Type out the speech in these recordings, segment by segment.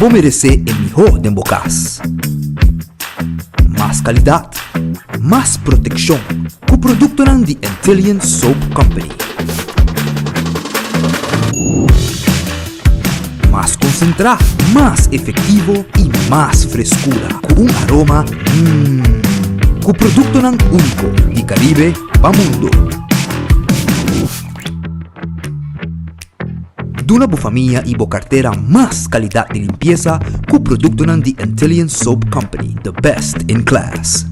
Abo meresé e mihó den bo kas. Mas kalidat, mas protekshon ku produktonan di Antillian Soap Company. Mas konsentrá, mas efektivo i mas freskura ku un aroma mmm. Ku produktonan úniko di Karibe pa mundu. Duna bo famia i bo kartera mas kalidat di limpiesa ku produktonan di Antillian Soap Company, the best in class.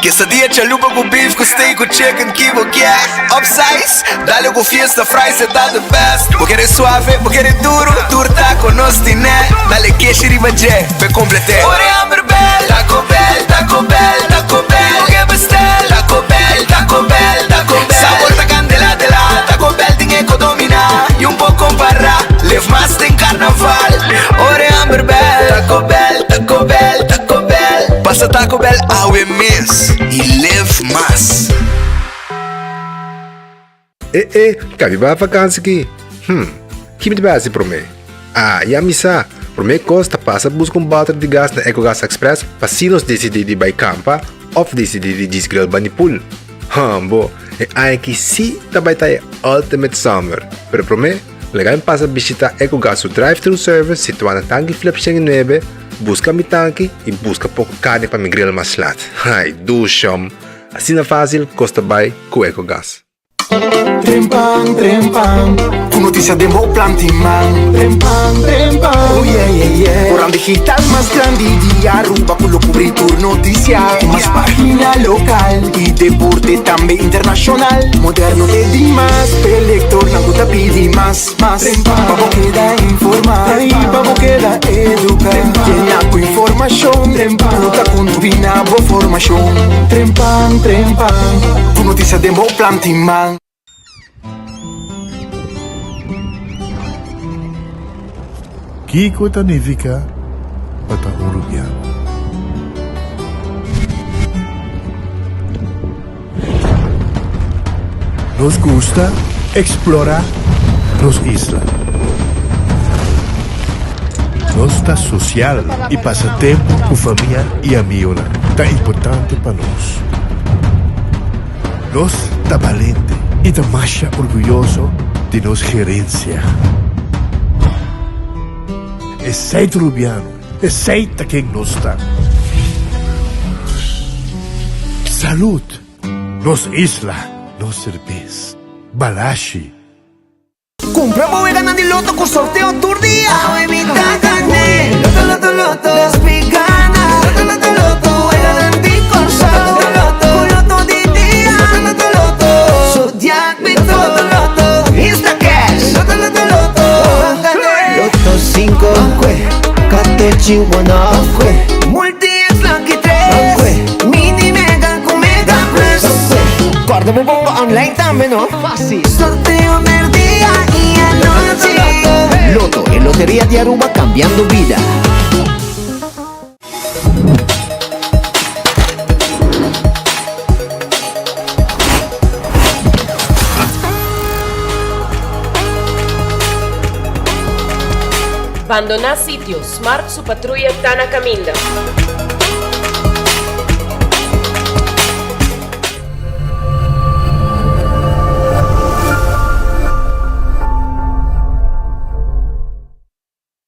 Quesadilla chalupa ku beef ku steak ku chicken ki bo kier Upsize, dale ku fiesta fries e ta the best Bo kere suave, bo kere duro, tur taco nos tine Dale keshi riba dje, p'e complete Ora e hamber bel, Taco Bell, Taco Bell, Taco Bell Bo ke bestel, Taco Bell, Taco Bell, Taco Bell Sabor ta candela de la, Taco Bell tin e ko domina Y un por compara, live mas den carnaval Ora e hamber bel, Taco Bell, Taco Bell, Taco Bell Pasa Taco Bell awe mes y live mas. E e, ka mi bai vakansi ki? Hm, ki mi ta bai hasi promé? Ah, ya mi sa! Promé kos ta pasa buska un bòter di gas na Ecogas Express pa si nos disidí di bai kampa òf disidí di djis grill bani pool. Hòmbo, e aña aki sí ta bai ta e ultimate summer! Pero promé, laga mi pasa bishitá Ecogas su drive-thru service situá na Tanki Flip 109, buska mi tanki i buska poko karni pa mi grill mas lat. Ai, dushòm! Asina fásil kos ta bai ku Ecogas. Trempan, trempan, ku notisia den bo planti man. Trempan, trempan, oh yeah, yeah, yeah. Koran digital mas grandi di Aruba ku lo kubri tur notisia. Ku mas pagina lokal i deporte tambe internashonal. Moderno te dimas, p'e lektornan ku ta pidi mas, mas. Trempan, pa bo keda informa i pa bo keda eduka. Yena ku informashon, ku ta kombina bo formashon. Trempan, trempan. Ku notisia den bo planti man. Kiko ta nifiká pa ta un rubiano? Nos gusta eksplorá nos isla. Nos ta sosial i pasa tempu ku famia i amigunan ta importante pa nos. Nos ta balente i ta masha orguyoso di nos gerensia. Esei ta Rubiano, esei ta ken nos ta. Salud! Nos isla, nos serbes. Balashi. Cumpra bo weganan di loto cu sorteo tur dia. Awe mi ta gane. Loto, loto, loto. Nos mi gana. Loto, loto, loto. Weganan di Corsou. Loto, loto, Cu loto di dia. Loto, loto, loto. Zodiac mi to. Loto, loto. Instacash. Loto, loto, loto. Gane. Loto 5. Katochi 1. Multi X Lucky 3. Mini Mega cu Mega Plus. Corda bo bongo online tambe no. Fácil. Sorteo merdia y anochi. Lotto, e loteria di Aruba cambiando bida. Bandoná sitio, Smart su patruya ta na kaminda.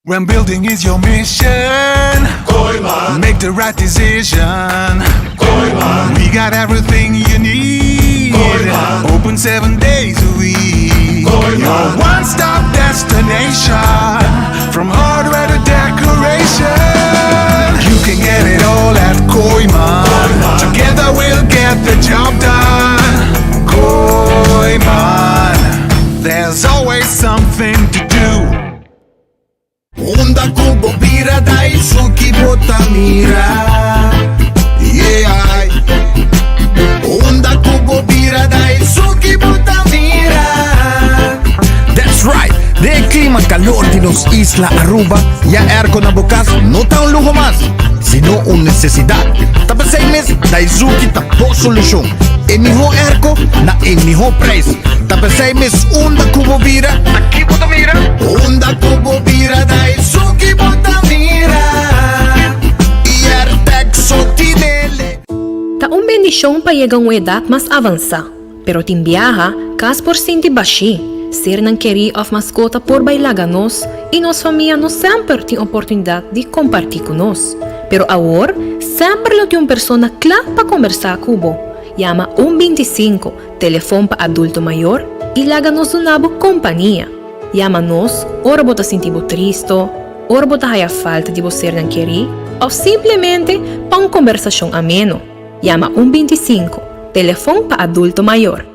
When building is your mission Kooyman Make the right decision Kooyman We got everything you need Kooyman Open seven days a week Kooyman Your one-stop destination From hardware to decoration You can get it all at Kooyman Together we'll get the job done Kooyman There's always something to do Unda ku bo bira Daisuki bo ta mira Yeah Unda ku bo bira Daisuki bo ta mira That's right! Den e clima calor di nos isla Aruba, ya airco na bo cas no ta un luho mas, sino un necesidad. Ta p'esey mes Daizuki ta bo solucion. E miho airco na e miho prijs. Ta p'esey mes unda cu bo bira, aki bo ta mira. Unda. Ora ku bo bira Daisuki bo ta mira i Airtag so tinele. Ta un bendishon pa yega un edat mas avansá, pero tin biaha kas por sinti bashí, sernan kerí òf maskota por bai laga nos i nos famia no semper tin oportunidat di kompartí ku nos. Pero awor semper lo tin un persona kla pa kombersá ku bo. Yama un 25, telefon pa adulto mayor, i laga nos duna bo kompania. Yama nos ora bo ta sinti bo tristo, ora bo ta haya falta di bo sernan kerí òf simplemente pa un kombersashon ameno. Yama un 25, telefon pa adulto mayor.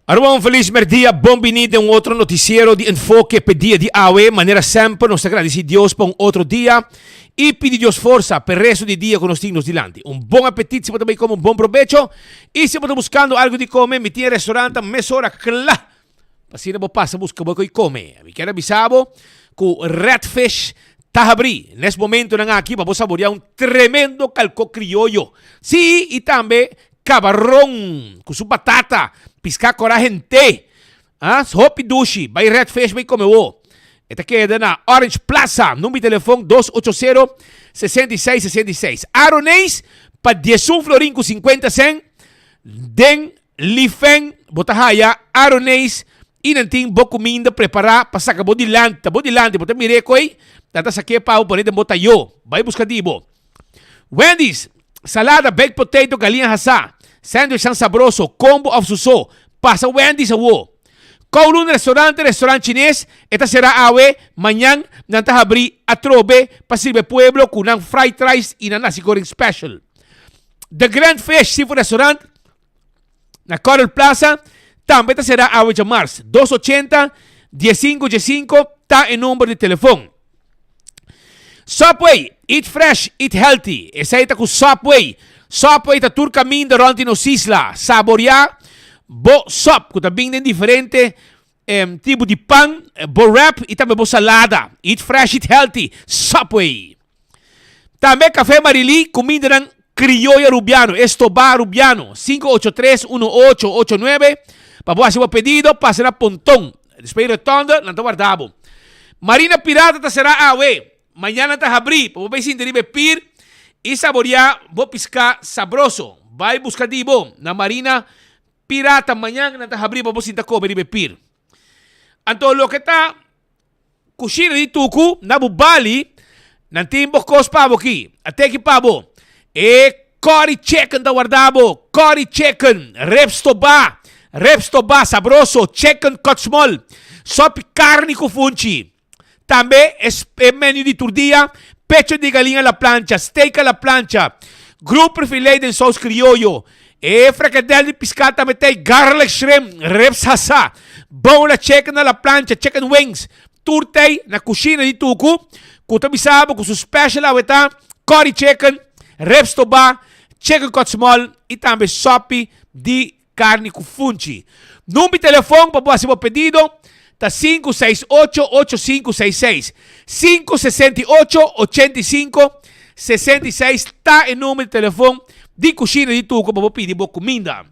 Aruba un feliz merdia, bon bini den un otro noticiero di Enfoke p'e dia di awe. Manera semper nos ta gradici Dios pa un otro dia y pidi Dios forsa p'e resto di dia cu nos tin nos dilanti. Un bon apetit si bo ta bay come un bon probecho y si bo ta buscando algo di come mi tin e restaurant mesora cla Pa asina bo pasa buska bo ko'i kome. Mi kier a bisa bo ku Red Fish ta habrí nes momentonan aki pa bo saboreá un tremendo kalkó krioyo. Sí, i tambe kabaron ku su batata, piská kòrá hent'é. Ah, hopi dushi. Bai Red Fish bai kome bo. E ta keda na Orange Plaza. Number di telefon dos ocho sero, 66 66. Aroneis pa diesun florin ku sinkuenta sèn den Li Feng, bo ta haya aroneis i nan tin bo kuminda prepará pa saka bo dilanti. Ta bo dilanti, bo ta mir'é koe, nan ta sak'é pa bo pone den bo tayó. Bai buska di bo. Wendy's, salada, baked potato, galiña hasá, sandwichnan sabroso, kombo òf su so. Pasa Wendy's awo. Kowloon Restaurante, restaurant chines, e ta será awe, mañan nan ta habrí atrobe pa sirbi e pueblo ku nan fried rice i nan nasi goreng special. The Grand Fish Seafood Restaurant na Coral Plaza tambe ta será awe djamars. Dos ochenta, diesinco diesinco ta e number di telefon. Subway, eat fresh, eat healthy. Esei ta ku Subway. Subway ta tur kaminda rònt di nos isla. Saboreá bo sòp ku ta bin den diferente tipo di pan, bo wrap i tambe bo salada. Eat fresh, eat healthy. Subway. Tambe Café Marilí, kumindanan krioyo arubiano, estobá arubiano, sinku ocho tres, uno ocho ocho nuebe, pa bo hasi bo pedido, pasa na Ponton. Despues di rotonde, nan ta warda bo. Marina Pirata ta será awe, mañana nan ta habrí, pa bo bai sinti riba e pir i saboriá bo piská sabroso. Bai buska di bo na Marina Pirata, mañana nan ta habrí pa bo sinta kome riba e pir. Anto loke ta Kushina di tuku na bo bali, nan tin bo kos pa bo ki. A teki pa bo. E curry chicken ta warda bo. Curry chicken, ribs tobá, ribs tobá sabroso, chicken cut small, sopi karni ku funchi. Tambe e menu di tur dia, pecho di galin a la plancha, steak a la plancha, grouper filet den saus krioyo, E frikadel di piská tambe ta e garlic shrimp, ribs hasá, bola chicken a la plancha, chicken wings, tur t'ei na kushina di Tuku ku ta bisa bo ku su special awe ta curry chicken, ribs tobá, chicken cut small i tambe sopi di karni ku funchi. Number di telefon pa bo hasi bo pedido ta sinku seis ocho, ocho sinku seis seis. Sinku sesenta i ocho, ochenta i sinku, sesenta i seis ta e number di telefon di Kushina di Tuko pa bo pidi bo kuminda.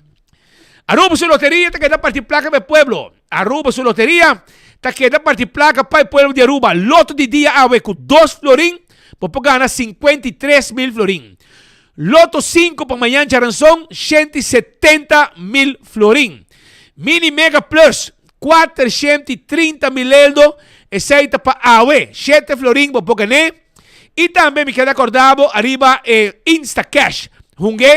Aruba su loteria ta keda parti plaka pa e pueblo. Aruba su loteria ta keda parti plaka pa e pueblo di Aruba. Loto di dia awe ku dos florin. Bo por gana 53 mil florin. Loto 5 pa mañan djaranson, 170 mil florin. Mini Mega Plus, 430 mil eldo, esei ta pa awe, 7 florin bo por gana. I tambe mi ke rekordá bo ariba Instacash. Hunga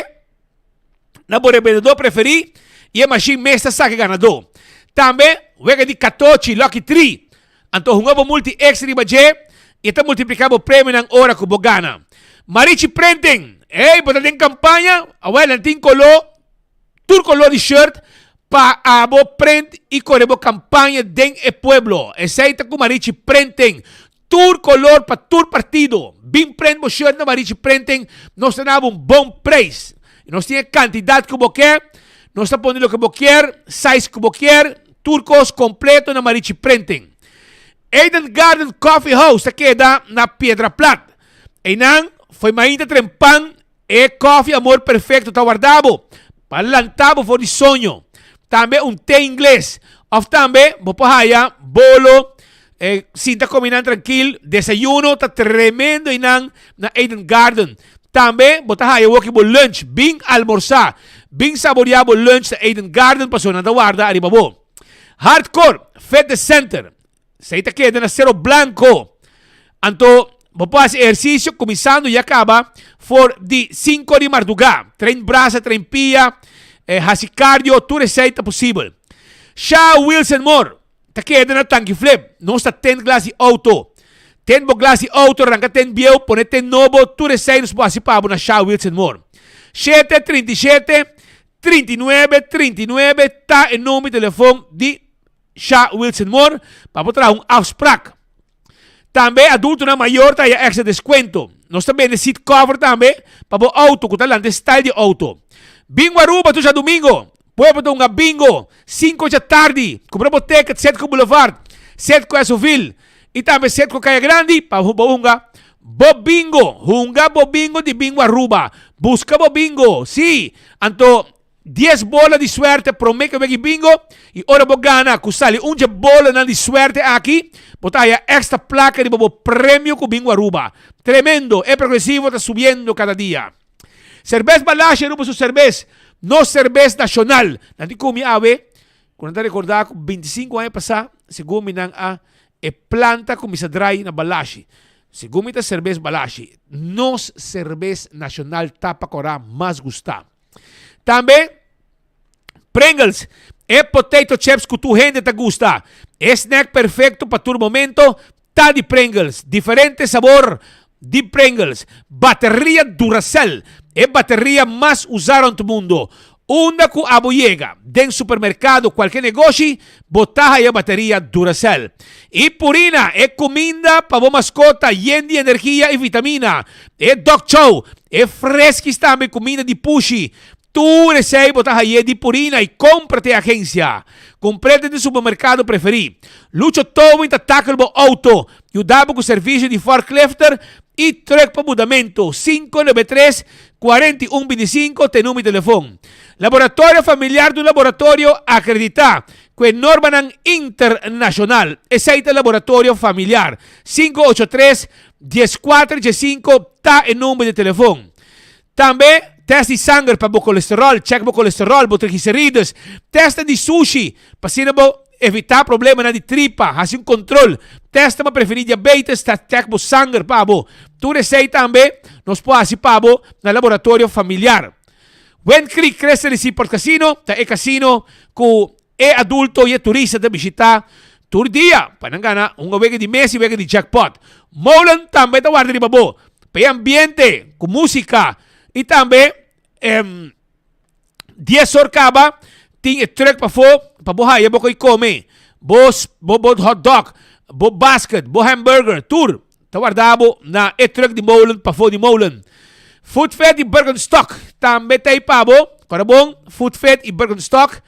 na bo rebendedó preferí i e mashin mes ta saka ganadó. Tambe, wega di 14 Lucky 3. Anto hunga bo multi extra riba dje i ta multipliká bo premionan ora ku bo gana. Marichi Printing. Hey, bo ta den kampaña? Awèl, nan tin koló, tur koló di shirt pa abo print i kore bo kampaña den e pueblo. Esei ta ku Marichi Printing. Tur koló pa tur partido. Bin print bo shirt na Marichi Printing. Nos ta duna un bon preis. Nos tin e kantidat ku bo ke. Nos ta pone loke bo ke, size ku bo ke. Tur kos kompleto na Marichi Printing. Eden Garden Coffee House ta keda na Piedra Plat. Einan for di mainta trempan e koffie amor perfekto ta warda bo pa lanta bo for di soño. Tambe un te ingles. Òf tambe bo por haya bolo, sinta kome nan trankil. Desayuno ta tremendo einan na Eden Garden. Tambe bo ta haya woki bo lunch. Bin almorsá. Bin saboreá bo lunch na Eden Garden pasobra nan ta warda ariba bo. Hardcore Fitness Center. Esei ta keda na Cerro Blanco. Anto, bo por hasi ehersisio kuminsando ya kaba for di 5 di mardugá. Train brasa, train pia, hasi cardio, tur esei ta posibel. Sha Wilson Moore ta keda na Tanki Flip. Nos ta tint glas di outo. Tint bo glas di outo, ranka tint bieu, pone tint nobo, tur esei nos por hasi pa bo na Sha Wilson Moore. 7 37 39 39 ta e number di telefòn di Sha Wilson Moore pa bo traha un afspraak. Tambe adultonan mayor ta haya extra deskuento. Nos ta bende seat cover tambe pa bo outo ku ta lanta e style di outo. Bingo Aruba tur djadumingo. Pueblo ta hunga bingo 5 djatardi. Kumpra bo ticket Setco Boulevard, Setco Esoville i tambe Setco Kaya Grandi pa bo hunga bo bingo. Hunga bo bingo di Bingo Aruba. Buska bo bingo. Si, anto 10 bola di suerte promé ku wega bingo i ora bo gana ku sali un dje bolanan di suerte aki, bo ta haya extra plaka riba bo premio ku Bingo Aruba. Tremendo, e progresivo ta subiendo kada dia. Serbes Balashi Aruba su serbes, nos serbes nashonal. Nan tin kumi awe, ku nan ta rekordá ku 25 aña pasá, segun mi nan a e planta kuminsá drai na Balashi. Segun mi ta serbes Balashi, nos serbes nashonal ta pa kòrá mas gustá. Tambe Pringles, e potato chips ku tur hende ta gusta. E snack perfekto pa tur momento ta di Pringles. Diferente sabor di Pringles. Bateria Duracell, e bateria mas usá rònt mundu. Unda ku abo yega, den supermerkado, kualke negoshi, bo ta haya bateria Duracell. I Purina, e kuminda pa bo maskota yen di energia i vitamina. E dog chow, e freskis tambe kuminda di pushi. Tur esei bo ta haye di Purina i kompra te agensia. Kumpr'é den di supermerkado preferí. Lucho Towing ta takel bo outo, yuda bo ku servisio di forklifter i trùk pa mudamentu. 593 41 25 ta e number di telefon. Laboratorio Familiar ta un laboratorio akreditá ku e normanan internashonal. Esei ta Laboratorio Familiar. 583 14 15 ta e number di telefon. Tambe test di sanger pa bo kolesteròl, chèk bo kolesteròl, bo triglicerides, tèst di sushi pa asina bo evitá problemanan di tripa, hasi un kontrol, tèst pa prevení diabetes, ta chèk bo sanger pa bo. Tur esei tambe nos por hasi pa bo na Laboratorio Familiar. Wind Creek Crystal Seaport Casino ta e kasino ku e adulto i e turista ta bishitá tur dia pa nan gana un wega di mes i wega di jackpot. Molen tambe ta warda riba bo pa e ambiente ku músika i tambe 10 or kaba tin e truck pafó pa bo haya bo koi kome bo bo hotdog, bo basket, bo hamburger, tur ta warda bo na e truck di Molen pafó di Molen. Food Fit i Birkenstock tambe ta ei pa bo. Kòrda bon, Food Fit i Birkenstock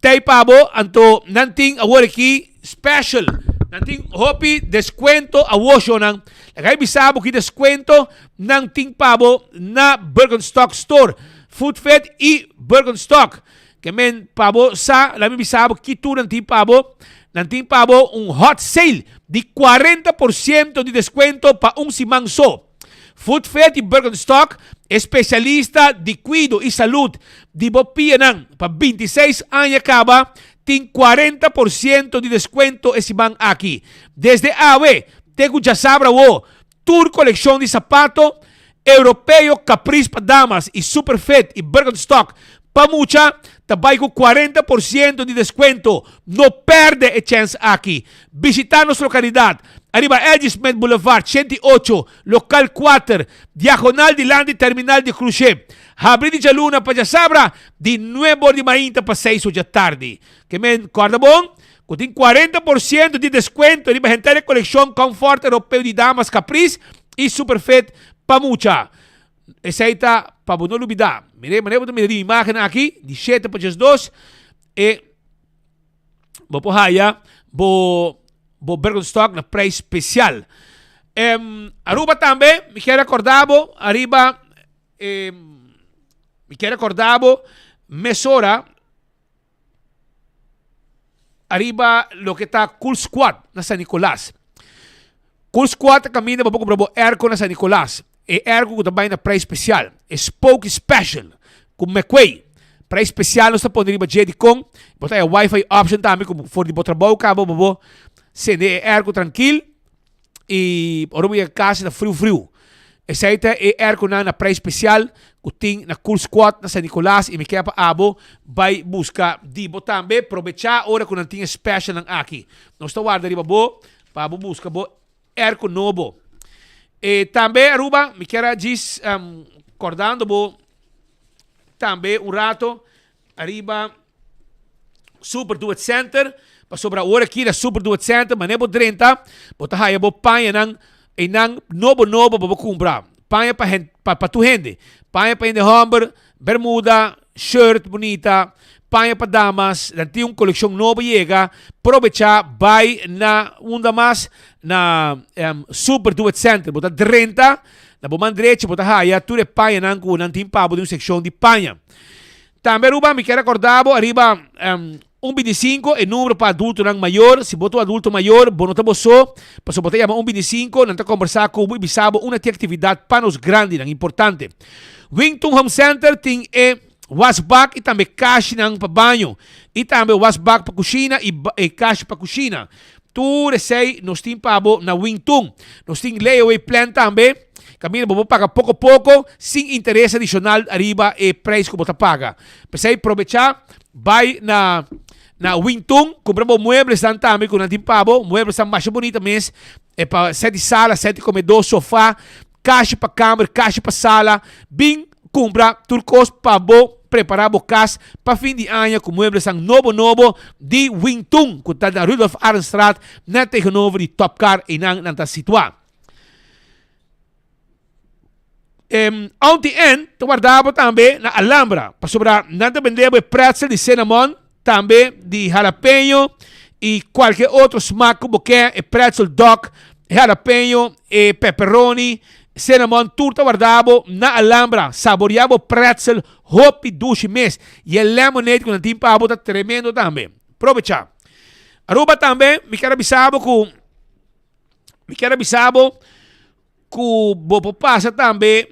ta ei pa bo. Anto nan tin awor aki special. Nan tin hopi deskuento awor shownan. Laga mi bisa bo ki deskuento nan tin pa bo na Birkenstock store. Food Fit i Birkenstock. Ke men pa bo sa, laga mi bisa bo ki tur nan tin pa bo. Nan tin pa bo un hot sale di 40% di deskuento pa un siman so. Footfit y Birkenstock, e specialista di cuido y salud di bo pianan pa bintiseis aña caba, tin 40% di descuento e siman aki. Desde awe te cu djasabra awo, tur coleccion di sapato Europeo Caprice pa damas y Superfit y Birkenstock pa mucha ta bay cu 40% di descuento. No perde e chens aki. Bishita nos localidad ariba L.G. Smith Boulevard 108, local kuater, diagonal dilanti terminal di cruce. Habri di djaluna pa djasabra di nuebe or di mainta pa seis or djatardi. Ke men corda bon cu tin 40% di descuento riba henter e coleccion Comfort Europeo di damas Caprice y Superfit pa mucha. Esey ta pa bo no lubida. Mire, manera bo ta mira di imagen aki, di shete pa 12, e bo por haya bo bo Birkenstock na prijs special. Em, Aruba tambe, mi kier recorda bo, ariba, em, mi kier recorda bo, mesora, ariba loke ta Cool Squad na San Nicolas. Cool Squad ta caminda pa bo cumpra bo airco na San Nicolas. E airco cu ta bay na prijs special. E Spooky Special cu McQuay. Prijs special nos ta pone riba dje dicon. Bo ta haya wifi option tambe cu for di bo trabou caba bo bo sende e airco trankil. Y ora bo yega casa ta friu friu. Esey ta e airconan na prijs special cu tin na Cool Squad na San Nicolas y mi kier pa abo bay busca di bo tambe. Probecha ora cu nan tin e specialnan aki. Nos ta warda riba bo pa bo busca bo airco nobo. E tambe Aruba mi kier a djis cordando bo tambe un rato ariba Super Duet Center, pasobra awor aki na Super Duet Center, manera bo drenta, bo ta haya bo pañanan einan nobo nobo pa bo kumpra. Paña pa hen, pa, pa tur hende. Paña pa hende hòmber, bermuda, shirt bunita, paña pa damas, nan tin un kolekshon nobo yega. Probechá bai na unda mas na Super Duet Center. Bo ta drenta, na bo man drechi bo ta haya tur e pañanan ku nan tin pa bo den un sekshon di paña. Tambe Aruba mi kier acorda bo ariba un 25 e numero pa adultonan mayor. Si bo ta un adulto mayor bo no ta bo so, pasobra bo ta yama un 25 nan ta combersa cu bo y bisa bo una tin actividad pa nos grandinan importante. Wington Home Center tin e wasbak y tambe kashinan pa baño y tambe wasbak pa cushina y kashi pa cushina. Tur esey nos tin pa bo na Wington. Nos tin layaway plan tambe. Caminda bo por paga poco poco sin interes adicional ariba e prijs cu bo ta paga. P'esey probecha bay na na Wington cumpra bo mueblesnan tambe cu nan tin pa bo. Mueblesnan masha bunita mes. E pa set di sala, set di comedor, sofa, kashi pa kamber, kashi pa sala. Bin kumpra tur kos pa bo prepara bo kas pa fin di aña ku mueblesnan nobo nobo di Wing Tun ku ta na Rudolf Arendstraat net tegenover di Topcar einan nan ta situa. Auntie Ann ta warda bo tambe na Alhambra pasobra nan ta bende bo e pretzel di cinnamon tambe di jalapeño y cualke otro smaak cu bo ke, e pretzel dog, e jalapeño, e pepperoni, cinnamon, tur ta warda bo na Alhambra. Saborea bo pretzel hopi dushi mes y e lemonade cu nan tin pa bo ta tremendo tambe. Probecha. Aruba tambe mi kier a bisa bo cu mi kier a bisa bo Ku bo por pasa tambe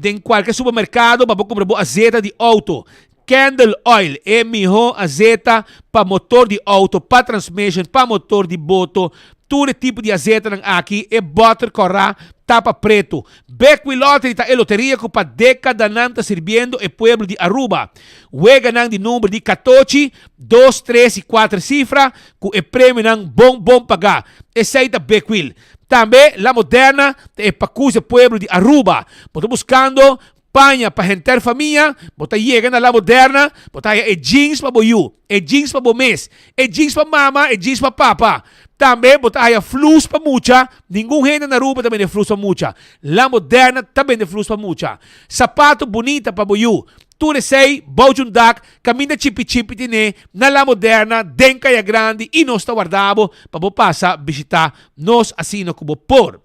den kualke supermerkado pa bo kumpra bo azeta di outo. Candle oil, e mihó azeta pa motor di outo, pa transmission, pa motor di boto. Tur e tipo di azetanan aki, e bòter kòrá, tapa pretu. Bekwee Lottery ta e loteria ku pa dékadanan ta sirbiendo e pueblo di Aruba. Weganan di number di katochi, dos, tres i kuater sifra ku e premionan bon bon pagá. Esei ta Bekwee. Tambe La Moderna ta e pakus e pueblo di Aruba. Bo ta buskando paña pa henter famia? Bo ta yega na La Moderna, bo ta haya e jeans pa bo yu, e jeans pa bo mes, e jeans pa mama, e jeans pa papa. Tambe bo ta haya flus pa mucha, ningun hende na Aruba ta bende flus pa mucha. La Moderna ta bende flus pa mucha. Sapato bunita pa bo yu. Tur esei bou djun dak Kaminda chipi chipi tine na La Moderna den Kaya Grandi i nos ta warda bo pa bo pasa bishita nos asina ku bo por.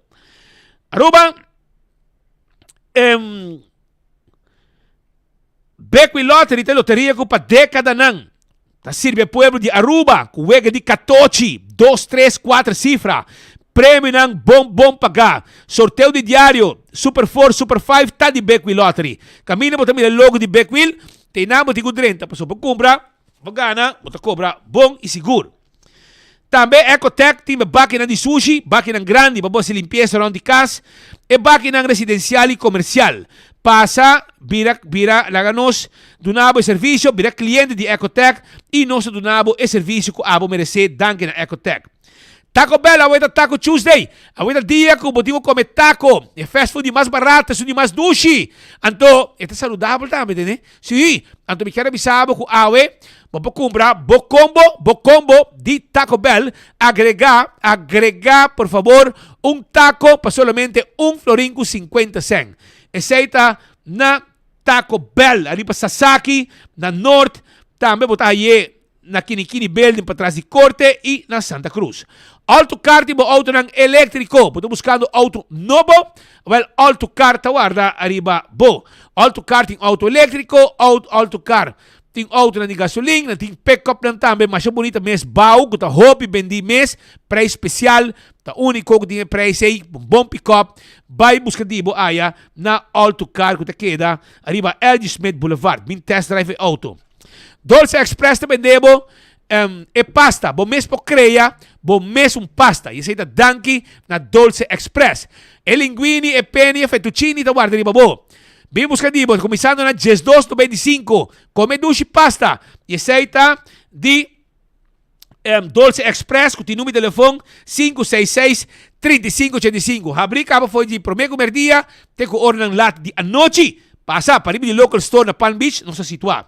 Aruba, em, Bekwee Lottery ta e loteria ku pa dekadanan ta sirbi e pueblo di Aruba ku wega di katochi, dos, tres, kuater sifra. Premionan bon bon pagá. Sorteo di diario, Super Four, Super Five ta di Big Wheel Lottery. Kaminda bo ta mira e logo di Big Wheel, te einan bo tin ku drenta pasobra bo kumpra, bo gana, bo ta kobra bon i sigur. Tambe Ecotec tin e bakinan di sushi, bakinan grandi pa bo hasi limpiesa rònt di kas, e bakinan residensial i komersial. Pasa, bira, bira, laga nos duna bo e servisio, bira kliente di Ecotec i nos ta duna bo e servisio ku abo meresé danki na Ecotec. Taco Bell, awe ta Taco Tuesday. Awe ta dia ku bo tin ku kome taco, e fast food di mas barato, esun di mas dushi. Anto, e ta saludabel tambe, tende? Sí, anto mi kier a bisa bo ku awe bo por kumpra bo kombo, bo kombo di Taco Bell, agrega, agrega por fabor un taco pa solamente un florin ku sinkuenta sèn. Esei ta na Taco Bell, ariba Sasaki, na Noord, tambe bo ta haye na Kinikini Building patras di Korte y na Santa Cruz. Alto Car tin bo autonan electrico. Bo ta buscando auto nobo? Wel, Alto Car ta warda ariba bo. Alto Car tin auto electrico, Alto Car tin autonan di gasolin, nan tin pick-upnan tambe masha bunita mes bou cu ta hopi bendi mes, prijs special, ta unico cu tin e prijs ey, un bon pick-up. Bay busca di bo aya na Alto Car cu ta keda ariba LG Smith Boulevard. Bin test drive e auto. Dolce Express ta bende bo e pasta. Bo mes por crea bo mes un pasta. Y esey ta danki na Dolce Express. E linguini, e penne y e fettuccini ta warda riba bo. Bin busca di bo, cuminsando na diesdos to beinticinco. Come dushi pasta. Y esey ta di Dolce Express cu tin numero di telefon 566 3585. Habri caba fo'i di prome cu merdia te cu oranan lat di anochi. Pasa pariba di local store na Palm Beach nos ta situa.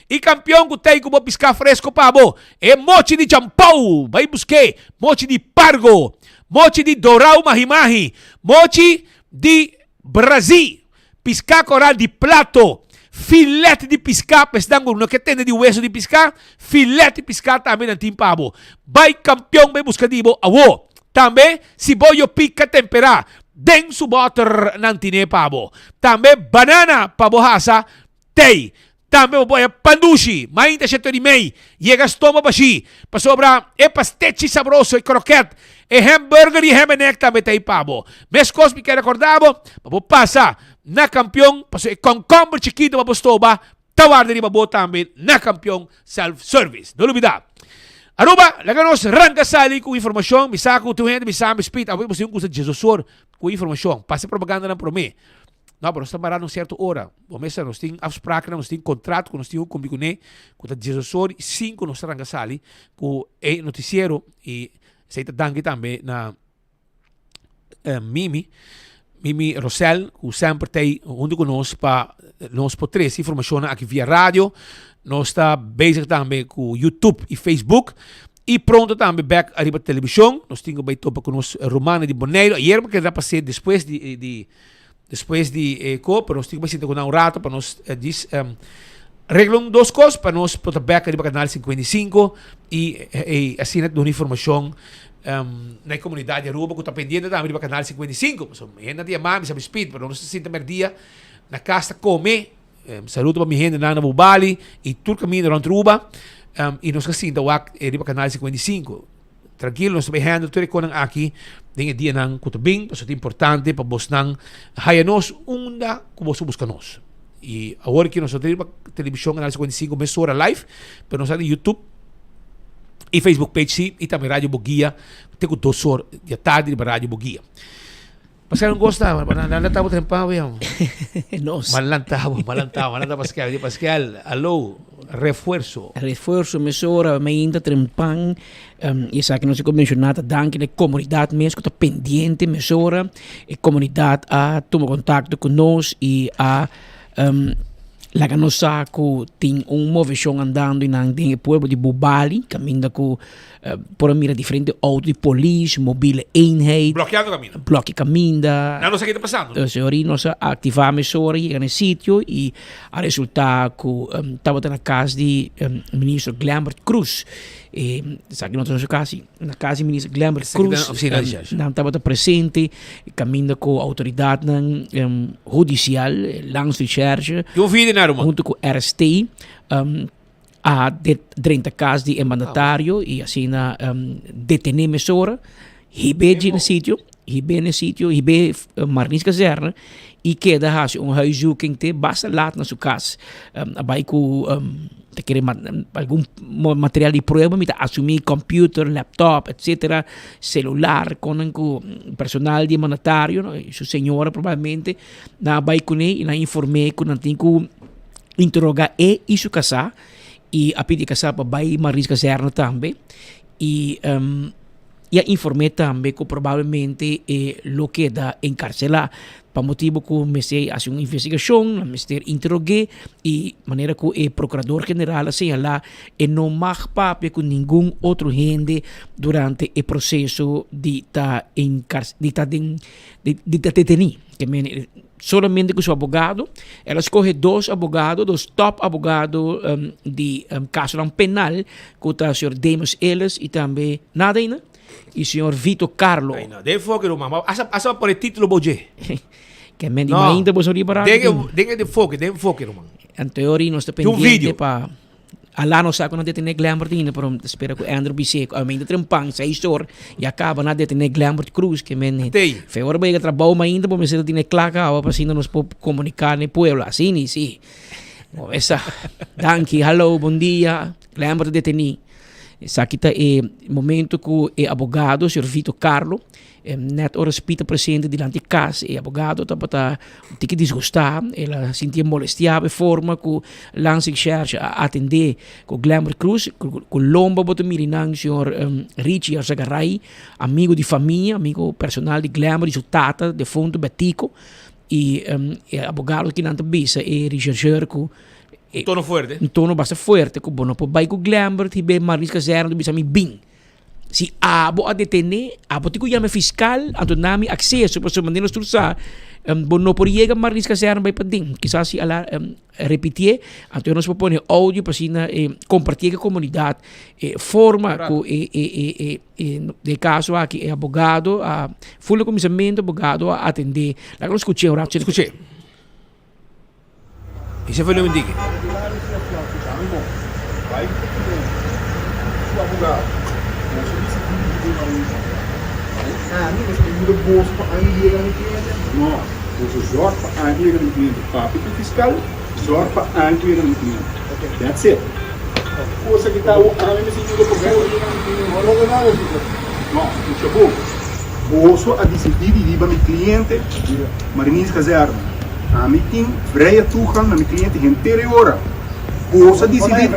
E campeon cu t'ey cu bo pisca fresco pa bo e mochi di Champou, bay busque, mochi di Pargo, mochi di Dorau Mahi Mahi, mochi di Brazi. Piská koral di plato, filet di piská, pa esnan ku no ke tende di weso di piská, filet di piská tambe nan tin pa bo. Bai kampion bai buska di bo awo. Tambe si bo yo pika temperá den su bòter nan tine pa bo. Tambe banana pa bo hasa tei. Tambe bo por haya pandushi, mainta sheto di mei, yega stoma bashí, pasobra e pastechi sabroso, e kroket, e hamburger i ham and egg tambe ta ei pa bo. Meskos mi ke rekorda bo pa bo pasa na Kampion, pasobra e kònkòmber chikito pa bo stoba ta warda riba bo tambe na Kampion Self Service. No lubida. Aruba, laga nos ranka sali ku informashon. Mi sa ku tur hende mi sa mi spit, awe bo tin un kusa djesosor ku informashon. Pasa e propagandanan promé. No, pero nos ta mará na un sierto ora. Bo mester, nos tin afspraaknan, nos tin contrato ku nos tin ku kumpli kuné, ku ta diesdos or i sinku nos ta ranka sali ku e notisiero i esei ta danki tambe na Mimi, Mimi Rosel, ku semper ta ei huntu ku nos pa nos por trese informashonnan aki via radio. Nos ta bezig tambe ku YouTube i Facebook. I pronto tambe bek ariba televishon. Nos tin ku bai topa ku nos rumannan di Boneiru. Ayer bo keda pas'é despues di di despues di e ko, pero nos tin ku bai sinta ku nan un rato pa nos djis regla un dos kos pa nos por ta bek ariba kanal 55 i asina duna informashon na e komunidat di Aruba ku ta pendiente tambe riba kanal 55. Pasobra hende ta yama mi sa mi speed, pero nos ta sinta merdia na kas ta kome. Saludo pa mi hendenan na Bubali y tur caminda rond Aruba. Y nos ka sinta wak riba Canal 55. Tranquilo, nos ta bay handle tur e konan aki den e dianan ku ta bin, pasobra ta importante pa bosnan haya nos unda ku boso buska nos. Y awor ki nos no ta riba televishon Canal 55 mesora live, pero nos ta den YouTube y Facebook page si, y tambe Radio Boguia te ku dos or di atardi riba Radio Boguia. Pascal un gosta, nan tabo trempa we. Nos. Malantabo, malantabo, malantabo Pascal. Di Pascal, aló, refuerzo. Refuerzo mesora, mainta trempan. Um, y esaki nos a menciona ta danki na e comunidad mes cu ta pendiente mesora. E comunidad a tuma contacto cu nos y a um, laga nos sa cu tin un movecion andando y nan den e pueblo di Bubali, caminda cu Por a mira diferente auto di polis, mobiele eenheid. Blokeando caminda. Bloke caminda. Nan no sa ke ta pasando. Dus ori nos a activa mesora yega na e sitio y a resulta cu tabata na cas di ministro Glenbert Croes. Esaki no ta na su cas si. Na cas di minister Glenbert Croes nan tabata presente caminda cu autoridadnan hudicial, landsrecherche. Yo vi di na ruman. Hunto cu RST. A drenta cas di e mandatario y asina detene mesora. Hib'é dje na sitio, hib'é na sitio, hib'é Marnix Kazerne i keda hasi un huiszoeking te basta laat na su kas. A bai ku ta kere algun material di prueba, mi ta asumí computer, laptop, etcetera, celular, konan ku personal di e mandatario, su señora probablemente, nan a bai kuné i nan a inform'é ku nan tin ku interogá e i su kasá i a pidi e kasá pa bai Marnix Kazerne tambe i I a inform'é tambe ku probablemente e lo keda enkarselá pa motibu ku mester hasi un investigashon, nan mester interog'é i manera ku e prokurador general a señalá e no mag papia ku ningun otro hende durante e proseso di ta di ta den di ta detení. Ke men solamente ku su abogado. El a skohe dos abogado, dos top abogado di kasonan penal ku ta señor Demus Ellis i tambe nada ainda i señor Vito Carlo. Ay no, den foke ruman, ma asa asa pa pone titulo bo dje. Ke men di mainta boso riba rato. Den den e foke, den foke ruman. Anto ori nos ta pendiente pa Ala no sa ku nan detené Glembert ainda, pero mi ta spera ku Andrew bis'é ku ainda trempan seis or ya kaba nan a detené Glembert Cruz ke men Tei. Fe ora bo yega trabou mainta bo mester ta tene kla kaba pa asina nos por komuniká na e pueblo. Asina i si. Bo mester sa. Danki, hallo, bon dia, Glembert ta detení. Esaki ta e momento ku e abogado, señor Vito Carlo, Net ora Speed ta presente dilanti cas e abogado tabata un tiki disgustá, el a sintié molestiá pa e forma cu Landsrecherche a atendé cu Glenbert Cruz, cu lomba bo ta mira nan señor Richie Arzagaray, amigo di famia, amigo personal di Glenbert, di su tata defunto Betico, y e abogado kinan ta bisa e rechercheur cu Un tono fuerte. Un tono basta fuerte cu bo no por bay cu Glenbert hib'é Maris Kazerne ta bisa mi bin. Si abo a detené, abo tin ku yama e fiskal, anto na mi akseso, pasobra manera nos tur sa, bo no por yega Marlies Kazerne bai paden. Kisas si ala repitié, anto nos por pone audio pa asina kompartié ku e komunidat e forma ku e e e e e den e kaso aki e abogado a ful di kuminsamentu abogado a atendé. Laga nos skuch'é un rato. Skuch'é. Y se fue lo indique. Boso a disidí di riba mi kliente Marinierskazerne. Ami tin vrije toegang na mi kliente henter e ora. Boso a disidí.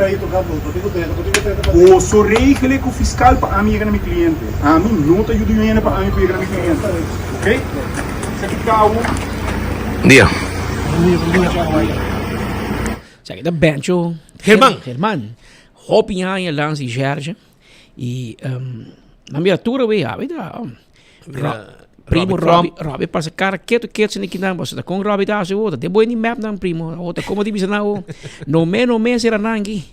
Boso regel e ku fiskal pa ami yega na mi kliente. Ami no ta yuda yu hende pa ami por yega na mi kliente. Ok? Esaki ta awo. Dia. Esaki ta Bencho German. German. Hopi aña lansi Gerge. Y nan mira tur awey awe ta primo Robbie Robbie pasa cara keto keto sini kinan boso ta con Robbie ta haci awor ta den boy ni map nan primo awor ta como di bisa nan awor no me no me sera nan aki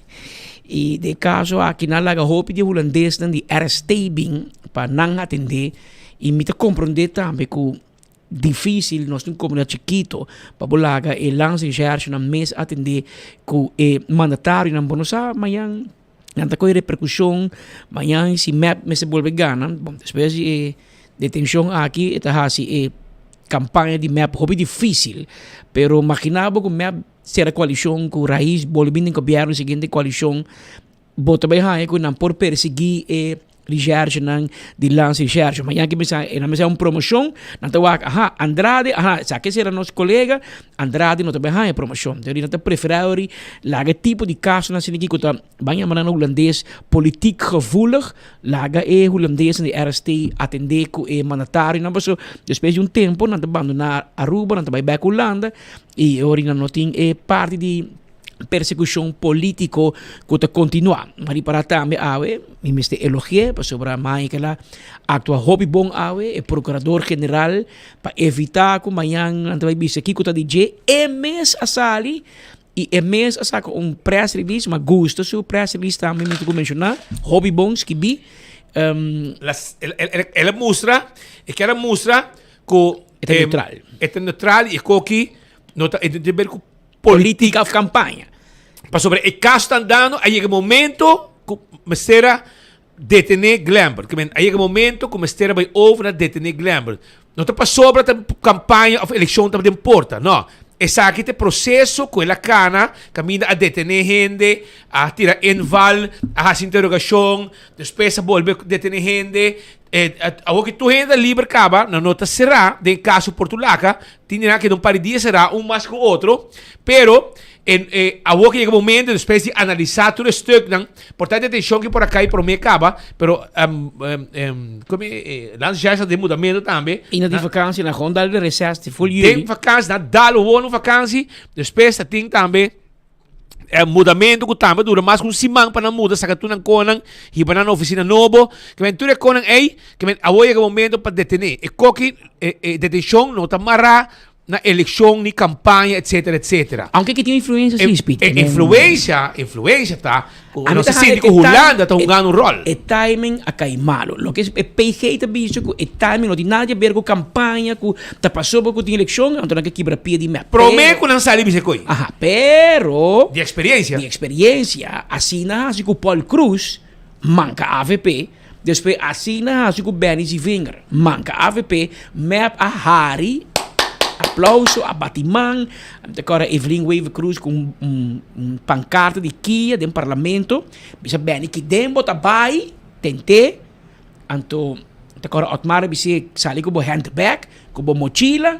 y den caso aki nan laga hopi di hulandesnan di RST bin pa nan atende y mi ta comprende tambe cu Dificil, nos tin un comunidad chikito pa bo laga e landsrecherchenan mes atende cu e mandatarionan. Bo no sa mañan nan ta coge repercusion, mañan si mep mester bolbe gana, bon despues di e detencion aki e ta haci e campaña di mep hopi dificil, pero magina bo cu mep cera coalicion cu Raiz bolbe bini den gobierno siguiente coalicion. Bo ta bay haña cu nan por persigui e recherchenan di landsrecherche. Mañana ki bisa, e nan bisa un promocion, nan ta wak, aha, Andrade, aha, esaki sera nos colega, Andrade no ta bay haña promocion. Entonces nan ta prefera ori laga e tipo di casonan asina aki cu ta, ban yama nan na hulandes, politiek gevoelig, laga e hulandesnan di RST atende cu e mandatarionan, pasobra despues di un tempo nan ta bandona Aruba, nan ta bay bek Hulanda, y ori nan no tin e parti di. persekushon polítiko ku ta kontinuá. Mi a ripará tambe awe, mi mester elogi'é pasobra Maikel a aktua hopi bon awe, e prokurador general, pa evitá ku mañan nan ta bai bisa kiko ta di dje, e mes a sali i e mes a saka un press release, mi a gusta su press release tambe mi tin ku menshoná, hopi bon skibí. El a mustra, e kier a mustra ku E ta neutral. E ta neutral i e koki no ta, e tin ber ku Politica of campaña. Pasobra e caso ta andando, a yega e momento cu mester a Detené Glenbert. Ke men a yega momento ku mester a bai over na detené Glenbert. No ta pasobra ta kampaña òf elekshon tabata den porta, no. Esaki ta e proseso ku el a kana kaminda a detené hende, a tira inval, a hasi interogashon, despues a bolbe detené hende. Awor ki tur hende ta liber kaba, nan no ta será den kaso Portulaca, tin di nan a keda un par di dia será, un mas ku otro, pero En e awor ke yega momento despues di analisá tur e stuknan, por ta detenshon ke por a kai promé kaba, pero kome e Landsjuis ta den mudamentu tambe. I na di vakansi nan gewoon dal de reces di full juli. Den vakansi nan dal gewoon un vakansi, despues ta tin tambe e mudamentu ku tambe dura mas ku un siman pa nan muda saka tur nan konan hiba nan na ofisina nobo. Ke men tur e konan ei, ke men awor yega momento pa detené. E koki e detenshon no ta mará na eleccion ni campaña etcetera etcetera. Aunke ki tin influencia si Speed. E influencia, influencia ta cu nos ta sinti cu Hulanda ta hungando un rol. E timing a cay malo. Loke e PG ta bisa cu e timing no tin nada di haber cu campaña cu ta pasobra cu tin eleccion anto nan ke kibra pia di mep. Prome cu nan sali bisa coy. Aha, pero. Di experiencia. Di experiencia asina haci cu Paul Croes manca avp. Despues asina hasi ku Benny Zievinger. Manka avp, mep a hari, aplauso, a bati man. Mi ta kòrda Evelyn Wever Croes ku un un pankarta di kia den parlamento. Bisa Benny kiden bo ta bai, tent'é. Anto mi ta kòrda Otmar a bis'é sali ku bo handbag, ku bo mochila.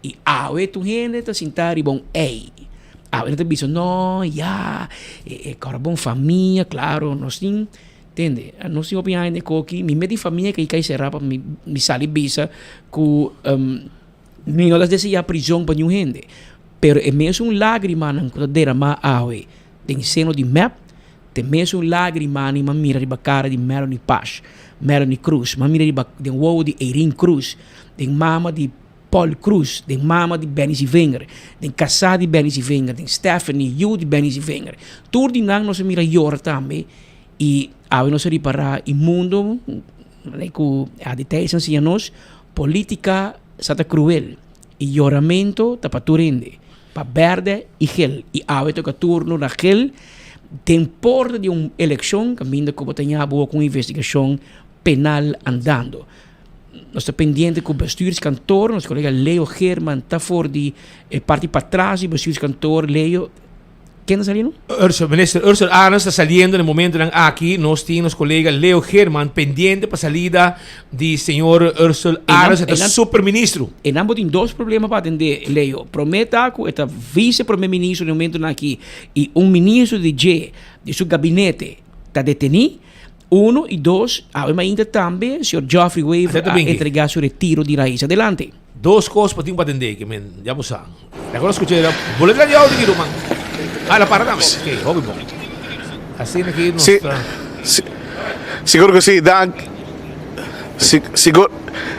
I awe tur hende ta sinta riba un ei. Awe nan ta bisa, no, ya, e e kòrda bon famia, klaro, nos tin, tende, nos tin hopi aña den koki, mi mes tin famia ku a kai será pa mi mi sali bisa ku mi no ta deseá prizon pa niun hende. Pero e mesun lágrimanan ku ta deramá awe den seno di mep, ta e mesun lágrimanan mi a mira riba kara di Melanie Pash, Melanie Croes, mi a mira riba den wowo di Irene Croes, den mama di Paul Croes, den mama di Benny Zievinger, den kasá di Benny Zievinger, den Stephanie, yu di Benny Zievinger. Tur di nan nos a mira yora tambe i awe nos a ripará i mundo manera ku Adi Thijs a siña nos, politica sa ta cruel i yoramento ta pa tur hende, pa berde i gel. I awe toka turno na gel den porta di un elekshon kaminda ku bo ta ña bo ku un investigashon penal andando. Nos ta pendiente ku bestuurskantoor, nos kolega Leo Geerman ta for di e parti patras di bestuurskantoor. Leo, ken ta saliendo? Ursel, minister Ursel Arends ta saliendo na e momentonan aki. Nos tin nos kolega Leo Geerman pendiente pa salida di señor Ursel Arends, e ta super ministro. E nan bo tin dos problema pa atende, Leo. Prome ta ku e ta vice prome ministro na e momentonan aki i un ministro di dje, di su gabinete, ta deteni. Uno y dos, awe mainta tambe señor Geoffrey Wever a entrega su retiro di Raiz. Adelante. Dos cos pa tin pa atende ke men ya bo sa. Ya cu lo scucha era boletra di auto ki ruman. Ah la para tambe. Ok, hopi bon. Asina ki nos ta. Sigur cu si, dank. Sigur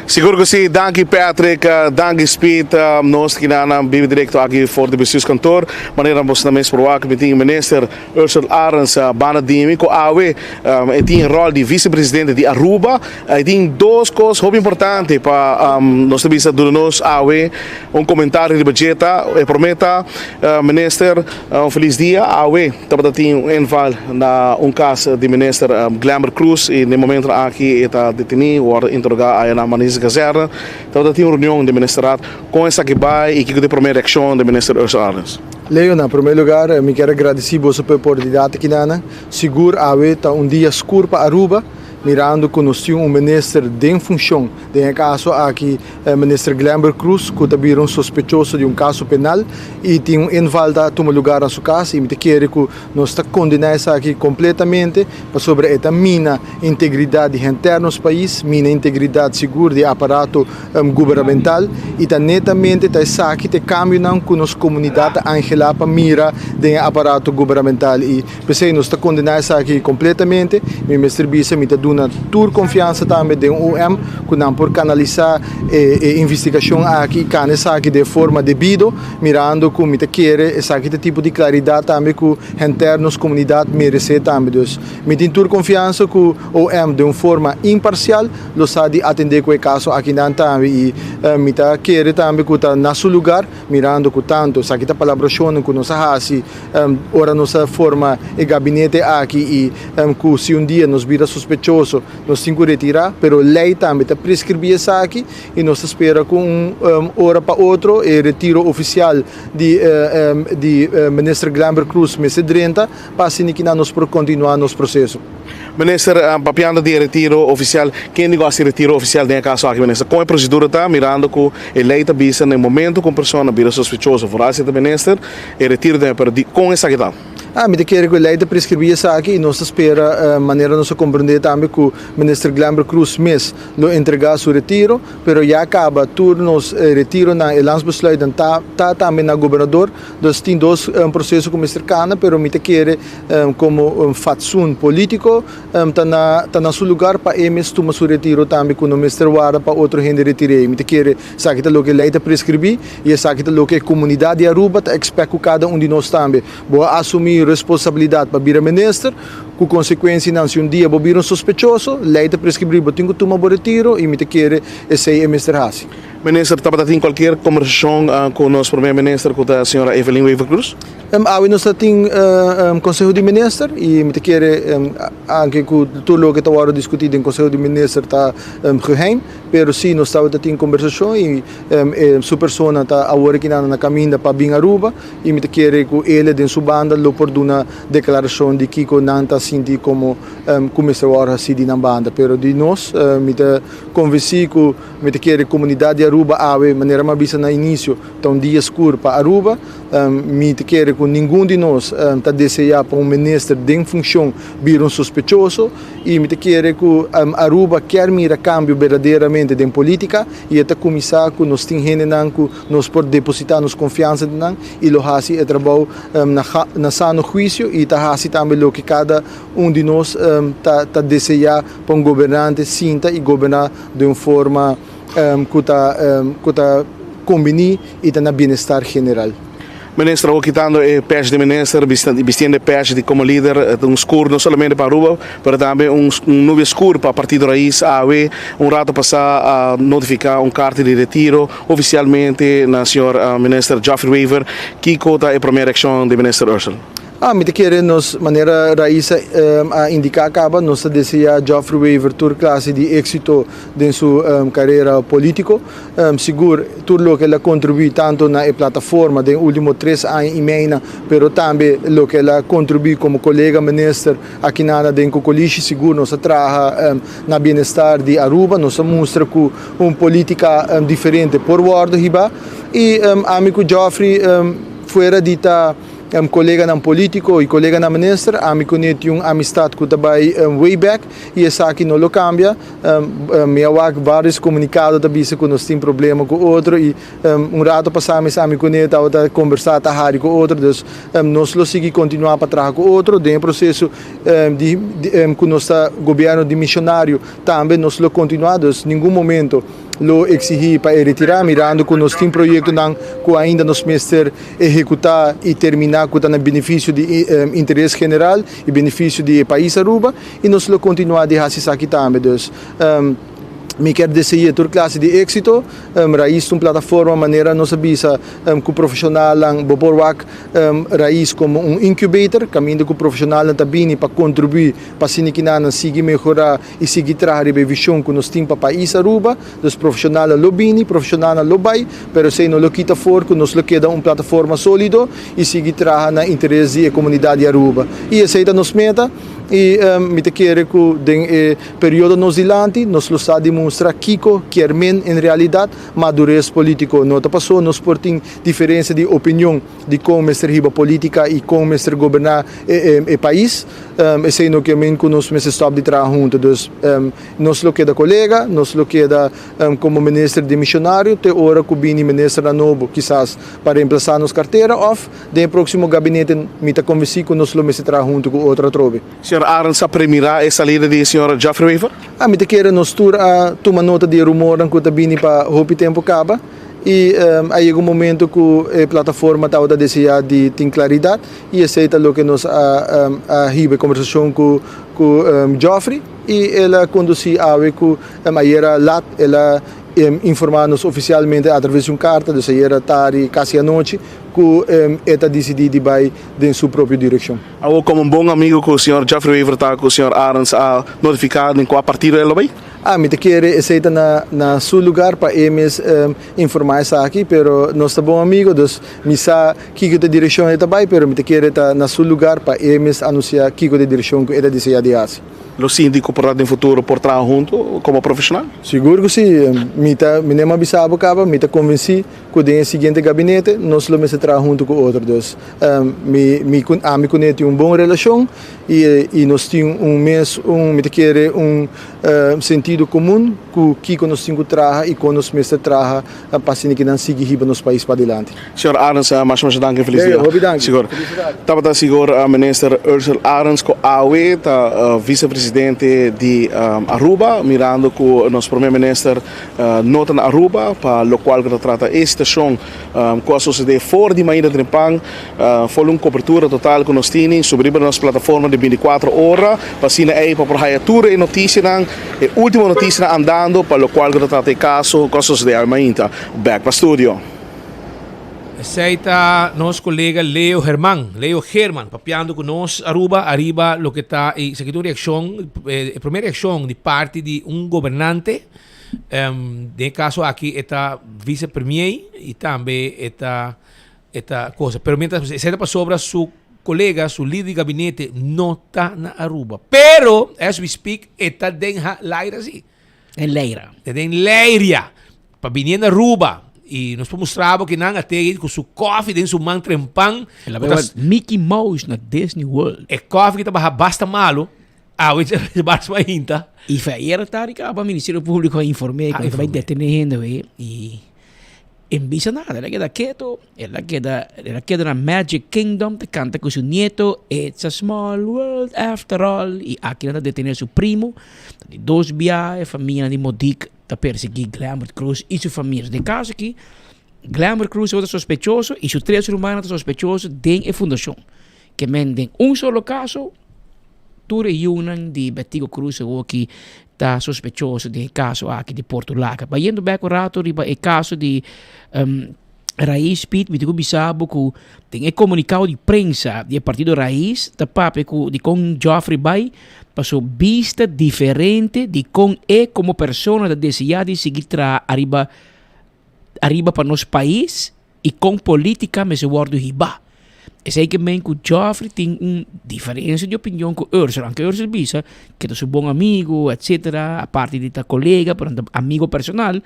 sigur ku si, danki Patrick, danki Speed, nos kina nan bibi direkto aki for di bestuurskantoor. Manera boso ta mes por wak mi tin minister Ursell Arends banda di mi ku awe e tin ròl di vice presidente di Aruba. E tin dos kos hopi importante pa nos ta bisa duna nos awe un komentario riba dje ta. E promé ta minister un felis dia. Awe tabata tin un inval na un kas di minister Glenbert Croes i den momentonan aki e ta detení, wòrdu interogá aya na Manische Kazerne. Tabata tin un reunion den ministerat. Kon esaki bai i kiko ta e promé reakshon di minister Ursell Arends? Leo, na promé lugar mi kier a gradisí boso pa e oportunidat akinanan. Sigur awe ta un dia skur pa Aruba, mirando ku nos tin un minister den funshon, den e kaso aki minister Glenbert Croes ku ta bira un sospechoso di un kaso penal i tin un inval ta tuma lugar na su kas i mi ta kere ku nos ta kondená esaki kompletamente pasobra e ta mina integridat di henter nos pais, mina integridat sigur di e aparato gubernamental y ta netamente ta esaki ta e cambionan cu nos comunidad ta angela pa mira den e aparato gubernamental y p'esey nos ta condena esaki completamente. Mi mester bisa mi ta duna. duna tur konfiansa tambe den OM ku nan por kanalisá e e investigashon aki i kana esaki den forma debido, mirando ku mi ta kere esaki ta tipo di klaridat tambe ku henter nos komunidat meresé tambe. Dus mi tin tur konfiansa ku OM den un forma imparsial lo sa di atendé ku e kaso akinan tambe i mi ta kere tambe ku ta na su lugar mirando ku tantu esaki ta palabrashonnan ku nos a hasi ora nos a forma e gabinete aki i ku si un dia nos bira sospechoso nos tin ku retirá, pero lei tambe ta preskribí esaki i nos ta spera ku un ora pa otro e retiro ofisial di di Minister Glenbert Croes mester drenta pa asina kinan nos por kontinuá nos proseso. Minister, papiando di e retiro ofisial, ken di gosi retiro ofisial den e kaso aki, Minister? Kon e prosedura ta, mirando ku e lei ta bisa na e momento ku un persona bira sospechoso, foral si e ta minister, e retiro den e, pero di kon esaki ta? Ah, mi ta kere ku e lei ta preskribí esaki i nos ta spera, manera nos a komprendé tambe ku Minister Glenbert Croes mes lo entregá su retiro, pero ya kaba tur nos retironan, e landsbesluitnan ta ta tambe na gobernador, dus tin dos proseso ku mester kana, pero mi ta kere komo un fatsoen polítiko ta na ta na su lugar pa e mes tuma su retiro tambe ku no mester warda pa otro hende retir'é. Mi ta kere esaki ta loke lei ta preskribí i esaki ta loke e komunidat di Aruba ta ekspèkt ku kada un di nos tambe. Bo a asumí responsabilidat pa bira minister, ku konsekuensianan si un dia bo bira un sospechoso, lei ta preskribí bo tin ku tuma bo retiro i mi ta kere esei e mester hasi. Minister, tabata tin kualkier kombersashon ku nos prome minister ku ta señora Evelyn Wever-Croes? Awe nos ta tin Conseho di Minister y mi ta kere anke cu tur loke ta wordo discuti den Conseho di Minister ta geheim, pero si nos tabata tin conversacion y su persona ta awor aki na caminda pa bin Aruba y mi ta kere cu ele den su banda lo por duna declaracion di kico nan ta sinti como cu mester wordo haci di nan banda. Pero di nos mi ta convenci cu mi ta kere comunidad di Aruba awe manera mi a bisa na inicio ta un dia scur pa Aruba. Mi ta kere ku ningun di nos ta deseá pa un minister den funshon bira un sospechoso i mi ta kere ku Aruba kier mira kambio berdaderamente den politika i e ta kuminsá ku nos tin hendenan ku nos por depositá nos konfiansa den nan i lo hasi e trabou na sano huisio i ta hasi tambe loke kada un di nos ta deseá pa un gobernante sinta i goberná den un forma ku ta ku ta kombiní i ta na bienestar general. Minister, awor kitando e pèsh di minister, bistiendo e pèsh di komo lider, ta un skur no solamente pa Aruba, pero tambe un nubia skur pa Partido Raiz. Awe un rato pasá a notifiká un karta di retiro ofisialmente na señor Minister Geoffrey Wever. Kiko ta e promé reakshon di Minister Ursell? Ah, mi ta kere nos, manera Raisa a indiká kaba, nos ta deseá Geoffrey Wever tur klase di éksito den su karera polítiko. Sigur tur loke el a kontribuí tantu na e plataforma den último tres aña i meina, pero tambe loke el a kontribuí komo kolega minister aki nana den Kokolishi, sigur nos a traha na bienestar di Aruba. Nos a mustra ku un polítika diferente por wòrdu hibá. I ami ku Geoffrey fuera di ta Koleganan politico y koleganan minister, ami cu ne tin un amistad cu ta bay way back y esaki no lo cambia. Mi a wak varios comunicado ta bisa cu nos tin problema cu otro y un rato pasa mes ami cu ne tabata conversa ta hari cu otro, dus nos lo sigui continua pa traha cu otro den e proceso di cu nos ta gobierno dimisionario tambe nos lo continua, dus ningun momento lo exigi pa e retira mirando cu nos tin proyectonan cu ainda nos mester ehekutá i terminá ku ta na benefisio di interes general i benefisio di e pais Aruba i nos lo kontinuá di hasi esaki tambe. Dus mi kier dese'é tur klase di éksito. Rais ta un plataforma manera nos a bisa ku profeshonalnan bo por wak Rais komo un incubator kaminda ku profeshonalnan ta bini pa kontribuí pa asina kinanan sigui mehorá i sigui traha riba e vishon ku nos tin pa pais Aruba. Dus profeshonalnan lo bini, profeshonalnan lo bai, pero esei no lo kita for ku nos lo keda un plataforma sólido i sigui traha na interes di e komunidat di Aruba. I esei ta nos meta i mi ta kere ku den e periodo nos dilanti nos lo sa di mustra kiko kier men en realidat madures polítiko. No ta paso nos por tin diferensia di opinion di kon mester hiba polítika i kon mester goberná e pais, esei no kier men ku nos mester stòp di traha huntu. Dus Nos lo keda kolega, nos lo keda komo minister demisionario te ora ku bini ministernan nobo, kisas pa remplasá nos kartera òf den e próksimo gabinete mi ta konvensí ku nos lo mester traha huntu ku otro atrobe. Señor Arends a premira e salida di señor Geoffrey Wever? Ami ta kere nos tur a tuma nota di e rumornan ku ta bini pa hopi tempu kaba i a yega un momento ku e plataforma tabata deseá di tin klaridat i esei ta loke nos a a hiba e kombersashon ku ku Geoffrey i el a kondusí awe ku ayera lat el a informá nos ofisialmente atraves di un karta, dus ayera tardi kasi anochi ku e ta disidí di bai den su propio direkshon. Awor komo un bon amigo ku señor Geoffrey Wever ta ku señor Arends a notifiká den kua partido el lo bai? Ah, mi ta kere esei ta na na su lugar pa e mes informá esaki, pero nos ta bon amigo, dus mi sa kiko ta e direkshon e ta bai, pero mi ta kere ta na su lugar pa e mes anunsiá kiko ta e direkshon ku e ta deseá di hasi. Lo sinti ku por ta den futuro por traha huntu komo profeshonal? Sigur ku si. Mi ta, mi nem a bisa bo kaba, mi ta konvensí ku den e siguiente gabinete nos lo mester traha huntu ku otro. Dus mi mi ku ami kuné tin un bon relashon i i nos tin un mes un mi ta kere un sentido komun ku kiko nos tin ku traha i kon nos mester traha pa asina ki nan sigui hiba nos pais padilanti. Señor Arends, masha masha danki. Feliz dia. Hopi danki. Sigur. Tabata sigur Minister Ursell Arends ku awe ta Vicepresidente di Aruba mirando ku nos Prome Minister no ta na Aruba pa lokual ku ta trata e situashon ku a sosode for di Mainda Trempan for un kobertura total ku nos tini subi riba nos plataforma di bintikuatro ora pa asina ei pa por haya tur e notisianan e ultimo notisianan andando pa lokual ku ta trata e kaso ku a sosode awe mainta. Bek pa studio. Esei ta nos kolega Leo Herman, Leo Herman, papiando ku nos Aruba ariba loke ta e esaki ta un reakshon, e prome reakshon di parti di un gobernante, den e kaso aki e ta vice premier i tambe e ta e ta cosa. Pero mientras esei ta pasobra su kolega, su lider di gabinete no ta na Aruba. Pero as we speak e ta den Laira si. Den Leira. Den Leiria. Pa bini na Aruba. Y nos por mustra bo que nan a te cu su koffie den su man trempan. El a beba Mickey Mouse na Disney World. E koffie que ta baha basta malo. Awe e bars pa hinta. Y fe ayer tarde caba Ministerio Público a informé que ta bay detene hende we. Y en bisa nada. El a keda keto. El a keda, el a keda na Magic Kingdom ta canta cu su nieto It's a small world after all. Y aki nan ta detene su primo. Ta di dos bia e famianan di Modique ta persegui Glambert Croes y su famia. Den caso aki Glambert Croes tabata sospechoso y su tres rumannan ta sospechoso den e fundacion. Ke men den un solo caso tur e yunan di Betico Croes awoki ta sospechoso den e caso aki di Portulaca. Bayendo bek un rato riba e caso di Raiz Piet, mi tin ku bisa bo ku den e komunikado di prensa di e partido Raiz ta papia ku dikon Geoffrey bai paso bista diferente di kon e komo persona ta deseá di sigui traha ariba ariba pa nos pais i kon politika mester wòrdu hibá. Esei ke men ku Geoffrey tin un diferensia di opinion ku Ursel, anke Ursel bisa ke ta su bon amigu etsetera aparte di ta kolega pero nan ta amigo personal.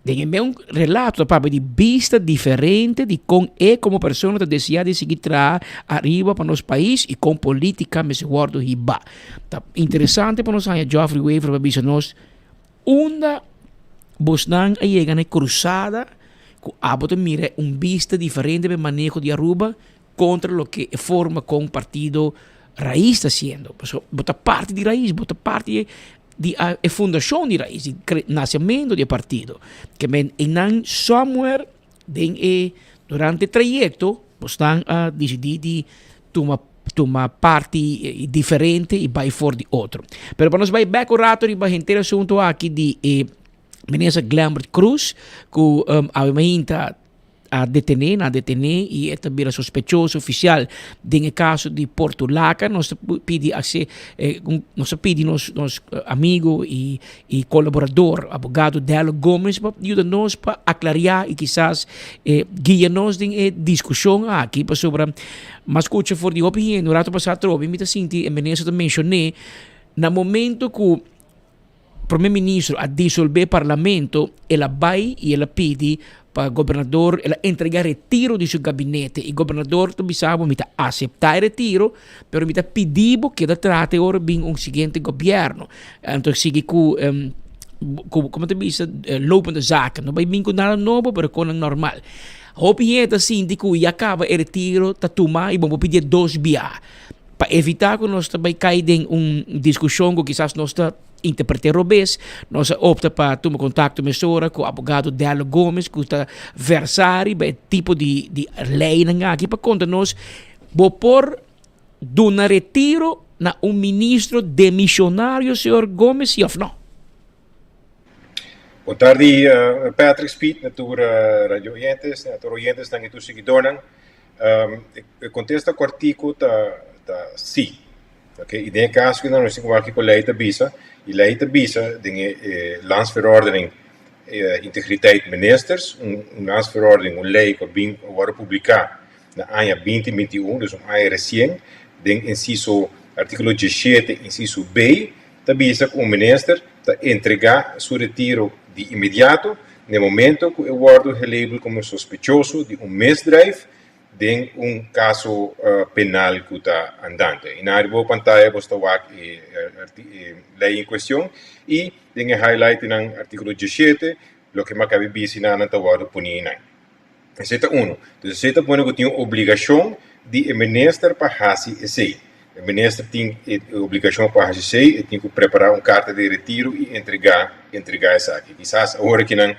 Den e meun relato ta papia di bista diferente di kon e komo persona ta deseá di sigui traha ariba pa nos pais i kon politika mester wòrdu hibá. Ta interesante pa nos haña Geoffrey Wever pa bisa nos unda bosnan a yega na e krusada ku abo ta mira un bista diferente pa e maneho di Aruba kontra loke e forma kon partido Raiz ta hasiendo. Pasobra bo ta parti di Raiz, bo ta parti di e fundashon di Raiz, di nasiamentu di e partido. Ke men einan somewhere den e durante e trayekto bosnan a disidí di tuma tuma parti diferente i bai for di otro. Pero pa nos bai bèk un rato riba henter asuntu aki di e minister Glenbert Croes ku awe mainta A detené, nan a detené i e ta bira sospechoso ofisial den e kaso di Portulaca. Nos ta pidi ase, nos ta pidi nos nos amigo i i kolaborador, abogado Dello Gomez pa yuda nos pa aklariá i kisas guia nos den e diskushon aki pasobra mi a skucha for di hopi hende un rato pasá atrobe mi ta sinti e minister ta menshoné na momento ku Prome Ministro a disolbe Parlamento, el a bay y el a pidi pa Gobernador, el a entrega retiro di su gabinete y Gobernador ta bisa bo mi ta acepta e retiro, pero mi ta pidi bo keda traha te ora bin un siguiente gobierno. Anto sigui cu, cu como ta bisa, lopende zaken, no bay bin cu nada nobo pero conan normal. Hopi hende ta sinti cu ya caba e retiro ta tuma y bo por pidi e dos bia. Pa evitá ku nos ta bai kai den un diskushon ku kisas nos ta interpret'é robes, nos a opta pa tuma kontakto mesora ku abogado Dello Gomes ku ta vèrsá riba e tipo di di leinan aki pa konta nos bo por duna retiro na un ministro demishonario señor Gomes si òf no? Bon tardi Patrick Speed na tur radio oyentes, na tur oyentesnan i tur siguidornan. E kontesta kòrtiku ta ta sí. Oke, i den e kaso ku nos tin ku wak kiko lei ta bisa, i lei ta bisa den e e landsverordening integriteit ministers, un un landsverordening, un lei ku a bin a wòrdu publiká na aña binti binti un, dus un aña resien, den insiso artíkulo diesshete insiso B, ta bisa ku un minister ta entregá su retiro di inmediato na e momento ku e wòrdu gelabel komo sospechoso di un misdrijf den un kaso penal ku ta andante. I na riba bo pantaya bo ta wak e lei en kuestion i den e highlightnan artíkulo diesshete loke mi a kabi bisa i nan ta wòrdu poni einan. Esei ta unu. Entonces esei ta pone ku tin un obligashon di e minister pa hasi esei. E minister tin e obligashon pa hasi esei, e tin ku prepará un karta di retiro i entregá entregá esaki. Kisas awor aki nan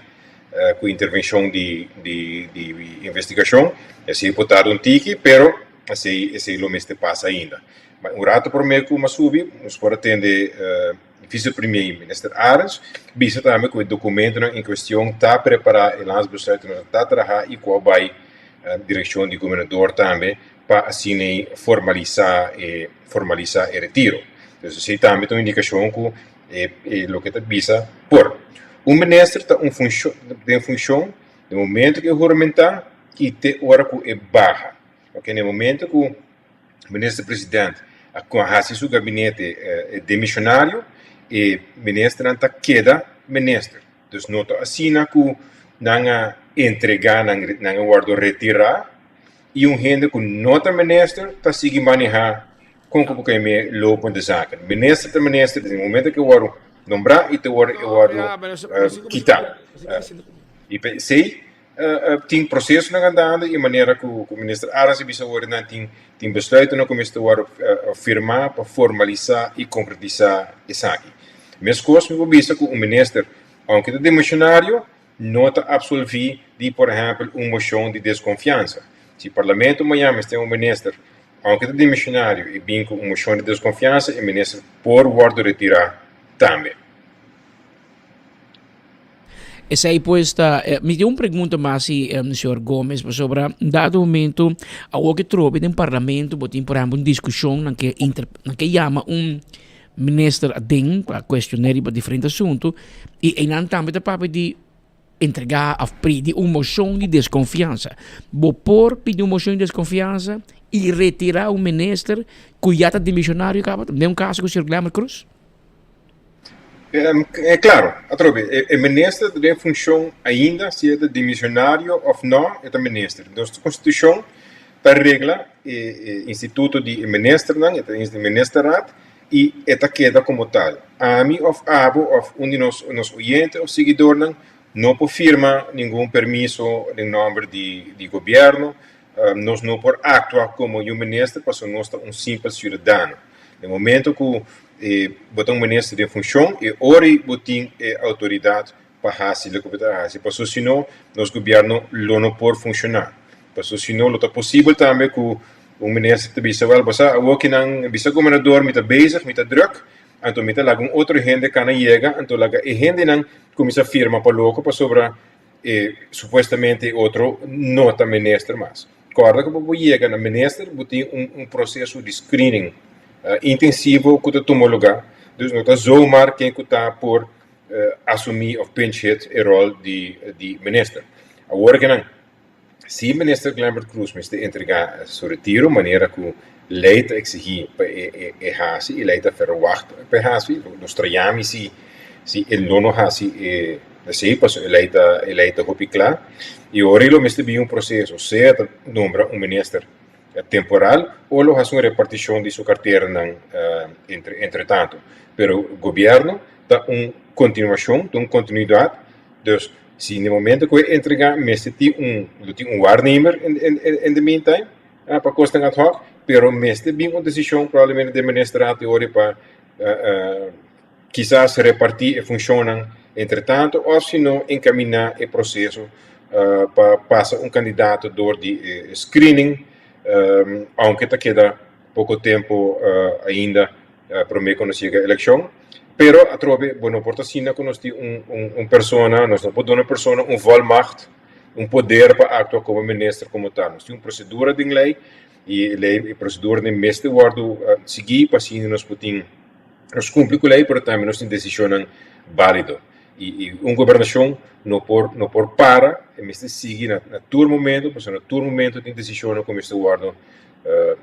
ku intervenshon di di di investigashon esei por tarda un tiki, pero esei esei lo mester pasa ainda. Ma un rato promé ku mi a subi nos por a tende Vicepremier Minister Arends bisa tambe ku e dokumentonan en kuestion ta prepará, e landsbesluitnan ta trahá i ku a bai direkshon di gobernador tambe pa asina formalisá e formalisá e retiro. Entonces esei tambe ta un indikashon ku e e loke ta bisa por. Un minister ta un funshon den funshon den momento ku e huramentá i te ora ku e baha. Oke na e momento ku Minister President a hasi su gabinete demisionario, e ministernan ta keda minister. Dus no ta asina ku nan a entrega nan, nan a wòrdu retirá i un hende ku no ta minister ta sigui manehá kon ku bo ke me lopende zaken. Minister ta minister desde e momento ku e wòrdu nombrá i te ora e wòrdu kitá. I p'esei Tin procesonan andando y manera cu Minister Arends a bisa awor nan tin tin besluitonan cu mester worde firma pa formalisa y concretisa esaki. Mescos mi por bisa cu un minister aunke ta demisionario no ta absolvi di por ehempel un mocion di desconfiansa. Si Parlamento mañan mester un minister aunke ta demisionario y bin cu un mocion di desconfiansa e minister por worde retira tambe. Esei pues ta, mi tin un pregunta mas si señor Gomez pasobra un dado momento awor ke trobe den parlamento bo tin por ehempel un diskushon nan ke inter nan ke yama un minister aden pa kuestion'é riba diferente asuntu i einan tambe ta papia di entrega of pidi un moshon di deskonfiansa. Bo por pidi un moshon di deskonfiansa i retira un minister ku ya ta dimisionario kaba den un kaso ku señor Glenbert Croes? E claro, atrobe, e minister ta den funcion ainda si e ta dimisionario of no, e ta minister. Nos constitucion ta regla e instituto di e ministernan, e ta e ministerraad, y e ta keda como tal. Ami of abo of un di nos nos oyente of siguidornan no por firma ningun permiso den nomber di di gobierno, nos no por actua como un minister pasobra nos ta un simpel ciudadano. Den momento ku e bo ta un minister den funshon e ora ei bo tin e outoridat pa hasi loke bo ta hasi pasobra si no nos gobièrnu lo no por funshoná. Pasobra si no lo ta posibel tambe ku un minister ta bisa wèl bo sa awor ki nan bisa gobernador mi ta bezig mi ta drùk anto mi ta laga un otro hende kana yega anto laga e hendenan kuminsá firma pa loko pasobra e supuestamente e otro no ta minister mas. Kòrda ku pa bo yega na minister bo tin un un proseso di screening intensivo ku ta tuma lugá, dus no ta zomaar ken ku ta por asumí òf pinch hit e ròl di di minister. Awor ke nan, si minister Glenbert Croes mester entregá su retiro manera ku lei ta eksigí pa e e hasi i lei ta verwagt pa e hasi, nos ta yami si si e lo no hasi e esei pasobra e lei ta e lei ta hopi kla i ora ei lo mester bin un proseso sea ta nombra un minister temporal o lo hasi un repartishon di su karteranan entre entre tanto pero gobierno ta un kontinuashon ta un kontinuidat dus si na e momento ku e entrega mester tin un lo tin un waarnemer in in in de meantime. pa kosnan ad hoc, pero mester bin un desishon probablemente den ministerraad di ori pa kisas repartí e funshonnan entretanto òf si no enkaminá e proseso pa pasa un kandidato dor di e screening, ounke ta keda poko tempu ainda promé ku nos yega elekshon. Pero atrobe bo no por ta asina ku nos tin un un persona, nos no por duna un persona un volmacht, un poder pa aktua komo minister komo tal. Nos tin un prosedura den lei i e lei e proseduranan mester wòrdu sigui pa asina nos por tin nos kumpli ku lei pero tambe nos tin desishonnan bálido. I i un gobernashon no por no por para, e mester sigui na na tur momento pasobra na tur momento tin desishonnan ku mester wòrdu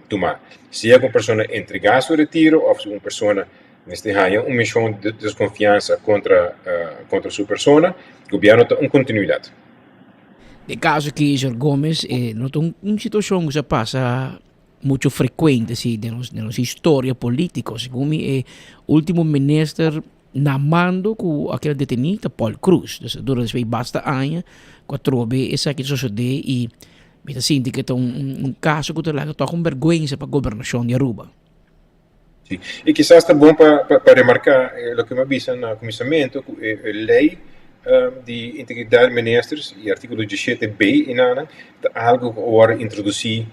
tumá. Sea ku un persona entregá su retiro òf si un persona mester haña un mishon di deskonfiansa kontra kontra su persona, gobièrnu ta un kontinuidat. Den kaso aki, señor Gomez, e no ta un situashon ku sa pasa mucho frekuente si den nos den nos historia polítiko. Segun mi e último minister na mando ku a keda detení ta Paul Croes. Dus a dura despues basta aña ku atrobe esaki ta sosodé i mi ta sinti ku e ta un kaso ku ta laga tòg un bèrgwensa pa gobernashon di Aruba. Sí, i kisas ta bon pa pa remarká loke mi a bisa na kuminsamentu ku e lei di integridat di ministers i artíkulo diesshete b enanan ta algu ku a wòrdu introdusí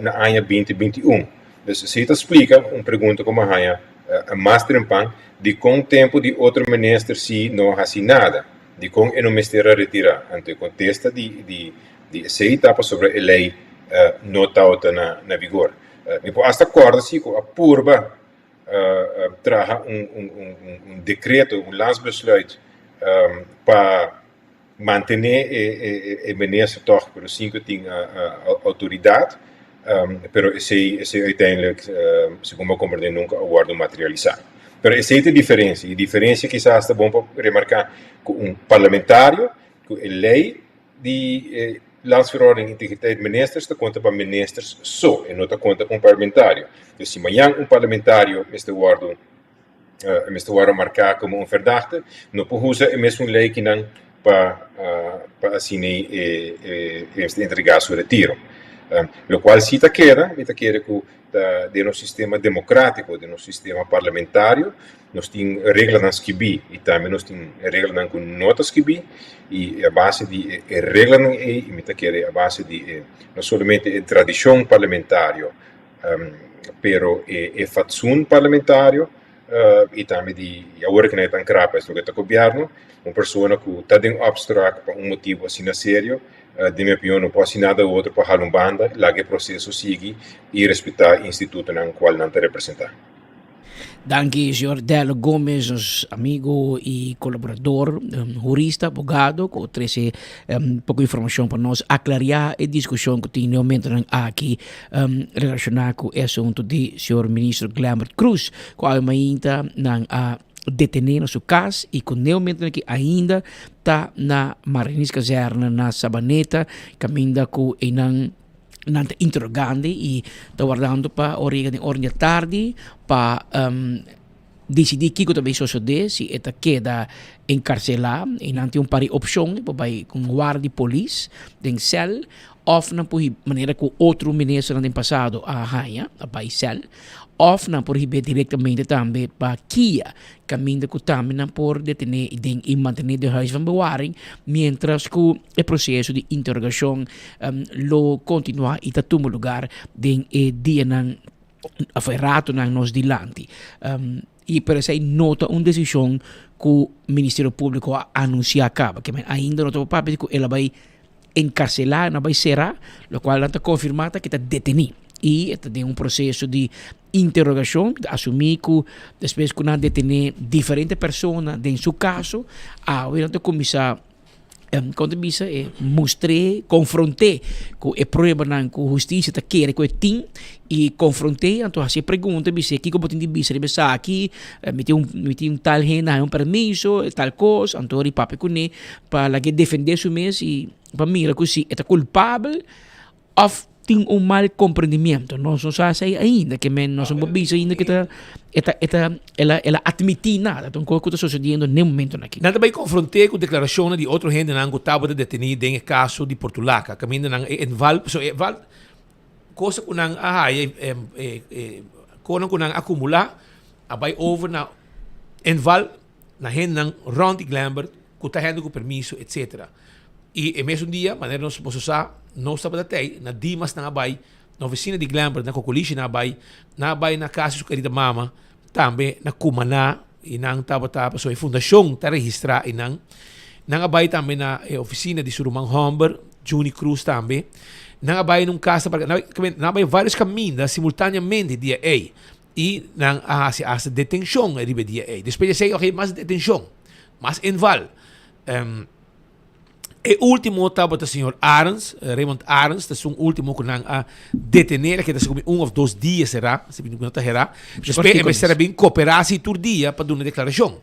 na aña binti binti un. Dus esei ta splika un pregunta ku mi a haña mas trempan, dikon tempu di otro minister si no a hasi nada? Dikon e no mester a retirá? Anto e kontesta di di di esei ta pasobra e lei no tabata na na vigor. Mi por asta kòrda si ku a purba traha un un un un dekreto, un landsbesluit pa Mantené e minister tòg pero sin ku tin outoridat, pero esei esei uiteindelijk segun bo a komprendé nunka a wòrdu materialisá. Pero esei ta e diferensia, e diferensia kisas ta bon pa remarká ku un parlamentario ku e lei di Landsverordening Integriteit Ministers ta konta pa ministers so, e no ta konta pa un parlamentario. Dus si mañan un parlamentario mester wòrdu E mester wòrdu marká komo un verdachte. No por usa e mesun lei kinan pa pa asina e e mester entregá su retiro. Lokual si ta keda, mi ta kere ku ta den nos sistema demokrátiko, den nos sistema parlamentario, nos tin reglanan skibí i tambe nos tin reglanan ku no ta skibí i a base di e reglanan ei mi ta kere a base di e no solamente e tradishon parlamentario, Pero e fatsoen parlamentario y tambe di awor cu nan e tan crap es loke ta gobierno, un persona cu ta den opspraak pa un motibo asina serio, den mi opinion no por haci nada otro pa hala un banda, laga e proceso sigui y respeta e institutonan cual nan ta representa. Danki señor Dello Gomez, nos amigo y colaborador, hurista, abogado, cu trece poco informacion pa nos aclaria e discusion cu tin neomentonan aki relaciona cu e asunto di señor ministro Glenbert Croes, cu awe mainta nan a detene na su cas y cu neomentonan aki ainda ta na Marinierskazerne na Sabaneta, caminda cu eynan Nan ta interogando y ta wardando pa ora yega den ora di atardi pa disidí kiko ta bay sosodé, si e ta keda enkarselá y nan tin un par di opshon, e por bay ku un guarda di polis den sèl òf nan por hiba manera ku otro ministernan den pasado a haña, a bay sèl, òf nan por hib'é direktamente tambe pa kia Caminda cu tambe nan por detene y den y mantene den huis van bewaring mientras cu e proceso di interrogacion lo continua y ta tuma lugar den e dianan of e ratonan nos dilanti. Y pero esey no ta un decision cu Ministerio Publico a anuncia caba, ke men ainda no ta por papia di cu el a bay encarcela, el a bay cera, locual nan ta confirma ta cu e ta deteni y e ta den un proceso di Interogashon ta asumí ku despues ku nan detené diferente persona den su kaso, awe nan ta kuminsá kon ta bisa e mustr'é, konfront'é ku e pruebanan ku hustisia ta kere ku e tin i konfront'é anto hasi e pregunta bis'é kiko bo tin di bisa riba esaki, mi tin un mi tin un tal hende a haña un permiso tal kos anto ora i papia kuné pa lag'é defendé su mes i pa mira ku si e ta kulpabel Of tin un mal comprendimiento. Nos no sa esei ainda, ke men nos no por bisa ainda ke ta e ta e ta el a el a admití nada. Ta un kos ku ta sosediendo n'e momentonan aki. Nan ta bai konfronté ku deklarashonnan di otro hendenan ku tabata detení den e kaso di Portulaca, kaminda nan e enval, pasobra e enval. Cosa cu nan a haya, conan cu nan a acumula, a bay over na inval na hendenan rond di Glenbert cu ta hende cu permiso etc. Y e mesun dia, manera nos boso sa, nos tabata tey, na Dimas nan a bay, na oficina di Glenbert na Cocolishi nan a bay, nan a bay na cas di su kerida mama, tambe na Cumaná, y nan tabata, pasobra e fundacion ta registra eynan. Nan a bay tambe na e oficina di su ruman homber, Juni Cruz tambe. Nan a bay na un casa, nan a bay varios caminda simultaneamente dia ey. Y nan a haci hasta detencion riba e dia ey. Despues di esey oke mas detencion, mas inval. E ultimo tabata señor Arends, Raymond Arends, ta esun ultimo cu nan a detene, a keda segun mi un of dos dia sera, si mi no ta hera. Despues e mester a bin coopera si tur dia pa duna declaracion.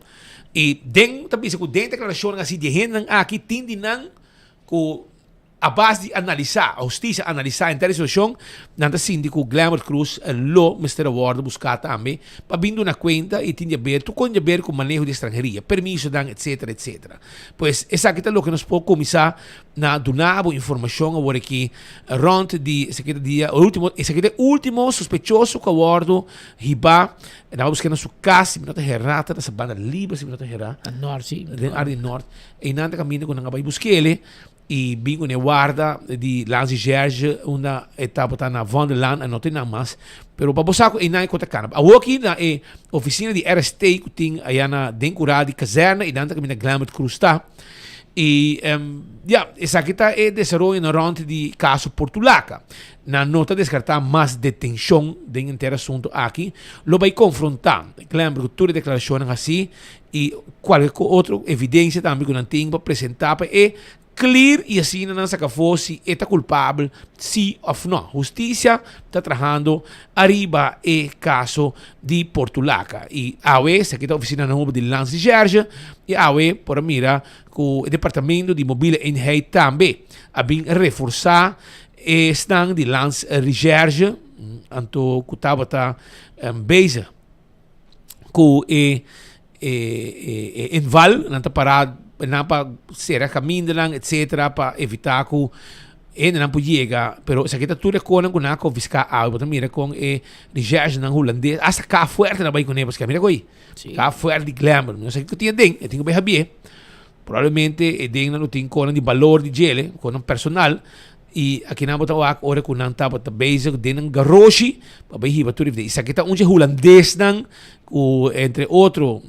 Y den, ta bisa cu den declaracionnan asi di e hendenan aki tin di nan cu A base di analisá, hustisia analisá henter e situashon, nan ta sinti ku Glenbert Croes lo mester a wòrdu buská tambe pa bin duna kuenta i tin di aber tur kon di aber ku maneho di estranheria, permisonan etsetera etsetera. Pues esaki ta loke nos por kuminsá na duna bo informashon awor aki rònt di esaki ta dia ultimo esaki ta e ultimo sospechoso ku a wòrdu hibá nan a busk'é na su kas si mi no ta herá ta na Sabana Libre si mi no ta herá Na nòrt si. Den área di nòrt einan ta kaminda ku nan a bai busk'é I bin ku ne warda di Landsrecherche unda e tabata na Vondellaan a no tin nan mas. Pero pa bo sa ku einan e kota kana. Awor aki na e ofisina di RST ku tin aya na den kura di kazèrna i nan ta kaminda Glenwood Cruz ta. I ya, esaki ta e desaroyonan rònt di kaso Portulaca. Nan no ta deskartá mas detenshon den henter asuntu aki. Lo bai konfrontá Glenbrook ku tur e deklarashonnan hasí i kualke otro evidensia tambe ku nan tin pa presentá pa e clear i asina nan saka afó si e ta kulpabel si òf nò. Hustisia ta trahando ariba e kaso di Portulaca i awe esaki ta ofisina nobo di Landsrecherche i awe por a mira ku e departamento di Mobiele Eenheid tambe a bin reforsá esnan di Landsrecherche anto ku tabata bezig. ku e e e inval nan ta para nan pa sera kamindanan etcetera pa evita ku hendenan por yega pero esaki ta tur e konan ku nan a konfiská awe bo ta mira kon e recherchenan hulandes asta kaha fuerte nan bai kuné paske mira koe kaha fuerte di glamour mi no sa kiko tin aden e tin ku bai habié probablemente e den nan lo tin konan di balor di djele konan personal. I akinan bo ta wak ora ku nan tabata bezig den nan garoshi pa bai hiba tur e Esaki ta un dje hulandesnan ku entre otro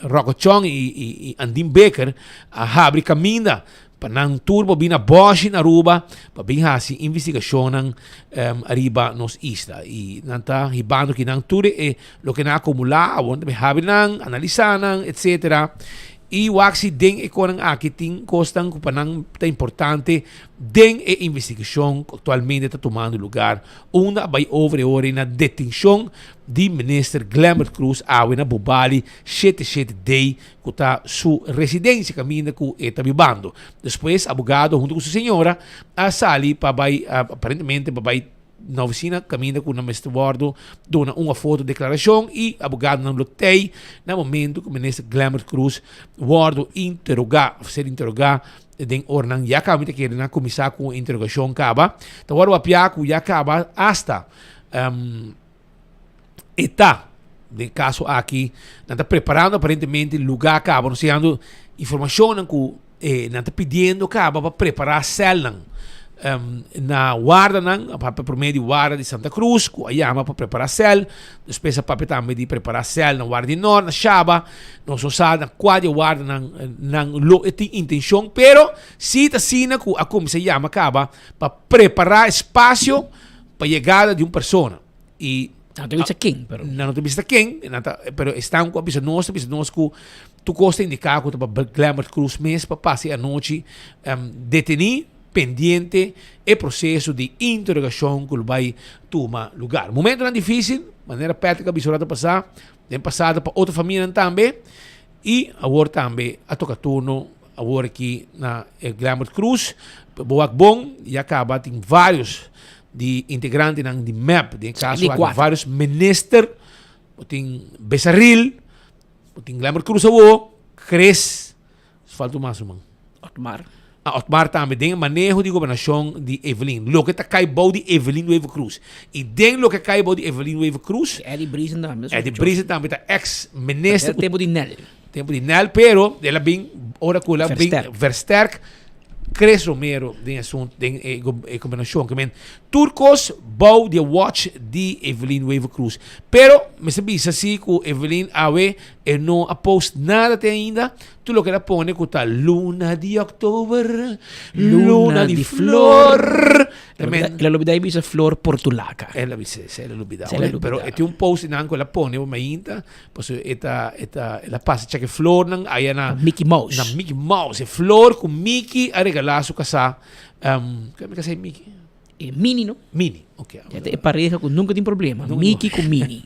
Rocco Chong i Andin Becker a habri kaminda pa nan tur por bin na bòshi na Aruba pa bin hasi investigashonnan ariba nos isla. I nan ta hibando kinan tur e loke nan a akumulá awor nan ta bin habri nan, analisá nan etsetera. I wak si den e konan aki tin kosnan ku pa nan ta importante den e investigashon ku aktualmente ta tumando lugar unda a bai over e ora na detenshon di minister Glenbert Croes awe na Bobali shete shete D ku ta su residensia kaminda ku e ta bibando. Despues abogado hunto ku su señora a sali pa bai aparentemente pa bai Na oficina caminda cu nan mester wordo duna un of otro declaracion y abogadonan lo tey na momento cu minister Glenbert Croes wordo interoga of ser interoga den oranan ya caba. Mi ta kere nan cuminsa cu un interogacion caba. Ta wordo papia cu ya caba hasta e ta den caso aki nan ta preparando aparentemente lugar caba nos ta yando informacionnan cu nan ta pidiendo caba pa prepara celnan na wardanan a papia prome di warda di Santa Cruz cu a yama pa prepara cel despues a papia tambe di prepara cel na warda di Nort na Shaba nos no sa na cua di e wardanan nan lo e tin intencion pero si ta asina cu a cuminsa yama caba pa prepara espacio pa yegada di un persona y Nan no ta bisa ken, pero. Nan no ta bisa ken, nan ta, pero esnan ku a bisa nos, ta bisa nos ku tur kos ta indiká ku ta pa Glenbert Croes mes pa pasa e anochi detení pendiente e proseso di interogashon ku lo bai tuma lugar. Momentonan difísil, manera Patrick a bisa un rato pasá, den pasado pa otro famianan tambe i awor tambe a toka turno awor aki na e Glenbert Croes. Bo wak bon, ya kaba tin vários di integrantenan di mep, den caso aki varios minister, bo tin Besaril, bo tin Glenbert Croes awo, Chris, falta un mas man. Otmar. A Otmar tambe den e maneho di gobernacion di Evelyn. Loke ta cay bou di Evelyn Wever-Croes. Y den loke a cay bou di Evelyn Wever-Croes. Eddie Briesen tambe. Eddie Briesen tambe ta ex minister. Tempo di Nel. Tempo di Nel, pero el a bin ora cu el a bin versterk Chris Romero den asunto den e e gobernacion. Ke men tur cos bou di e watch di Evelyn Wever-Croes. Pero mester bisa si cu Evelyn awe e no a post nada te ainda. Tur loke el a pone ku ta luna di òktober, luna di flor. El a lubida e bisa flor portulaca. El a bisa, sí, el a lubida. Pero e tin un post nan ku el a pone bo mainta, pasobra e ta, e ta, el a pasa chek e flornan aya na Mickey Mouse. Na Mickey Mouse. E flor ku Mickey a regalá su kasá. Ke mi kasá e Mickey? E Mini no? Mini, ok. Ya ta e pareha ku nunka tin problema, Mickey ku Mini.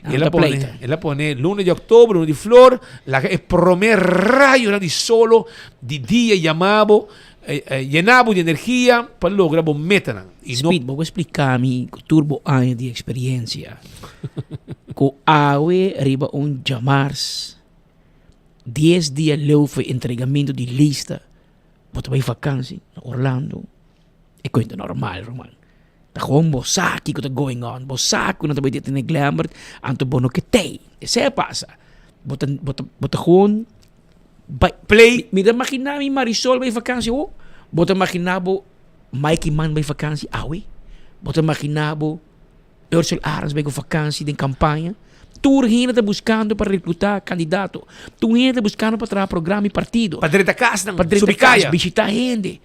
El a pone, el a pone luna di oktober, luna di flor, laga e prome rayonan di solo di dia yama bo, yena bo di energia pa logra bo metanan. I no. Speed, bo por splika mi ku tur bo aña di eksperiencia ku awe riba un djamars dies dia leu for entregamento di lista bo ta bai vakansi na Orlando? E cuenta normal ruman. Ta gewoon bo sa kico ta going on, bo sa cu no ta bay detene Glembert, anto bo no ke tey. Esey a pasa. Bo ta, bo ta, bo ta gewoon bay. Play. Mi ta magina mi Marisol bay vakantie awo. Bo ta magina bo Mikey Man bay vakantie awe. Bo ta magina bo Ursel Arends bay cu vakantie den campaña. Tur hende ta buscando pa recluta candidato. Tur hende ta buscando pa traha programa y partido. Pa drenta casnan, Pa drenta subi cas, caya. bishita hende.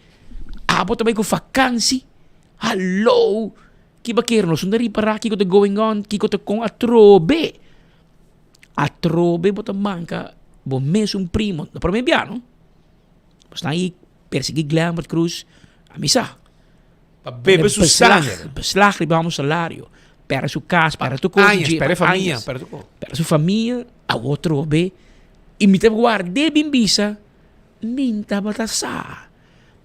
Abo ta bai ku fakansi? Hallo! Kiba kier nos no ta ripará kiko ta going on, kiko ta kon atrobe. Atrobe bo ta manka bo mesun primo. No prome bia no. Bo sta ahí persiguí Glenbert Cruz, a mi sa. Pa bebe su sanger. Beslag riba un salario. Perde su kas, perde tur kos. Añas, perde famia, perde tur kos. Perde su famia, awo atrobe. I mi ta ward'é bin bisa. Min tabata sa.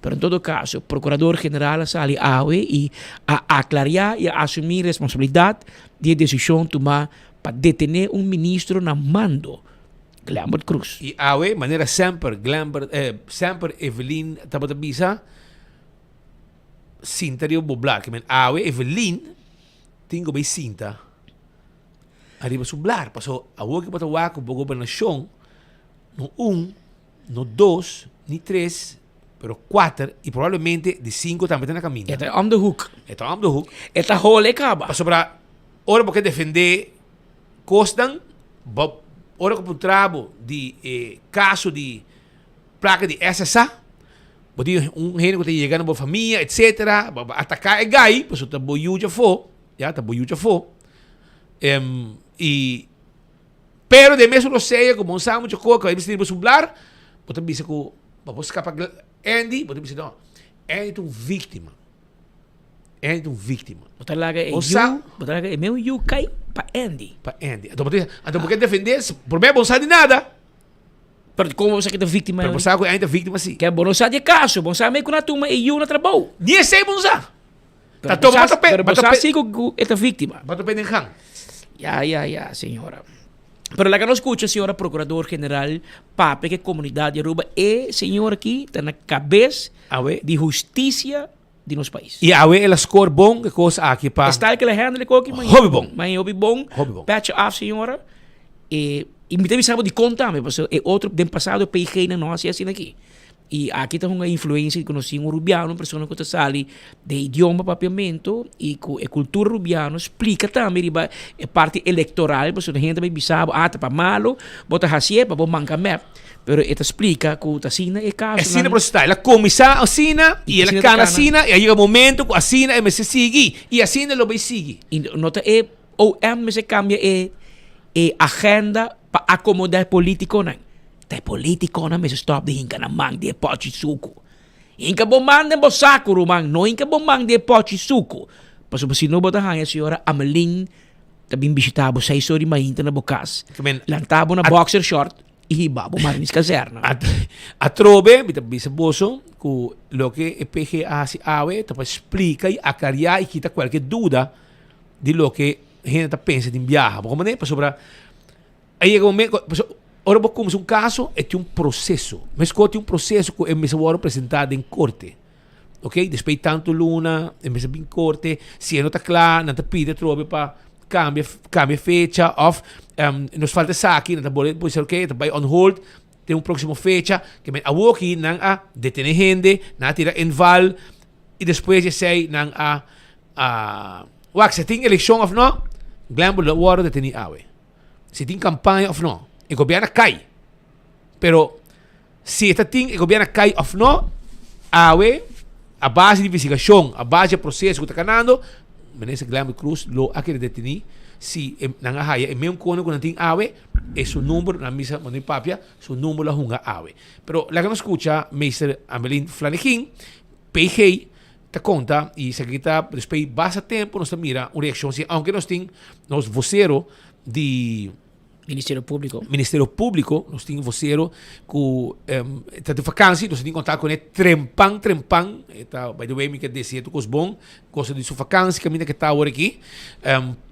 Pero en todo caso, Procurador General a sali awe y a aclaria y a asumi responsabilidad di e decision tuma pa detene un ministro na mando, Glenbert Croes. Y awe, manera semper Glenbert, eh, semper Evelyn tabata bisa, sinta riba bo blar. Ke men awe Evelyn tin ku bay sinta ariba su blar. Paso awor ke bo ta wak ku bo gobernacion, No un, no dos, ni tres, pero kuater i probablemente di sinku tambe ta na kaminda. E ta om de hoek. E ta om de hoek. E ta hole kaba. Pasobra ora bo ke defendé kosnan, bo ora ku puntra bo di e kaso di plaka di SSA, bo tin un hende ku ta yega na bo famia etcetera, bo a ataká e gai pasobra ta bo yu djafó, ya, ta bo yu djafó, i. Pero den mesun rosea ku bo no sa mucho koe ku a bisti riba su blar, bo ta bisa ku pa bo skapa Andy, bo ta bisa no, Andy ta un víktima. Andy ta un víktima. Bo ta laga e yu, bo ta laga e meu yu kai pa Andy. Pa Andy. Anto bo ta, anto bo ke defendé, promé bo no sa di nada. Pero komo bo sa ku e ta víktima? Pero bo sa ku Andy ta víktima si. Ke bo no sa di e kaso, bo no sa me ku nan a tuma e yu na trabou. Ni esei bo no sa. Ta toma bo ta pe, pero bo sa si ku e ta víktima. Bo ta pe den gang. Ya, ya, ya, señora. Pero laga nos skucha señora Procurador General papia ku e komunidat di Aruba. E señor aki ta na kabes di hustisia di nos pais. I awe el a score bon e kos aki pa. E style ku el a handle e koki mañana. Hopi bon. Mañana hopi bon. Hopi bon. Pètje af señora. E i mi ta bisa bo dikon tambe pasobra e otro den pasado PG nan no hasi asina aki. I aki ta hunga influensia di ku nos tin un rubiano, un persona ku ta sali den idioma papiamentu i ku e kultura rubiano splika tambe riba e parti elektoral, pasobra hende ta bai bisa bo, ah ta pa malu bo ta hasié pa bo manka mep, pero e ta splika ku ta asina e kasonan. Asina por sta, el a kuminsá asina i el a kana asina i a yega momento ku asina e mester sigui i asina lo bai sigui. I no ta e OM mester kambia e e agenda pa akomodá e politikonan. Ta e politikonan mester stòp di hinka nan man den e pòchi suku. Hinka bo man den bo saku, ruman, no hinka bo man den e pòchi suku. Pasobra si no bo ta haña señora Amelin ta bin bishitá bo seis ora di mainta na bo kas, lantá bo na boxer short i hiba bo Marines Kazèrne. Atrobe mi ta bisa boso ku loke e PG a hasi awe ta pa splika i aklariá i kita kualke duda di loke hende ta pensa den biaha. Bo komprende? Pasobra a yega un momento, pasobra. Ora bo cuminsa un caso, e tin un proceso. Mescos tin un proceso cu e mester worde presenta den corte. Ok, despues di tanto luna, e mester bin corte. Si e no ta cla, nan ta pidi atrobe pa cambia, cambia fecha of nos falta esaki, nan ta bole bisa ok, ta bay on hold te un proximo fecha. Ke men awoki nan a detene hende, nan a tira inval y despues di esey nan a, a wak si tin eleccion of no, Glenbrook lo worde deteni awe. Si tin campaña of no. E gobierno a cay. Pero si e ta tin e gobierno a cay of no, awe a base di investigacion, a base di e proceso cu ta canando, Minister Glenbrook Cruz lo a keda deteni si e nan a haya e meun cono cu nan tin awe, e su number, nan misa manda mi papia, su number lo a hunga awe. Pero laga nos scucha Meester Amelin Flanegin, PG, ta konta i esaki ta despues basta tempu nos ta mira un reakshon si aunke nos tin nos vocero di Ministerio Público. Ministerio Público, nos tin vocero ku ta di vakansi, nos tin kontak kuné trempan trempan, e ta by the way mi ke desea tur kos bon, gosa di su vakansi kaminda ke ta awor aki,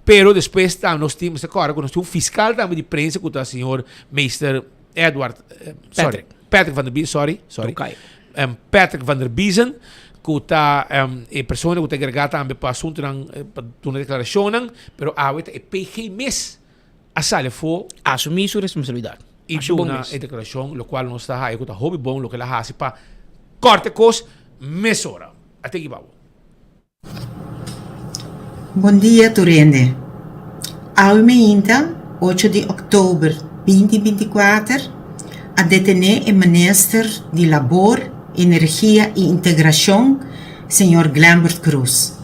pero despues ta nos tin, mester kòrda ku nos tin un fiskal tambe di prensa ku ta señor meester Edward, sorry, Patrick van der Biesen, sorry, sorry. Patrick van der Biesen, ku ta e persona ku ta enkargá tambe pa asuntunan, pa duna deklarashonnan, pero awe ta e PG mes a sali afó. Asumí su responsabilidat. I duna e deklarashon, lokual nos ta haya ku ta hopi bon loke el a hasi pa kòrta e kos mesora. A teki babo. Bon dia tur hende. Awe meinta, ocho di òktober binti binti kuater, a detené e minister di Labor, Energia i Integrashon, señor Glenbert Croes.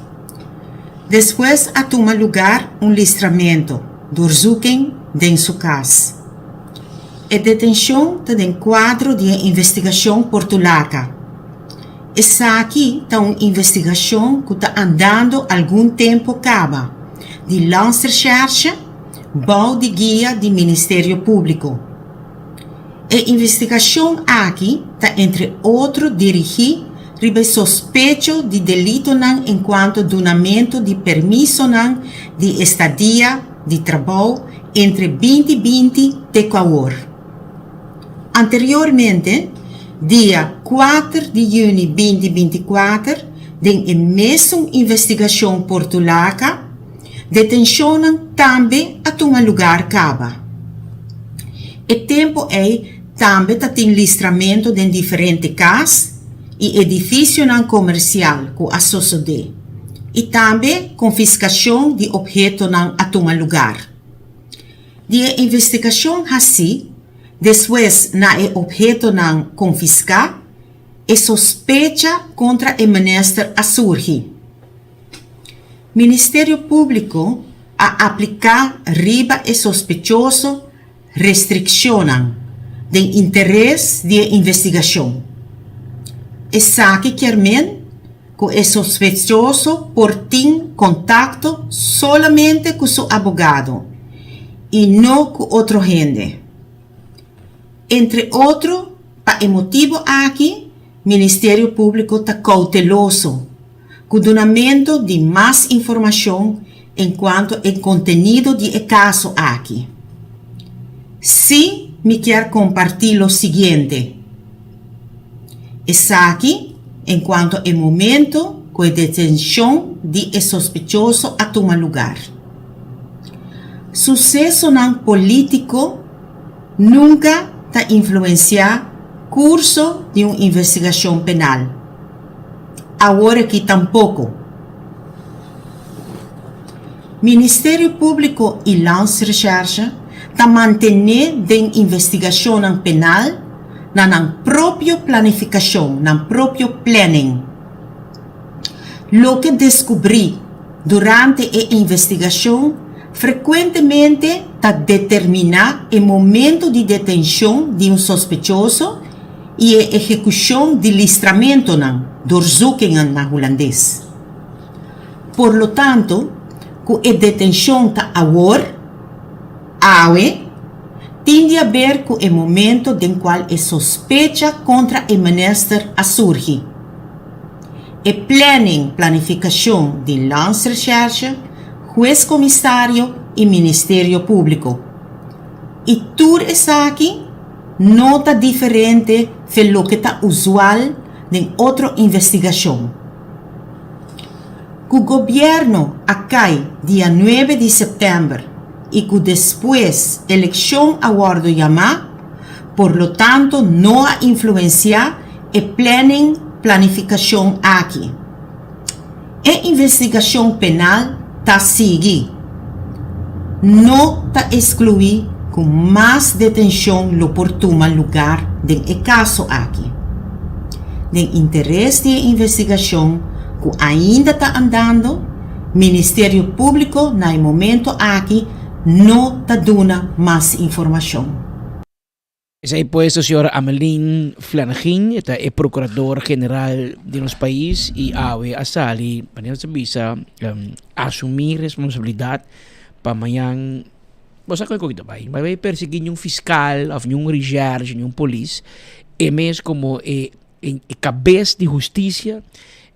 Despues a tuma lugar un listramento, doorzoeking, den su kas. E detenshon ta den kuadro di e investigashon Portulaca. Esaki ta un investigashon ku ta andando algun tempu kaba di Landsrecherche bou di guia di Ministerio Públiko. E investigashon aki ta entre otro dirigí riba e sospecho di delitonan enkuanto dunamentu di permisonan di estadia di trabou entre 2020 te ku awor. Anteriormente, dia kuater di yüni 2024, den e mesun investigashon Portulaca, detenshonnan tambe a tuma lugar kaba. E tempu ei tambe ta tin listramento den diferente kas i edifisionan komersial ku a sosodé i tambe konfiskashon di ophetonan a tuma lugar. Di e investigashon hasí despues na e ophetonan konfiská, e sospecha kontra e minister a surgi. Ministerio Públiko a apliká riba e sospechoso restrikshonnan den interes di e investigashon. Esaki kier men ku e sospechoso por tin kontakto solamente ku su abogado i no ku otro hende. Entre otro pa e motibu aki Ministerio Públiko ta kouteloso ku dunamentu di mas informashon enkuanto e kontenido di e kaso aki. Sí mi kier kompartí lo siguiente. Esaki enkuanto e momento ku e detenshon di e sospechoso a tuma lugar. Susesonan polítiko nunka ta influensiá kurso di un investigashon penal. Awor aki tampoko. Ministerio Públiko i Landsrecherche ta mantené den investigashonnan penal na nan propio planifikashon, nan propio planning. Loke deskubrí durante e investigashon frekuentemente ta determiná e momento di detenshon di un sospechoso i e ehekushon di listramentonan, doorzoekingen na hulandes. Por lo tanto, ku e detenshon ta awor, awe, tin di haber ku e momento den kual e sospecha kontra e minister a surgi. E planning, planifikashon, di Landsrecherche, Hues Komisario i Ministerio Públiko. I tur esaki no ta diferente fe loke ta usual den otro investigashon. Ku gobièrnu a kai dia nuebe di sèptèmber i ku despues elekshon a wòrdu yamá, por lo tanto no a influensiá e planning planifikashon aki. E investigashon penal ta sigui. No ta eskluí ku mas detenshon lo por tuma lugar den e kaso aki. Den interes di e investigashon ku ainda ta andando, Ministerio Públiko na e momento aki no ta duna mas informashon. Esei pues ta señora Ameline Flanegin, e ta e procurador general di nos pais y awe a sali, manera nos ta bisa, asumi responsabilidad pa mañan, bo sa con e coki ta bay, bay persegui niun fiscal of niun recherche, niun polis, e mes como e e cabes di husticia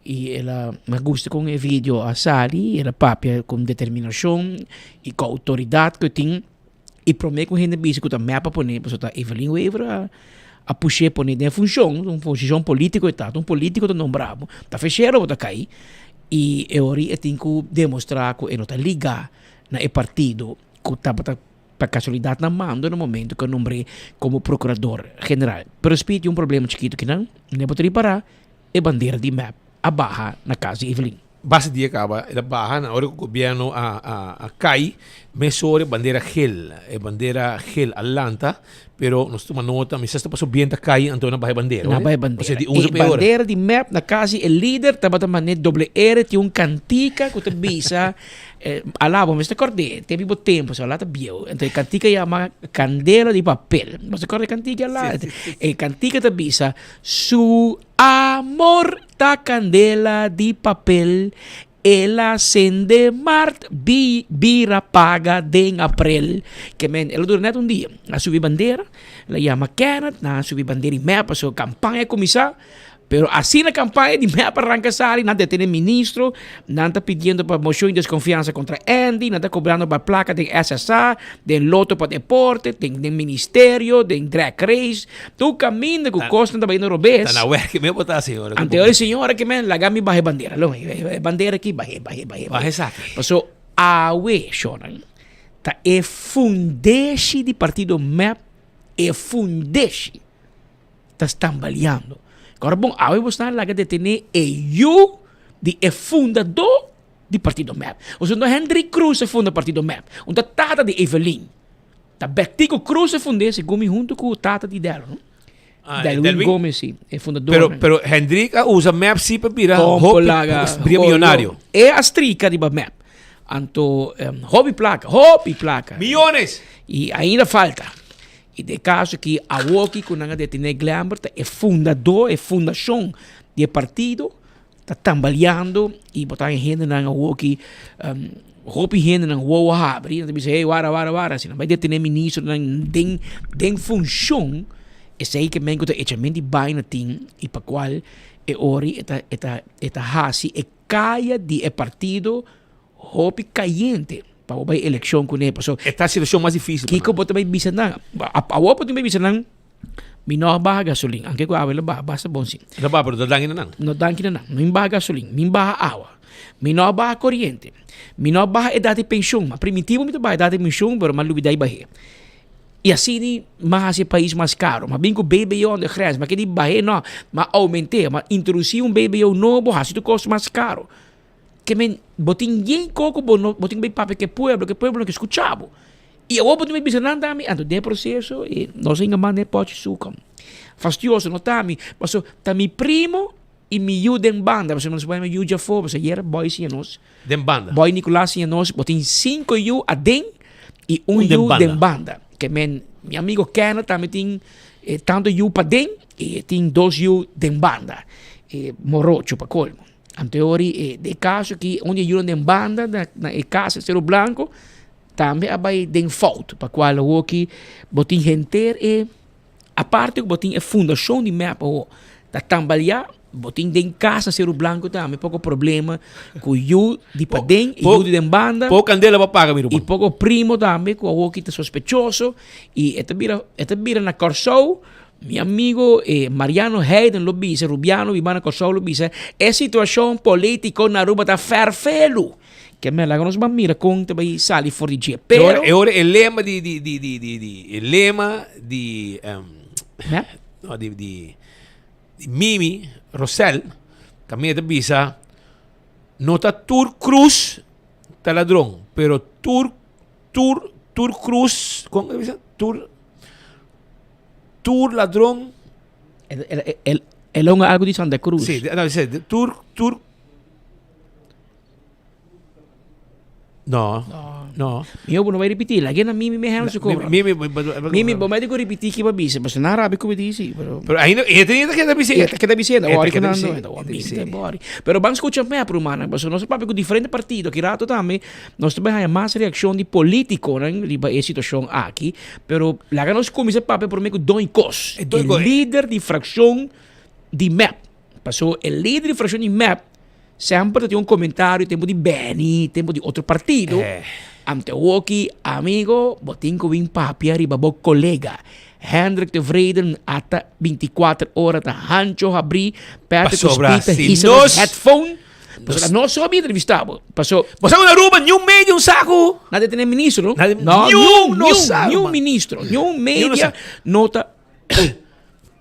y el a, mi a gusta con e video a sali, el a papia con determinacion y cu autoridad cu e tin. E promé ku hende bisa ku ta mep a pone pasobra ta Evelyn Wever a a push'é pone den funshon, un posishon polítiko e ta, un polítiko ta nombra bo, ta feshero bo ta kai i e ora e tin ku demostrá ku e no ta ligá na e partido ku tabata pa kasualidat na mando na momento ku a nombr'é komo prokurador general. Pero Speed tin un problema chikitu kinan, ne bo ta ripará e bandera di mep a baha na kas di Evelyn. Basta dia kaba el a baha na ora ku gobierno a a a kai mesora e bandera gel e bandera gel a lanta pero nos tuma nota mi sa sta paso biento a kai anto nan baha e bandera Nan baha e bandera. Osea di un E peor. bandera di mep na kas di e lider tabata mane doble R tin un kantika ku ta bisa ala bo mester kord'é te bibo tempo so ala ta bieu anto e kantika yama kandela di papel bo ta kòrda e kantika ala e kantika ta bisa su amor Ta candela di papel el a cende mart bi bira paga den aprel. Ke men el a dura net un dia. A subi bandera, el a yama Kenneth, nan a subi bandera di mep pasobra campaña a cuminsa. Pero asina campaña di mep a ranca sali, nan detene ministro, nan ta pidiendo pa mocion di desconfiansa contra Endy, nan ta cobrando pa placa den SSA, den Lotto pa Deporte, den den ministerio, den drag race, tur caminda cu cosnan ta bayendo robes. Ta na werk mi bo ta señora. Ante ora señora ke men laga mi baha e bandera. Lo e bandera aki bahe bahe bahe. Bahe esaki. Paso awe shornan ta e fundeshi di partido mep e fundeshi ta stambaleando. Kor bon awe bo sta laga detene e yu di e fundador di partido mep. Osea no Hendrik Croes a funda partido mep. Un ta tata di Evelyn. Ta Betico Croes a fund'é segun mi hunto cu tata di Delwin, no? Ah, Delwin Delwin? Gomez, si, e fundador. Pero, pero Hendrik a usa mep si pa bira Compo hopi, laga, bira holo. millonario. E a strika riba mep. Anto, em, hopi placa, hopi placa. Millones! Y ainda falta. Y den e caso aki, awoki cu nan a detene Glenbert, ta e fundador, e fundacion di e partido, ta tambaleando y bo ta hendenan awoki hopi hendenan wowo habri nan ta bisa hey wara wara wara si nan bai detene ministronan den den funcion esey ke men ku ta echamento di baina tin y pa cual e ori e ta e ta e ta haci e caya di e partido hopi cayente pa bo bai eleccion cune paso E ta situacion mas dificil pa kiko nan. bo ta bai bisa nan awor bo tin bai bisa nan. Mi no a baha gasolin, anke ku awe lo baha basta bon si. No baha, pero no danki na nan. No danki na nan. Mi baha gasolin, mi baha awa, mi no a baha koriente, mi no a baha edat di penshon. Ma primitivo mi ta baha edat di penshon, pero mi a lubida i bah'é. I asina mi a hasi e pais mas karo. Mi a bin ku BBO aan de grens, mi a keda di bah'é no, mi a oument'é, mi a introdusí un BBO nobo, hasi tur kos mas karo. Ke men, bo tin yen koko bo no, bo tin ku bai papia ku e pueblo, ku e pueblo no ke skucha bo. I awor bo tin bisa nan ta mi, anto den e proseso e nos a hinga manda e pochi suka. Fastioso no ta mi, paso ta mi primo i mi yu den banda, pasobra nos bai mi yu djafó, pasobra ayer boy siña nos. Den banda. Boy Nicolas siña nos, bo tin cinco yu aden i un yu den banda. Ke men, mi amigo Kenneth tambe tin tanto yu paden i e tin dos yu den banda, e morocho pa colmo. Anto e ora e den e caso aki un di e yunan den banda na e casa di Cerro Blanco, Tambe a bai den fout, pa cual awoki bo tin henter e, aparte cu bo tin e fundacion di mep awo ta tambalia, Bo tin den cas na Ceru Blanco tambe poco problema cu yu di paden y yu di den banda. Poco candela pa paga mi ruman. Y poco primo tambe cu awoki ta sospechoso y e ta bira e ta bira na Corsou. Mi amigo eh, Mariano Heiden lo bisa, Rubiano biba na Corsou lo bisa, e situacion politico na Aruba ta ferfelu. Ke men laga nos ban mira con ta bay sali for di dje. Pero E ora e lema di di di di di di e lema di Mep? No di di Di Mimi Rosel kaminda ta bisa no ta tur cruz ta ladron pero tur tur tur cruz kon ta bisa tur tur ladron El el longa algo di Santa Cruz. Si, no, dice tur tur No. No. Mi obo no bai repeti. Lag'e na Mimi me hel su cobra. Mimi, Mimi, bo mai di ku repeti ki ba bisa. Paso na rabi ku di si. Pero, pero ainda, e ta keda bisa. E ta keda bisa. Na wori ku nando. Mimi, Pero ban skucha me rumannan. Paso nos papia ku diferente partido. Ki rato tambe nos ta bai haña mas reakshon di politikonan riba e situashon aki. Pero laga nos kuminsa papia prome ku Don Kos. E lider di frakshon di mep. Paso e lider di frakshon di mep Semper ta tin un comentario tempo di Benny, tempo di otro partido. Eh. Ante awoki, amigo, bo tin cu bin papia riba bo colega. Hendrik Tevreden ata 24 ora ta hancho habri, Patrick Pasobra Ospita si hisa nos nos- headphone. Pasobra nos so a entrevista bo. Paso, Bo sa ku na Aruba niun medio un saku. Nada tene ministro, no? Nada- No, niun niun, no niun, sa, niun man. ministro, niun Niun no media sa. no ta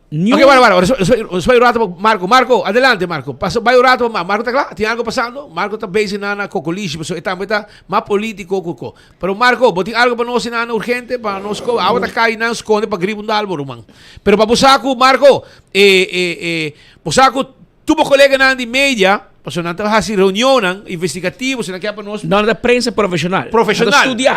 Ok, bueno, bueno, nos bai un rato pa Marco. Marco, adelante Marco. Pasa, bai un rato pa Marco. Marco ta kla? Tin algo pasando? Marco ta bezig na na Cocolishi, pasobra e tambe ta mas politico ku ko. Pero Marco, bo tin algo pa nos na urgente pa nos ko? Awa ta kai nan skonde pa griep un dalbo, ruman. Pero pa bo sa ku Marco, e e e bo sa ku tur bo koleganan di media, pasobra nan ta hasi reunionnan investigativo, si nan ke pa nos. Nan ta prensa profesional. Profesional. Nan ta studia.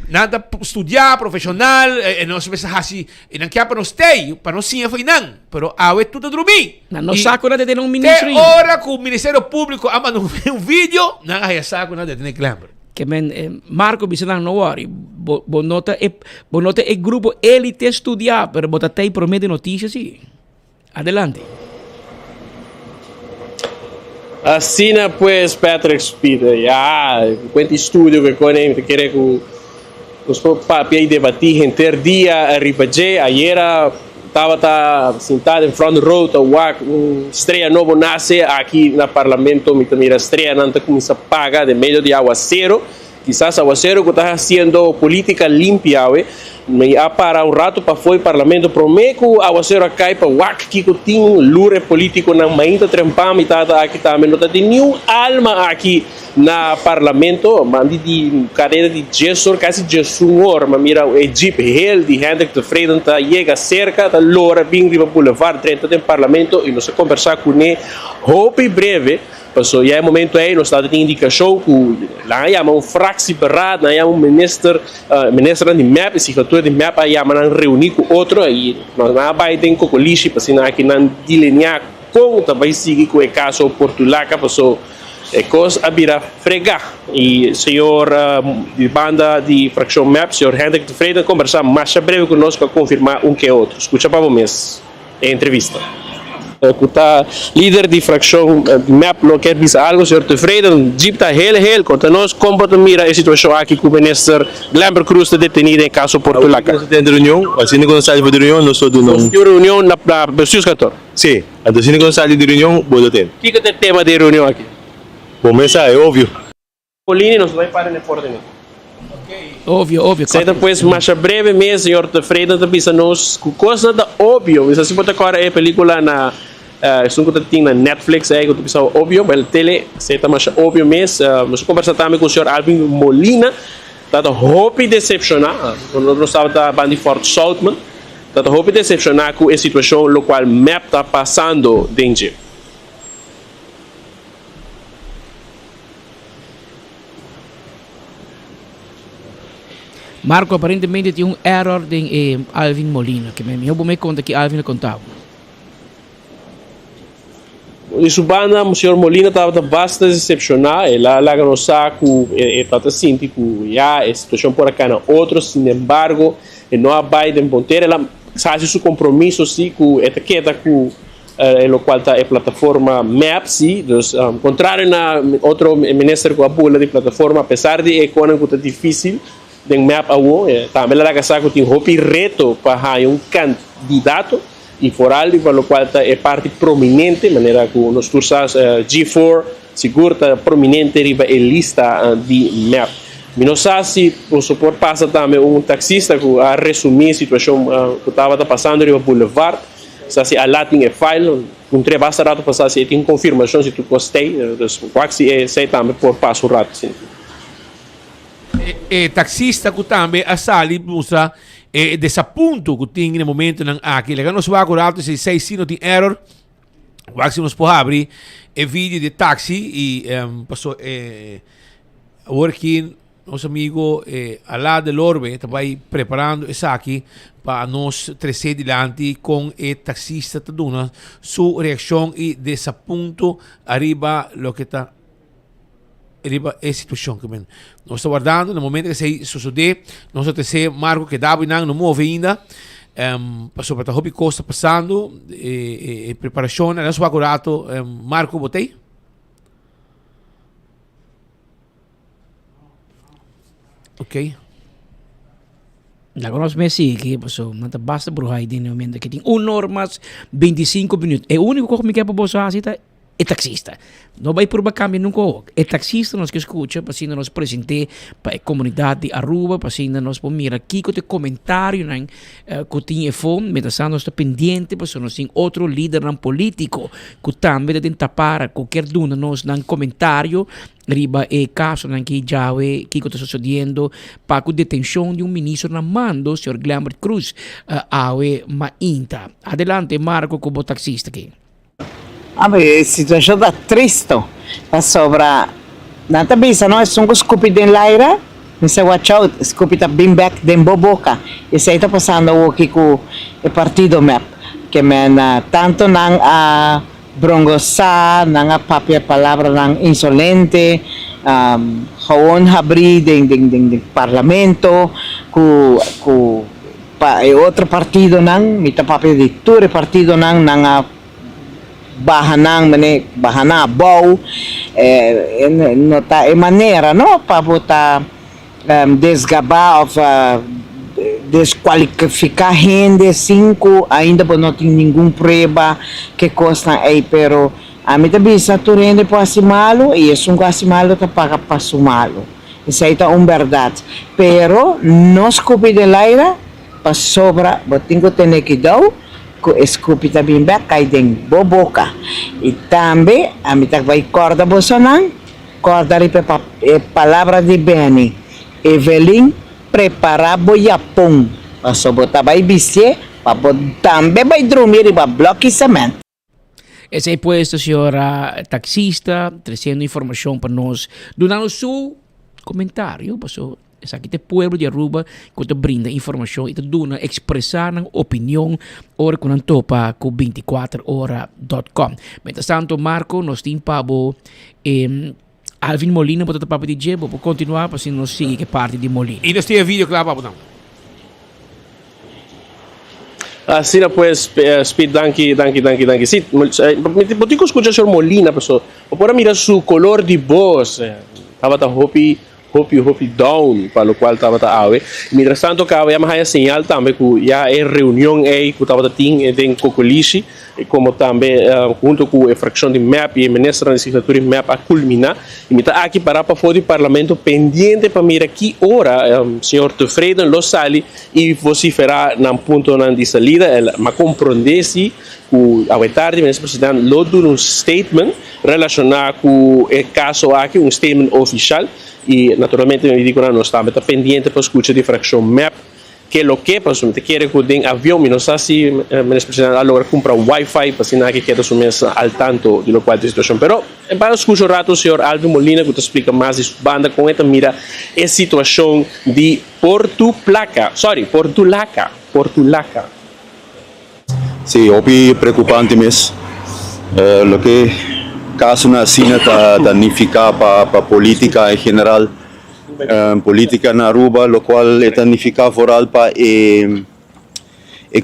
Nan ta studia profesional, e nos mester hasi, e nan kia pa nos tei, pa nos siña fo'i nan. Pero awe tur ta drumí. Nan no sa ku nan ta tene un ministro Te ora ku Ministerio Públiko a manda un video, nan a haya sa ku nan ta tene Glenber. Ke men Marco bisa nan no worry, bo bo no ta e bo no ta e grupo élite studiá, pero bo ta tei promé di notisia sí. Adelante. Asina pues Patrick Speed, ya cuenta y studio que con mi ta kere cu nos por papia y debati henter dia ariba dje. Ayera tabata sinta den front row ta wak un strea nobo nace aki na parlamento. Mi ta mira streanan ta cuminsa paga den medio di awacero. Kisas awacero cu ta haciendo politica limpi awe. Mi a para un rato pafo e parlamento prome cu awacero a cay pa wak kico tin lure politiconan mainta trempa mi tata aki tambe no ta tin niun alma aki na parlamento mandi di careda di diesor casi diesun or mi a mira e jeep heel di Hendrik Tevreden ta yega cerca ta lora bin riba boulevard drenta den parlamento y nos a conversa cune hopi breve. Paso ya e momento ei nos tabata tin indikashon ku nan a yama un fractieberaad, nan a yama un minister, ministernan di mep, e signatura di mep a yama nan reuní ku otro i nan a bai den kokolishi pa asina aki nan dilineá kon ta bai sigui ku e kaso Portulaca paso e kos a bira fregá. I señor di banda di frakshon mep, señor Hendrik Tevreden a kombersá masha breve ku nos ku a konfirmá un ke otro. Skucha pa bo mes. E entrevista. Cu ta lider di fraccion mep lo kier bisa algo señor Tevreden Jeep ta heel heel conta nos con bo ta mira e situacion aki cu minister Glenbert Croes ta deteni den e caso Portulaca. Nos ta den reunion, asina cu nos sali for di reunion nos lo duna un. Tin un reunion na bestuurskantoor? Si, anto asina cu nos sali di reunion bo lo tende. Kico ta e tema di e reunion aki? Bo mes sa, e obvio. Polini nos bai para ne porta mi. Obvio, obvio. Esei ta pues masha breve mes, señor Tevreden ta bisa nos cu cosnan ta obvio. Mi sa si bo ta corda e pelicula na esun cu ta tin na Netflix ei cu ta bisa obvio, wel tele, esei ta masha obvio mes. Nos a conversa tambe cu señor Alvin Molina, ta ta hopi decepciona, nos tabata banda di Fort Zoutman, ta ta hopi decepciona cu e situacion locual mep ta pasando den dje. Marco aparentemente tin un error den e Alvin Molina. Ke men mihó bo me konta ki Alvin a konta bo. Di su banda, señor Molina tabata basta decepcioná. El a laga nos sa cu e tabata sinti cu ya e situacion por a cay na otro. Sin embargo, e no a bay den Bontera. El a haci su compromiso si cu e ta keda cu. E locual ta e plataforma mep si, dus contrario na otro minister cu a bula di plataforma apesar di e conan cu ta dificil den mep awo, tambe la laga sa cu tin hopi reto pa haya un candidato y foral di pa locual ta e parti prominente manera cu nos tur sa G-four sigur ta prominente riba e lista di mep. Mi no sa si boso por pasa tambe un taxista cu a resumi e situacion cu tabata pasando riba boulevard. Sa si Alá tin e file, puntr'é basta rato pa sa si e tin konfirmashon si tur kos stay, dus wak si e esei tambe por pasa un rato asina. E taksista ku tambe a sali mustra e desapunto ku tin na e momentonan aki. Laga nos wak un rato si esei si no tin error. Wak si nos por habri e video di e taksi i paso e awor aki Nos amigo Alá Delorbe ta bai preparando esaki pa nos trece dilanti con e taxista ta duna su reaccion y desapunto ariba loke ta riba e situacion. Nos ta wardando na momento que esey sosode nos ta trece Marco keda bo nan no move ainda pasobra ta hopi cos ta pasando e preparacion nos wak un rato Marco bo ta ey? Ok. Laga nos mes sigui, paso nan ta basta bruha den e momento aki. Tin un or mas 25 minuut. E único cosa mi ke pa boso hasi ta e taxista. No bai purba cambia nunca ook. E taxista nos ke scucha pa asina nos presente pa e comunidad di Aruba, pa asina nos por mira kico ta e comentarionan cu tin efo. Mientras tanto nos ta pendiente pasobra nos tin otro lidernan politico cu tambe ta den tapara cu kier duna nos nan comentario Riba e kasonan ki djawe kiko ta sosodiendo pa ku detenshon di un ministro na mando, señor Glenbert Croes, awe mainta. Adelante Marco ku bo taksista aki. Awe e situashon ta tristo pasobra nan ta bisa no esun ku skupi den laira mester watch out skupi ta bin bek den bo boka esei ta pasando awoki ku e partido mep ke men tanto nan a Brongosá, nan a papia palabranan insolente, gewoon habrí den den parlamento ku ku pa e otro partidonan, mi ta papia di tur e partidonan, nan a baha nan mane baha nan abou, no ta e manera no pa bo ta desgabá òf deskualifiká hende sin ku ainda bo no tin ningun prueba ke kosnan ei. Pero ami ta bisa tur hende por hasi malu i esun ku hasi malu ta paga pa su malu. Esei ta un bèrdat. Pero no skupi den laira pasobra bo tin ku tene kidou ku e skupi ta bin bèk kai den bo boka. I tambe ami ta bai kòrda bosonan. Corda riba e palabra di Benny, Evelyn prepara bo yapon paso bo ta bay bistié pa bo tambe bay drumi riba bloki cement. Esei puesto señora taxista treciendo informacion pa nos dunando su comentario paso Esaki ta e pueblo di Aruba ku ta brinda informashon i ta duna ekspresá nan opinion ora ku nan topa ku 24 ora dot com. Mientrastanto Marco nos tin pa bo e Alvin Molina bo ta papia di dje, bo por kontinuá pa asina nos sigui ku e parti di Molina. I nos tin e video kla pa bo tambe. Asina pues Speed danki danki danki danki si bo tin ku skucha señor Molina paso bo por a mira su kolor di bos tabata hopi Hopi hopi down pa locual tabata awe. Mientras tanto caba ya mi haya señal tambe cu ya e reunion ey cu tabata tin den Cocolishi como tambe hunto cu e fraccion di mep y e ministernan di legislatura di mep a culmina y mi ta aki para pafo di parlamento pendiente pa mira ki ora señor Tevreden lo sali y vocifera nan puntonan di salida. El a comprende si cu awe tardi minister president lo duna un statement Relaciona cu e caso aki, un statement oficial y naturalmente mi di cu nan nos tambe ta pendiente pa scucha di fraccion mep ke lo ke, pasobra mi ta kere cu den avion mi no sa si Minister President a logra cumpra wifi pa asina aki keda su mes al tanto di locual ta e situacion. Pero e para scucha un rato señor Alvin Molina cu ta splica mas di su banda con e ta mira e situacion di Portuplaca, sorry, Portulaca, Portulaca. Sí, hopi preocupante mes. Loke casonan asina ta nifica pa politica en general, politica na Aruba, locual e ta nifica vooral pa e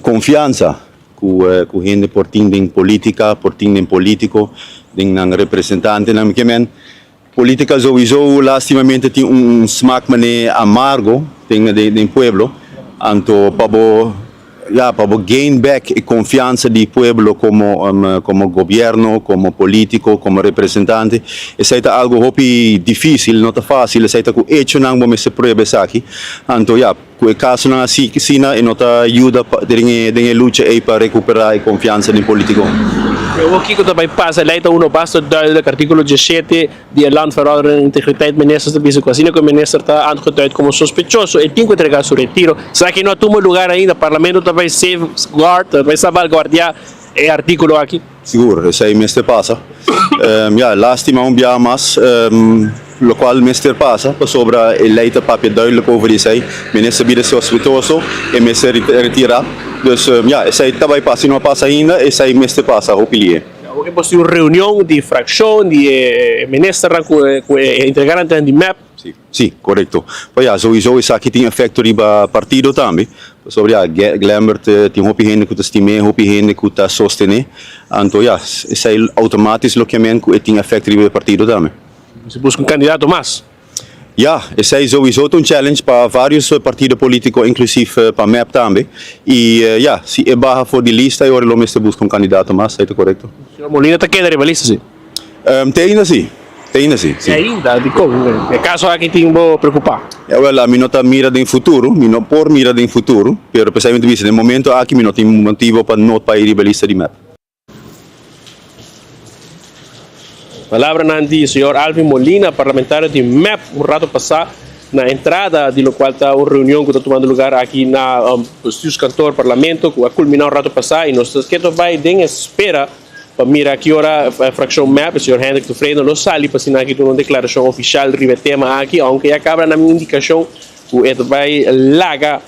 confiansa. ku ku hende por tin den politica, por tin den politico, den nan representantenan. Mi ke men politica souiso lastimamente tin un smaak mane amargo den den pueblo, anto pa bo ya pa bo gain back e confiansa di pueblo como como gobierno, como politico, como representante, esey ta algo hopi dificil, no ta facil, esey ta cu echonan bo mester prueba esaki, anto ya. Ku e kasonan asina e no ta yuda den e lucha ei pa rekuperá e konfiansa den politiko. Awor kiko ta bai pasa? E lei ta uno basta duidelijk. Artíkulo diesshete di e Landverordening Integriteit Ministers ta bisa ku asina ku e minister ta aangeduid komo sospechoso e tin ku entregá su retiro. Esaki no a tuma lugar ainda. Parlamento ta bai safeguard, ta bai salvaguardiá e artíkulo aki. Sigur, esei mester pasa. Ya, lastima un biaha mas, lokual mester pasa, pasobra e lei ta papia duidelijk over di esei. Minister bira sospechoso, e mester retira. Dus, ya, esei ta bai pasa. Si no a pasa ainda, esei mester pasa hopi lihe. Awor ke por tin un reunion di frakshon di e ministernan ku e integrante di mep. Si. Sí, korekto. Pues ya, souiso esaki tin efekto riba partido tambe. Pasobra ya, Glenbert tin hopi hende ku ta stim'é, hopi hende ku ta sostené. Anto ya, esei outomátis lo ke men ku e tin efekto riba e partido tambe. Si buska un kandidato mas. Ya, esei souiso ta un challenge pa vários partido polítiko, inklusif pa mep tambe. I ya, si e baha for di lista e ora lo mester buska un kandidato mas, esei ta korekto. Señor Molina ta keda riba lista, si? Te ainda si, te ainda si, si. Te ainda? Dikon? E kaso aki tin bo preokupá? Ya wèl, ami no ta mira den futuro, mi no por mira den futuro, pero p'esei mi ta bisa den momento aki mi no tin motibo pa no pa i riba e lista di mep. Palabranan di señor Alvin Molina, parlamentario di mep, un rato pasá na entrada di lokual ta un reunion ku ta tumando lugar aki na Bestuurskantoor Parlamento ku a kulminá un rato pasá i nos ta keto bai den espera Pa mira ki ora fraccion mep, e señor Hendrik Tevreden lo sali pa asina aki duna un declaracion oficial riba e tema aki, aunke ya cabra na mi indicacion cu e ta bay laga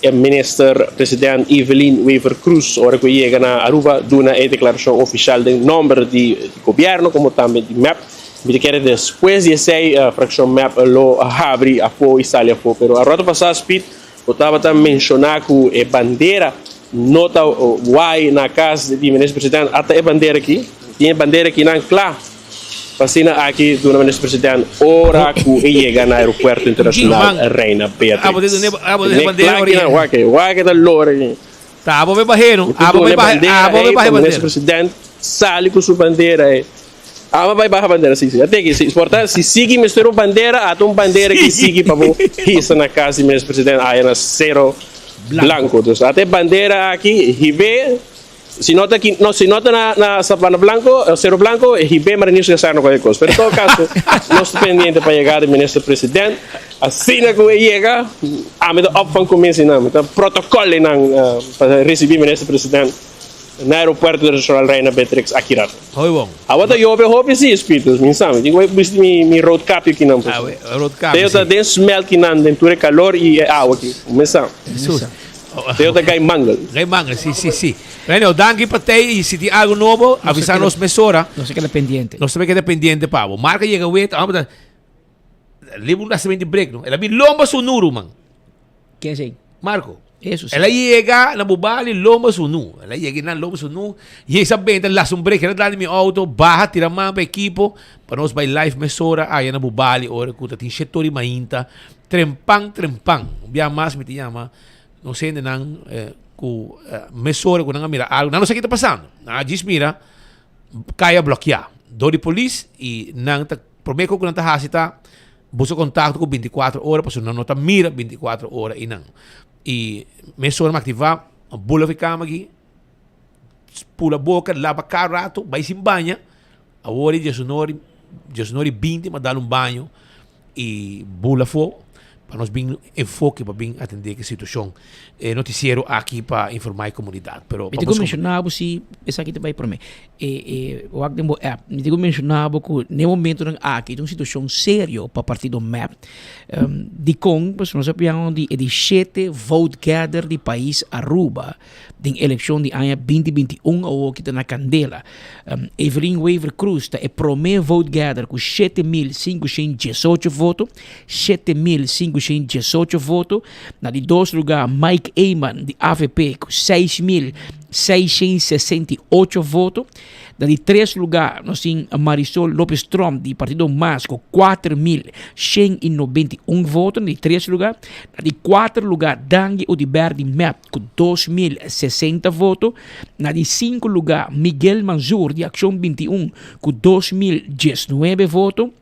e minister president Evelyn Wever-Croes ora cu e yega na Aruba duna e declaracion oficial den nomber di gobierno como tambe di mep. Mi ta kere despues di esey fraccion mep lo habri afo y sali afo, pero a rato pasa Speed Bo tabata menshoná ku e bandera no ta wai na kas di Minister President. Ata e bandera aki. Tin e bandera akinan kla pa asina aki duna Minister President ora ku e yega na Aeropuerto Internacional Reina Beatrix. Tene kla akinan. Wak e, wak e ta lora aki. Mi ta duna e bandera ei pa Minister President sali ku su bandera ei. Ama bai baha bandera si si. Ate ki si porta si sigui mester un bandera ata un bandera ki sigui pa bo hisa na cas di minister president aya na Cero Blanco. Dus ata e bandera aki hibe si no ta ki no si no ta na na Sabana Blanco Cero Blanco hibe Marinius Gazarno cualkier cos. Pero en todo caso nos ta pendiente pa yegada di minister president asina cu e yega ami ta opvang cuminsa nan mi ta protocol nan pa ricibi minister president. Na aeropuerto internacional Reina Beatrix aki rato. Hoi bon. Awa ta yobe hopi si Spiritus, mi sa. Mi tin ku bisti mi mi road kapio kinan pues. Awe, road kapio Teo ta si. den smelt kinan den tur e kalor i e awa ki. Mi sa. Jesus. Teo ta gai mangel. Gai mangel, si si si. Bueno, danki pa tei i si tin algo nobo, avisa nos mesora. Nos ta keda pendiente. Nos ta keda pendiente pa bo. Marca yega wet, amo ta liba un nacimiento di break no. El a bin lomba su nuru man. Ken esei? Marco. Eso sí. El a yega na Bubali lomba sunu. El a yega na lomba sunu. Y esa benta las un break. El a dal di mi auto, baha, tira man pa equipo. Pa nos bai live mesora aya na Bubali. Ora ku ta tin shetori mainta. Trempan, trempan. Un bia mas mi te llama. Nos hendenan eh, ku eh, mesora ku nan a mira algo. Nan no sa ki ta pasando. Nan a djis mira kaya blokia. Dor di polis y nan ta prome ku nan ta hasi ta Buska kontakto ku bintikuatro ora pasobra nan no ta mira bintikuatro ora i nan. I mesora mi aktivá, mi bula fi kama aki, pula boka, laba kar rato, bai sin baña. Awor e diesunor, diesunor i binti mi a dal un baño i bula afó pa nos bin enfoke pa bin atendé ku e situashon. E notisiero aki pa informá e komunidat. Pero Mi tin ku menshoná bo si esaki ta bai promé. E e wak den bo app. Mi tin ku menshoná bo ku n'e momentonan aki ta un situashon serio pa partido mep. Dikon? Pasobra nos a pian di e di shete vote gather di pais Aruba den elekshon di aña binti binti un awor ki ta na kandela. Evelyn Wever Croes ta e promé vote gather ku 7518 voto, 7518. 5.518 voto. Na di dos lugá Mike Eman di avp ku 6.668 voto. Na di tres lugá nos tin Marisol Lopez Tromp di partido mas ku 4.191 voto na di tres lugá. Na di kuater lugá Dangui Oduber di mep ku 2.060 voto. Na di sinku lugá Miguel Manzoor di Akshon 21 ku 2.019 voto.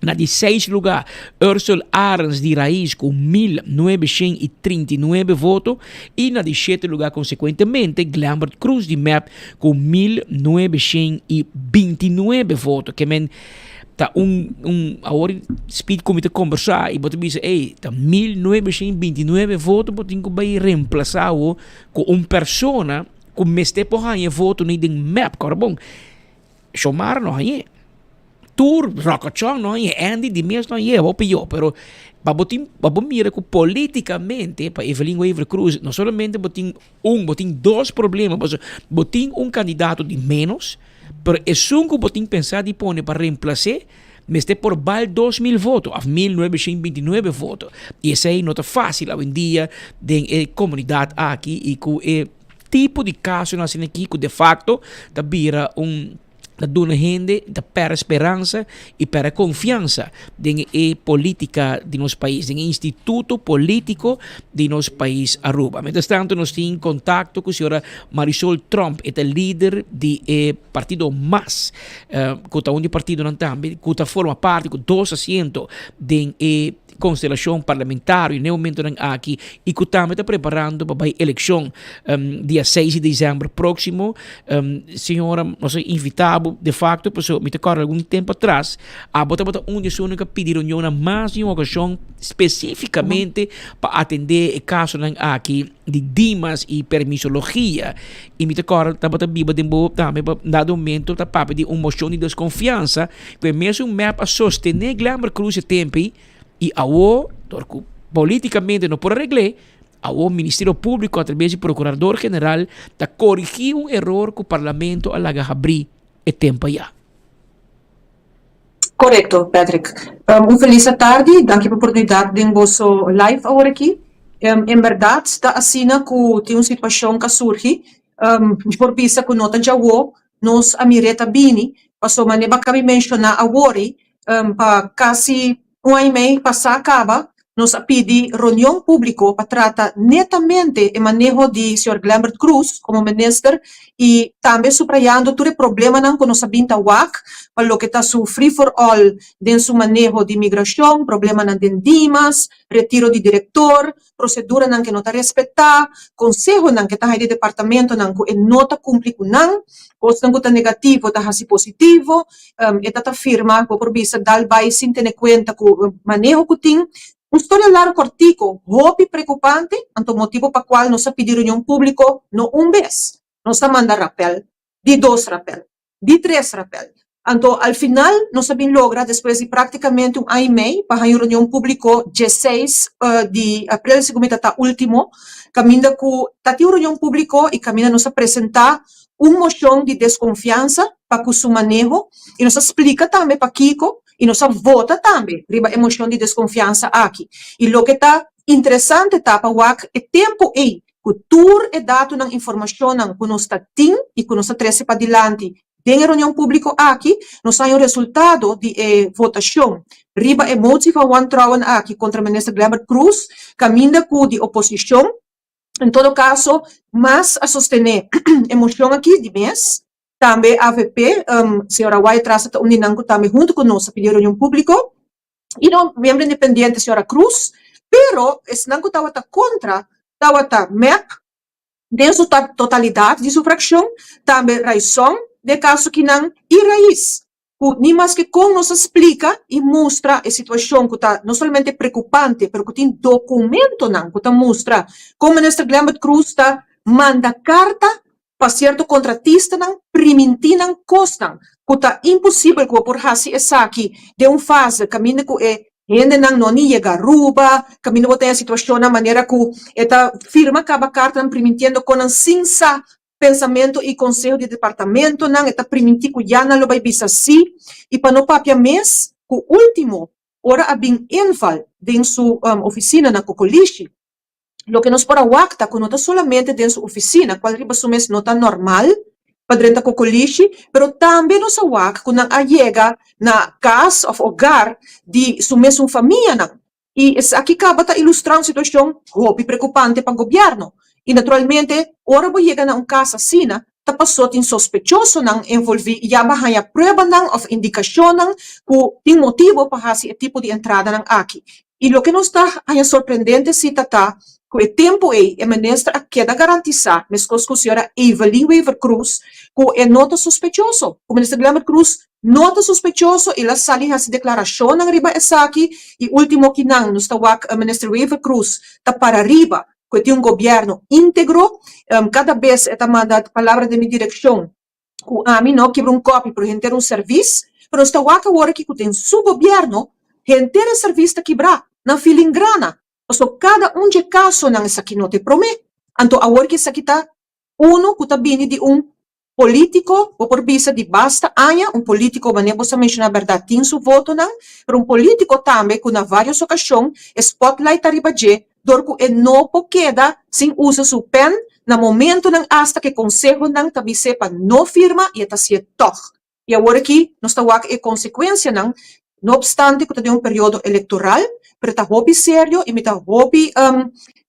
Na di seis lugá, Ursel Arends di Raiz ku 1939 voto i na di shete lugá konsekuentemente Glembert Croes di mep ku 1929 voto. Ke men ta un un awor Speed ku mi ta kombersá i bo ta bisa ey ta 1929 voto bo tin ku bai remplasá awo ku un persona ku mester por haña e voto ni den mep. Kòrda bon. Shomar no hañ'é. Tur ròkòchòn no hañ'é. Andy di mes no hañ'é. Hopi yo. Pero pa bo tin, pa bo mira ku polítikamente pa Evelyn Wever Croes no solamente bo tin un, bo tin dos problema. Pasobra bo tin un kandidato di ménos, pero esun ku bo tin pensá di pone pa remplas'é mester por bal 2000 voto òf 1929 voto. I esei no ta fásil awendia den e komunidat aki i ku e. Tipo di kasonan asina aki ku defakto ta bira un ta duna hende ta pèrdè speransa i pèrdè konfiansa den e politika di nos pais, den e instituto politiko di nos pais Aruba. Mientras tanto nos tin kontakto ku señora Marisol Tromp, e ta lider di e partido mas ku ta un di e partidonan tambe ku ta forma parti ku dos asiento den e konstelashon parlamentario n'e momentonan aki i ku tambe ta preparando pa bai elekshon dia seis di desèmber próksimo. Señora, nos a invitá bo de fakto pasobra mi ta kòrda algun tempu atras abo tabata un di esunnan ku a pidi reunion na mas di un okashon spesífikamente pa atendé e kasonan aki di Dimas i permisologia i mi ta kòrda tabata biba den bo tambe pa dado momento ta papia di un moshon di deskonfiansa ku e mesun mep a sostené Glenbert Croes e tempu ei i awo dor ku politikamente no por a regl'é awo Ministerio Públiko atrabes di Prokurador General ta korigí un eror ku Parlamento a laga habrí e tempu ayá. Korekto, Patrick. Un felis atardi, danki pa oportunidat den boso live awor aki. En bèrdat ta asina ku tin un situashon ku a surgi, mi por bisa ku no ta djawo nos a mir'é ta bini, pasobra manera bo a kabi menshoná awor pa kasi un aña i mei pasá kaba nos a pidi reunion públiko pa trata netamente e maneho di señor Glembert Croes komo minister i tambe suprayando tur e problemanan ku nos a bin ta wak pa loke ta su free for all den su maneho di migrashon, problemanan den Dimas, retiro di direktor, proseduranan ke no ta respetá, konsehonan ke ta haña di departamentonan ku e no ta kumpli ku nan, kosnan ku ta negativo ta hasi positivo, e ta ta firma, bo por bisa dal bai sin tene kuenta ku maneho ku tin. Un storia largu kòrtiku, hopi preokupante, anto motibu pa kual nos a pidi reunion públiko no un bes, nos a manda rapèl, di dos rapèl. di tres rapel. Anto al final nos a bin logra despues di praktikamente un aña i mei pa haña un reunion públiko dieseis di aprel segun mi ta ta último kaminda ku ta tin un reunion públiko i kaminda nos a presentá un moshon di deskonfiansa pa ku su maneho i nos a splika tambe pakiko i nos a vota tambe riba e moshon di deskonfiansa aki i loke ta interesante ta pa wak e tempu ei Ku tur e datonan informashonnan ku nos ta tin i ku nos ta trese padilanti den e reunion públiko aki, nos haña un resultado di e votashon riba e motie van wantrouwen aki kontra Minister Glembert Croes, kaminda ku di oposishon, en todo kaso, mas a sostené e moshon aki di mes, tambe avp, señora Wyatt-Ras ta un di nan ku tambe huntu ku nos a pidi e reunion públiko. y no miembro independiente señora Cruz, pero esnan cu tawata contra tawata mep den su totalidad di su fraccion, tambe Raison den e caso kinan y Raiz, cu ni maske con nos a splica y mustra e situacion cu ta no solamente preocupante pero cu tin documentonan cu ta mustra con Minister Glembert Cruz ta manda carta pa sierto kontratistanan primintí nan kosnan ku ta imposibel ku bo por hasi esaki den un fase kaminda ku e hendenan no ni yega Aruba, kaminda bo ta den situashonnan manera ku e ta firma kaba kartanan primintiendo konan sin sa pensamentu i konseho di departamentonan, e ta primintí ku ya nan lo bai bisa sí i pa no papia mes ku último. Ora a bin inval den su oficina na Cocolishi, loke nos por a wak ta ku no ta solamente den su oficina, cual riba su mes no ta normal pa drenta Cocolishi, pero tambe nos a wak ku nan a yega na kas of hogar di su mesun famianan. I esaki kaba ta ilustrá un situashon hopi preokupante pa gobièrnu. I naturalmente, ora bo yega na un kas asina, ta pasó tin sospechosonan envolví i ya bo a haña pruebanan òf indikashonnan ku tin motibu pa hasi e tipo di entradanan aki. I loke nos ta haña sorprendente si ta ta ku e tempu ei e minister a keda garantisá, meskos ku señora Evelyn Wever-Croes, ku e no ta sospechoso, ku minister Glenbert Croes No ta sospechoso el a sali hasi deklarashonnan riba esaki i ultimo kinan nos ta wak Minister Wever Croes ta para riba ku e tin un gobièrnu íntegro. Kada bes e ta manda palabra den mi direkshon ku ami no kibra un kòpi pero henter un sèrvis. Pero nos ta wak awor aki ku den su gobièrnu henter e sèrvis ta kibrá nan filingrana pasobra kada un dje kasonan esaki no ta e promé. Anto awor ki esaki ta unu ku ta bini di un Politico, bo por bisa di basta aña, un politico manera bo sa menciona berdad tin su votonan, pero un politico tambe cu na varios ocasion e spotlight ta riba dje dor cu e no por keda sin usa su pen na momentonan hasta cu e consehonan ta bis'é pa no firma y e ta hacié tog. Y awor aki nos ta wak e consecuencianan, no obstante cu ta den un periodo electoral, pero ta hopi serio y mi ta hopi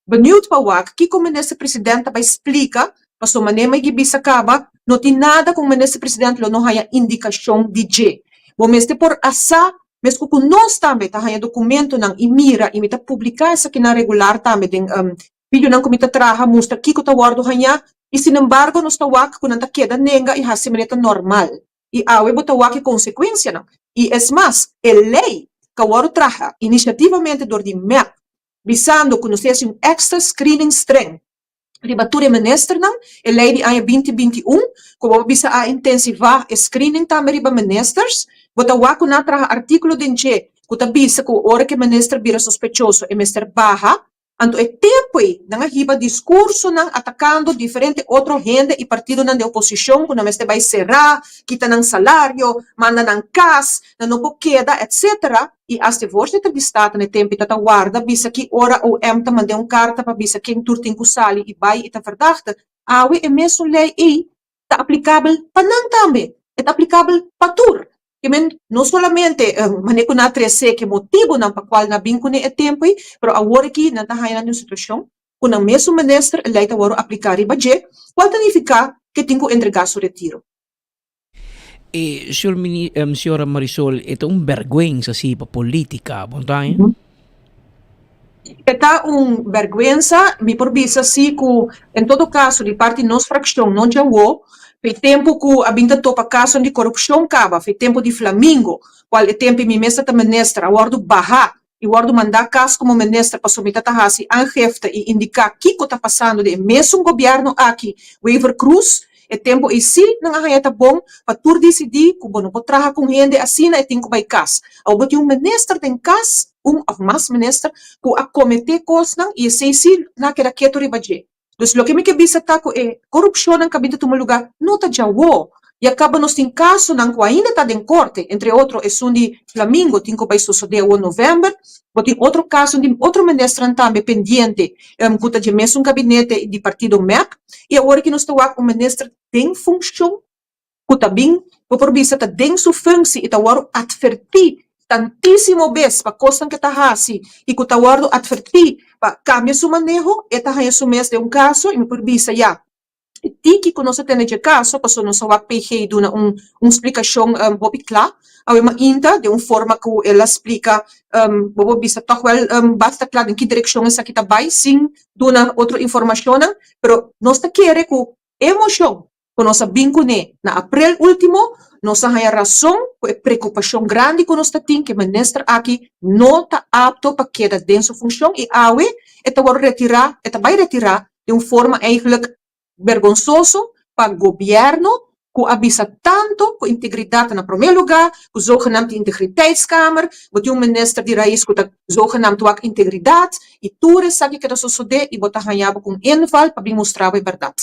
benieuwd pa wak kico Minister President ta bay splica, pasobra manera mi a bisa caba, no tin nada cu Minister President lo no haya indicacion di dje. Bo mester por a sa, mescu cu nos tambe ta haya documentonan y mira y mi ta publica esakinan regular tambe den Videonan ku mi ta traha mustra kiko ta wòrdu hañá i sinembargo nos ta wak ku nan ta keda nenga i hasi manera ta normal. I awe bo ta wak e konsekuensianan. I es mas, e lei ku a wòrdu traha inisiativamente dor di mep bisando ku nos ta hasi un èkstra screening streng riba tur e ministernan, e lei di aña binti 21 ku bo bisa a intensivá e screening tambe riba ministers, bo ta wak ku nan a traha artíkulo den dje ku ta bisa ku ora ku e minister bira sospechoso e mester baha. Anto e tempu ei nan a hiba diskursonan atakando diferente otro hende i partidonan den oposishon ku nan mester bai será, kita nan salario, manda nan kas, nan no por keda, etsetera. I asta e voorzitter di Staten e tempu ei ta ta warda bisa ki ora OM ta mand'é un karta pa bisa ken tur tin ku sali i bai i ta verdachte. Awe e mesun lei ei ta aplikabel pa nan tambe, e ta aplikabel pa tur. Ke men no solamente manera ku nan a trese ke motibunan pa kual nan a bin kuné e tempu ei, pero awor aki nan ta haña nan den un situashon ku nan mesun minister e lei ta wòrdu apliká riba dje, kual ta nifiká ke tin ku entregá su retiro. E señor mini señora Marisol e ta un bèrgwensa si pa polítika, bo no ta haña? E ta un bèrgwensa, mi por bisa si ku en todo kaso di parti nos frakshon no djawo, p'e tempu ku a bin ta topa kasonan di korupshon kaba, p'e tempu di Flamingo, kual e tempu mi mes ta minister a wòrdu baha i wòrdu mandá kas komo minister pasobra mi ta ta hasi aangifte i indiká kiko ta pasando den e mesun gobièrnu aki, Wever Croes, E tempu ei sí nan a haña ta bon pa tur disidí ku bo no por traha ku un hende asina e tin ku bai kas. Awor bo tin un minister den kas, un òf mas minister, ku a kometé kosnan i esei sí nan a keda ketu riba dje. Dus loke mi ke bisa ta ku e korupshonnan ku a bin ta tuma lugá no ta djawo. Ya kaba nos tin kasonan ku ainda ta den korte, entre otro esun di Flamingo tin ku bai sosodé awor novèmber. Bo tin otro kaso di otro ministernan tambe pendiente ku ta dje mesun gabinete di partido mep. I awor ki nos ta wak un minister den funshon ku ta bin, bo por bisa ta den su funsi i ta wòrdu atvertí tantísimo bes pa kosnan ku e ta hasi i ku ta wòrdu atvertí pa kambia su maneho, e ta haña su mes den un kaso i mi por bisa ya e tiki ku nos a tene dje kaso pasobra nos a wak PG duna un un splikashon hopi kla awe mainta den un forma ku el a splika bo por bisa tòg wèl basta kla den ki direkshon esaki ta bai sin duna otro informashonnan, pero nos ta kere ku e moshon ku nos a bin kuné na aprel último, nos a haña rason ku e preokupashon grandi ku nos ta tin ku e minister aki no ta apto pa keda den su funshon i awe e ta wòrdu retirá, e ta bai retirá den un forma eigenlijk Bergonsoso pa gobierno cu a bisa tanto cu integridad ta na prome lugar, cu zogenaamd di integriteitskamer, bo tin un minister di raiz cu ta zogenaamd wak integridad y tur esaki keda sosode y bo ta haña bo cu un inval pa bin mustra bo e berdad.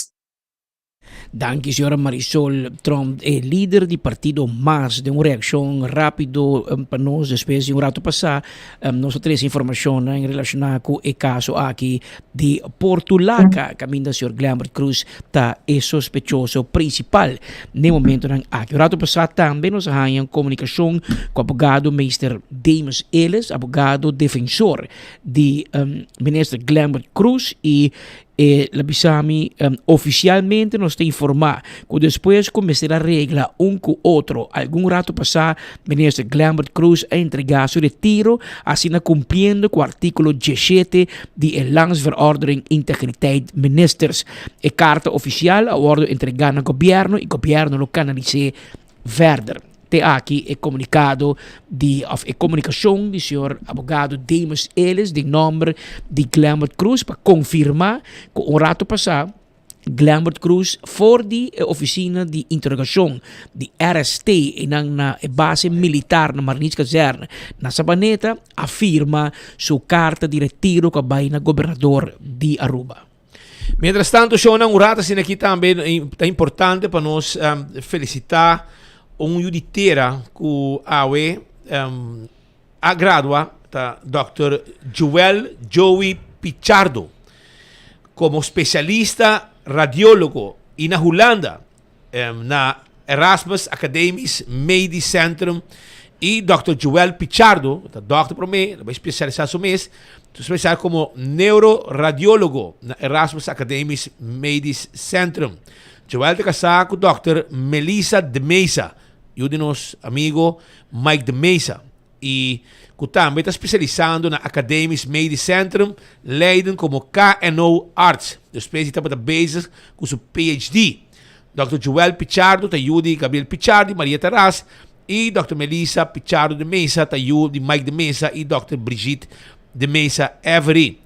Danki señora Marisol Tromp, e lider di partido mas den un reaccion rapido pa nos despues di un rato pasa nos a trece informacionnan relaciona cu e caso aki di Portulaca caminda señor Glenbert Croes ta e sospechoso principal n'e momentonan aki. Un rato pasa tambe nos a haña un comunicacion cu abogado meester Demus Ellis, abogado defensor di minister Glenbert Croes y E la bisa mi, Oficialmente nos ta informa cu despues cu mester a regla un cu otro algun rato pasa, Minister Glenbert Croes a entrega su retiro, asina cumpliendo cu articulo diesshete di e Landsverordening Integriteit Ministers. E carta oficial a wordo entrega na Gobierno y Gobierno lo canalise Verder, te aki e komunikado di òf e komunikashon di señor abogado Demus Ellis den nòmber di Glenbert Croes pa konfirmá ku un rato pasá Glenbert Croes for di e ofisina di interogashon di RST einan na e base militar na Mariniskazerne na Sabaneta a firma su karta di retiro ku a bai na gobernador di Aruba. Mientras tanto, shownan un rato asina aki tambe ta importante pa nos felicita un yu di tera cu awe a gradua, ta Dòkter Joel Joey Pichardo, como specialista radiologo y na Hulanda na Erasmus Academisch Medisch Centrum y Dòkter Joel Pichardo, ta dòkter promé, el a bai spesialisá su mes, ta spesialisá komo neuroradiólogo na Erasmus Academisch Medisch Centrum. Joel ta kasá ku Dòkter Melissa de Meza, yu di nos amigo Mike de Meza. y cu tambe ta specialisando na Academisch Medisch Centrum Leiden como KNO Arts. Despues di tabata bezig cu su PhD. Dòkter Joel Pichardo ta yu di Gabriel Pichardo y Maria Taras y Dòkter Melissa Pichardo de Meza ta yu di Mike de Meza y Dòkter Brigitte de Meza Avery.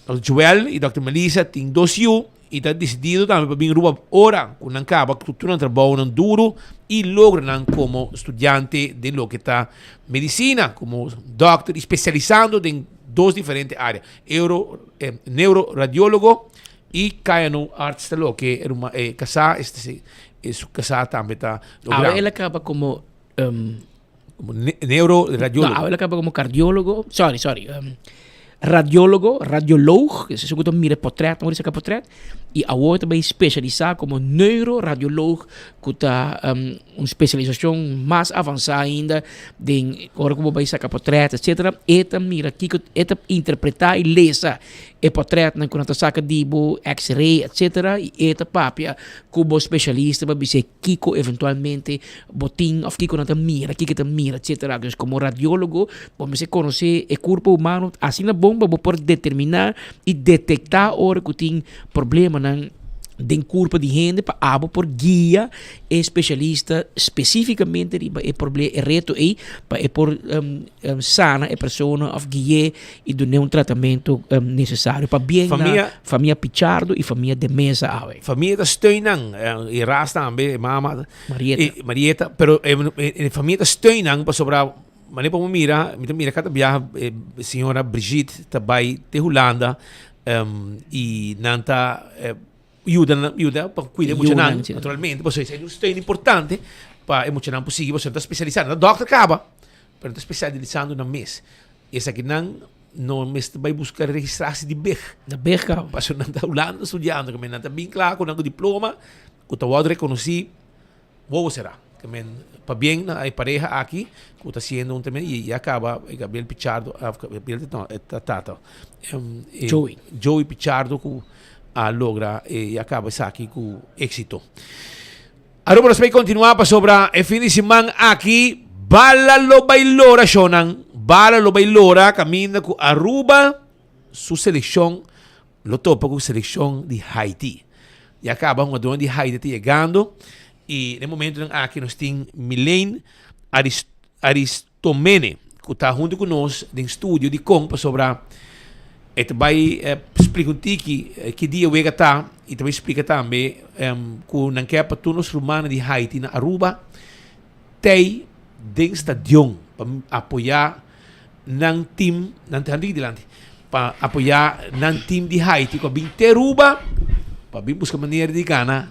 Dòkter Joel y Dòkter Melissa tin dos yu y ta dicidido tambe pa bin Aruba ora cu nan caba cu tur nan trabounan duro y logranan como studiante den loke ta medicina, como dokter y specialisando den dos diferente area, euro, eh, neuroradiologo y KNO arts ta loke e casa, este, e su casa tambe ta logrando. Awe el a caba como um, Como ne neuroradiólogo. No, awe el a caba como cardiólogo. Sorry, sorry. Um, radiólogo, radioloog, es esun ku ta mira potret, nan saka potret, i awor ta bai spesialisá komo neuroradioloog, ku ta um, un spesialisashon mas avansá ainda den ora ku bo bai saka potret, etcetera. E ta mira kiko, e ta interpretá i lesa e potretnan ku nan ta saka di bo, x-ray, etcetera, i e ta papia ku bo spesialista pa bis'é kiko eventualmente bo tin of kiko nan ta mira, kiko ta mira, etcetera. Dus komo radiólogo bo mester konosé e kurpo humano asina bon pa bo por determiná i detektá ora ku tin problemanan den kurpo di hende pa abo por guia e spesialista spesífikamente riba e proble e reto ei pa e por sana e persona of gui'é i dun'é un tratamentu nesesario. Pabien na famia Pichardo i famia De Meza awe. Famia ta steun nan, e ras tambe, e mama. Marieta. E Marieta, pero e famia ta steun nan pasobra manera pa bo mira, mi ta mira kada biaha e señora Brigitte ta bai te Hulanda i nan ta yuda nan, yuda pa cuida e muchanan, naturalmente, pasobra esei ta un steun importante pa e muchanan por sigui, pasobra nan ta spesialisá, nan ta dòkter kaba, pero nan ta spesialisando nan mes. Esakinan no mester bai buska registrasi di big. Na big kaba. Pasobra nan ta Hulanda studiando, ke men nan ta bin kla ku nan ku diploma ku ta wòrdu rekonosí wowo será. Ke men pabien na e pareha aki ku ta hasiendo un tremendo i ya kaba e Gabriel Pichardo Gabriel no e ta tata Joey. Joey Pichardo ku a logra i a kaba esaki ku éksito. Aruba nos bay continua pasobra e fin di siman aki bala lo bay lora shownan, bala lo bay lora caminda cu Aruba su seleccion lo topa cu seleccion di Haiti. Ya caba hungadornan di Haiti ta yegando y na e momentonan aki nos tin Milene Aris Tomene cu ta hunto cu nos den studio dicon pasobra e ta bay splica un tiki ki dia wega ta y ta bay splica tambe cu nan ke pa tur nos rumannan di Haiti na Aruba tey den stadion pa apoya nan team nan ta handi dilanti pa apoya nan team di Haiti cu a bin te Aruba pa bin busca manera di gana.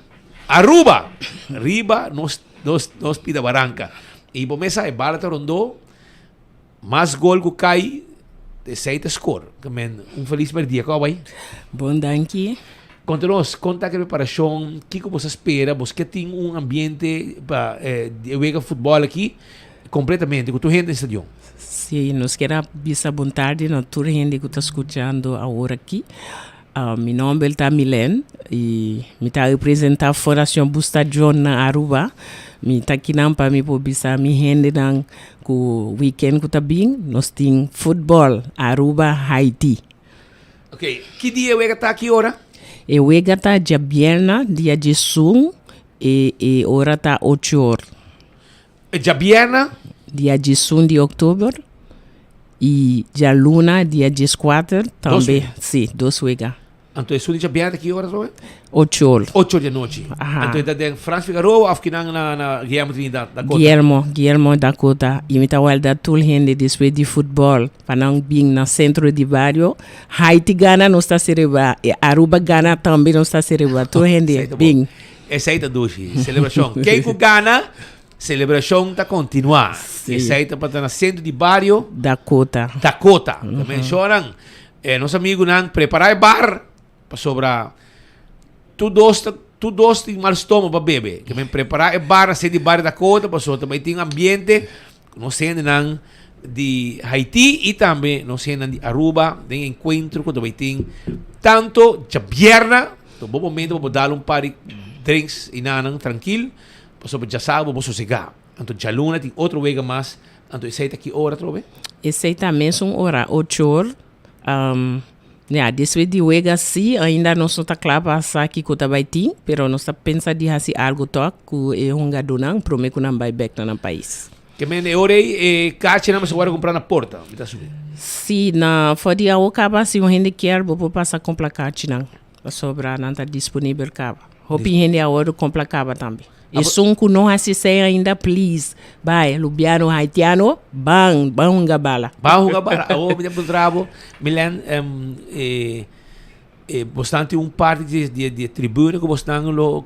Aruba riba nos nos nos pida baranca. Y bo mesa e bala ta rondó mas gol ku kai esei ta score. Ke men un felis merdia kòw bai? Bon danki. Konta nos kon ta ke preparashon, kiko bos a spera, bos ke tin un ambiente pa e wega futbòl aki kompletamente ku tur hende den stadion. Sí, nos kier a bisa bon tardi na tur hende ku ta skuchando awor aki. Mi nomber ta Milen y mi ta representa Fundacion Busta John na Aruba. Mi ta kinan pa mi por bisa mi hendenan cu weekend cu ta bin nos tin futbol Aruba Haiti. Ok, ki dia e wega ta ki ora? E wega ta djabierna dia diesun e e ora ta ocho or. Djabierna. Dia diesun di oktober y djaluna dia dieskuater tambe. Si, dos wega. Anto esun di djabierna ta ki ora atrobe? Ocho or. Ocho or di anochi. Aha. Anto e ta den Frans Figaroa of kinan na na Guillermo Trinidad Dakota? Guillermo, Guillermo Dakota. Y mi ta warda tur hende despues di futbol pa nan bin na centro di bario. Haiti gana nos ta celebra, Aruba gana tambe nos ta celebra. Tur hende bin. Esei ta dushi. Celebracion. Ken ku gana, celebracion ta continua. Sí. Esei ta pa ta na centro di bario. Dakota. Dakota. Mm -hmm. Mencionan, eh, nos amigunan, prepara e bar pasobra tur dos ta tur dos tin mal stomo pa bebe. Ke men prepara e bar na centro di bario Dakota pasobra ta bai tin ambiente ku nos hendenan di Haiti y tambe nos hendenan di Aruba den encuentro ku ta bai tin tanto djabierna Ta un bon momento pa bo dal un par di drinks y nanan trankil, pasobra djasabado bo sosega. Anto djaluna tin otro wega mas, anto esey ta ki ora atrobe? Esey ta mesun ora, ocho or. Ya, despues di wega si, ainda nos no ta kla pa sa kiko ta bai tin, pero nos ta pensa di hasi algo tok ku e hungadónan promé ku nan bai bèk na nan pais. Ke men e ora ei e kachinan mester wòrdu kumprá na porta, mi ta asumí. Si, na for di awo kaba si un hende kier bo por pasa kumpra kachinan. Pasobra nan ta disponibel kaba. Hopi hende a wòrdu kompra kaba tambe. Esun ku no hasi esei ainda, please, bai, Lubiano, Haitiano, ban, ban hunga bala. Ban hunga bala. Awor mi ta puntra bo, Milen, e, e bosnan tin un parti di, di, di e tribune ku bosnan lo,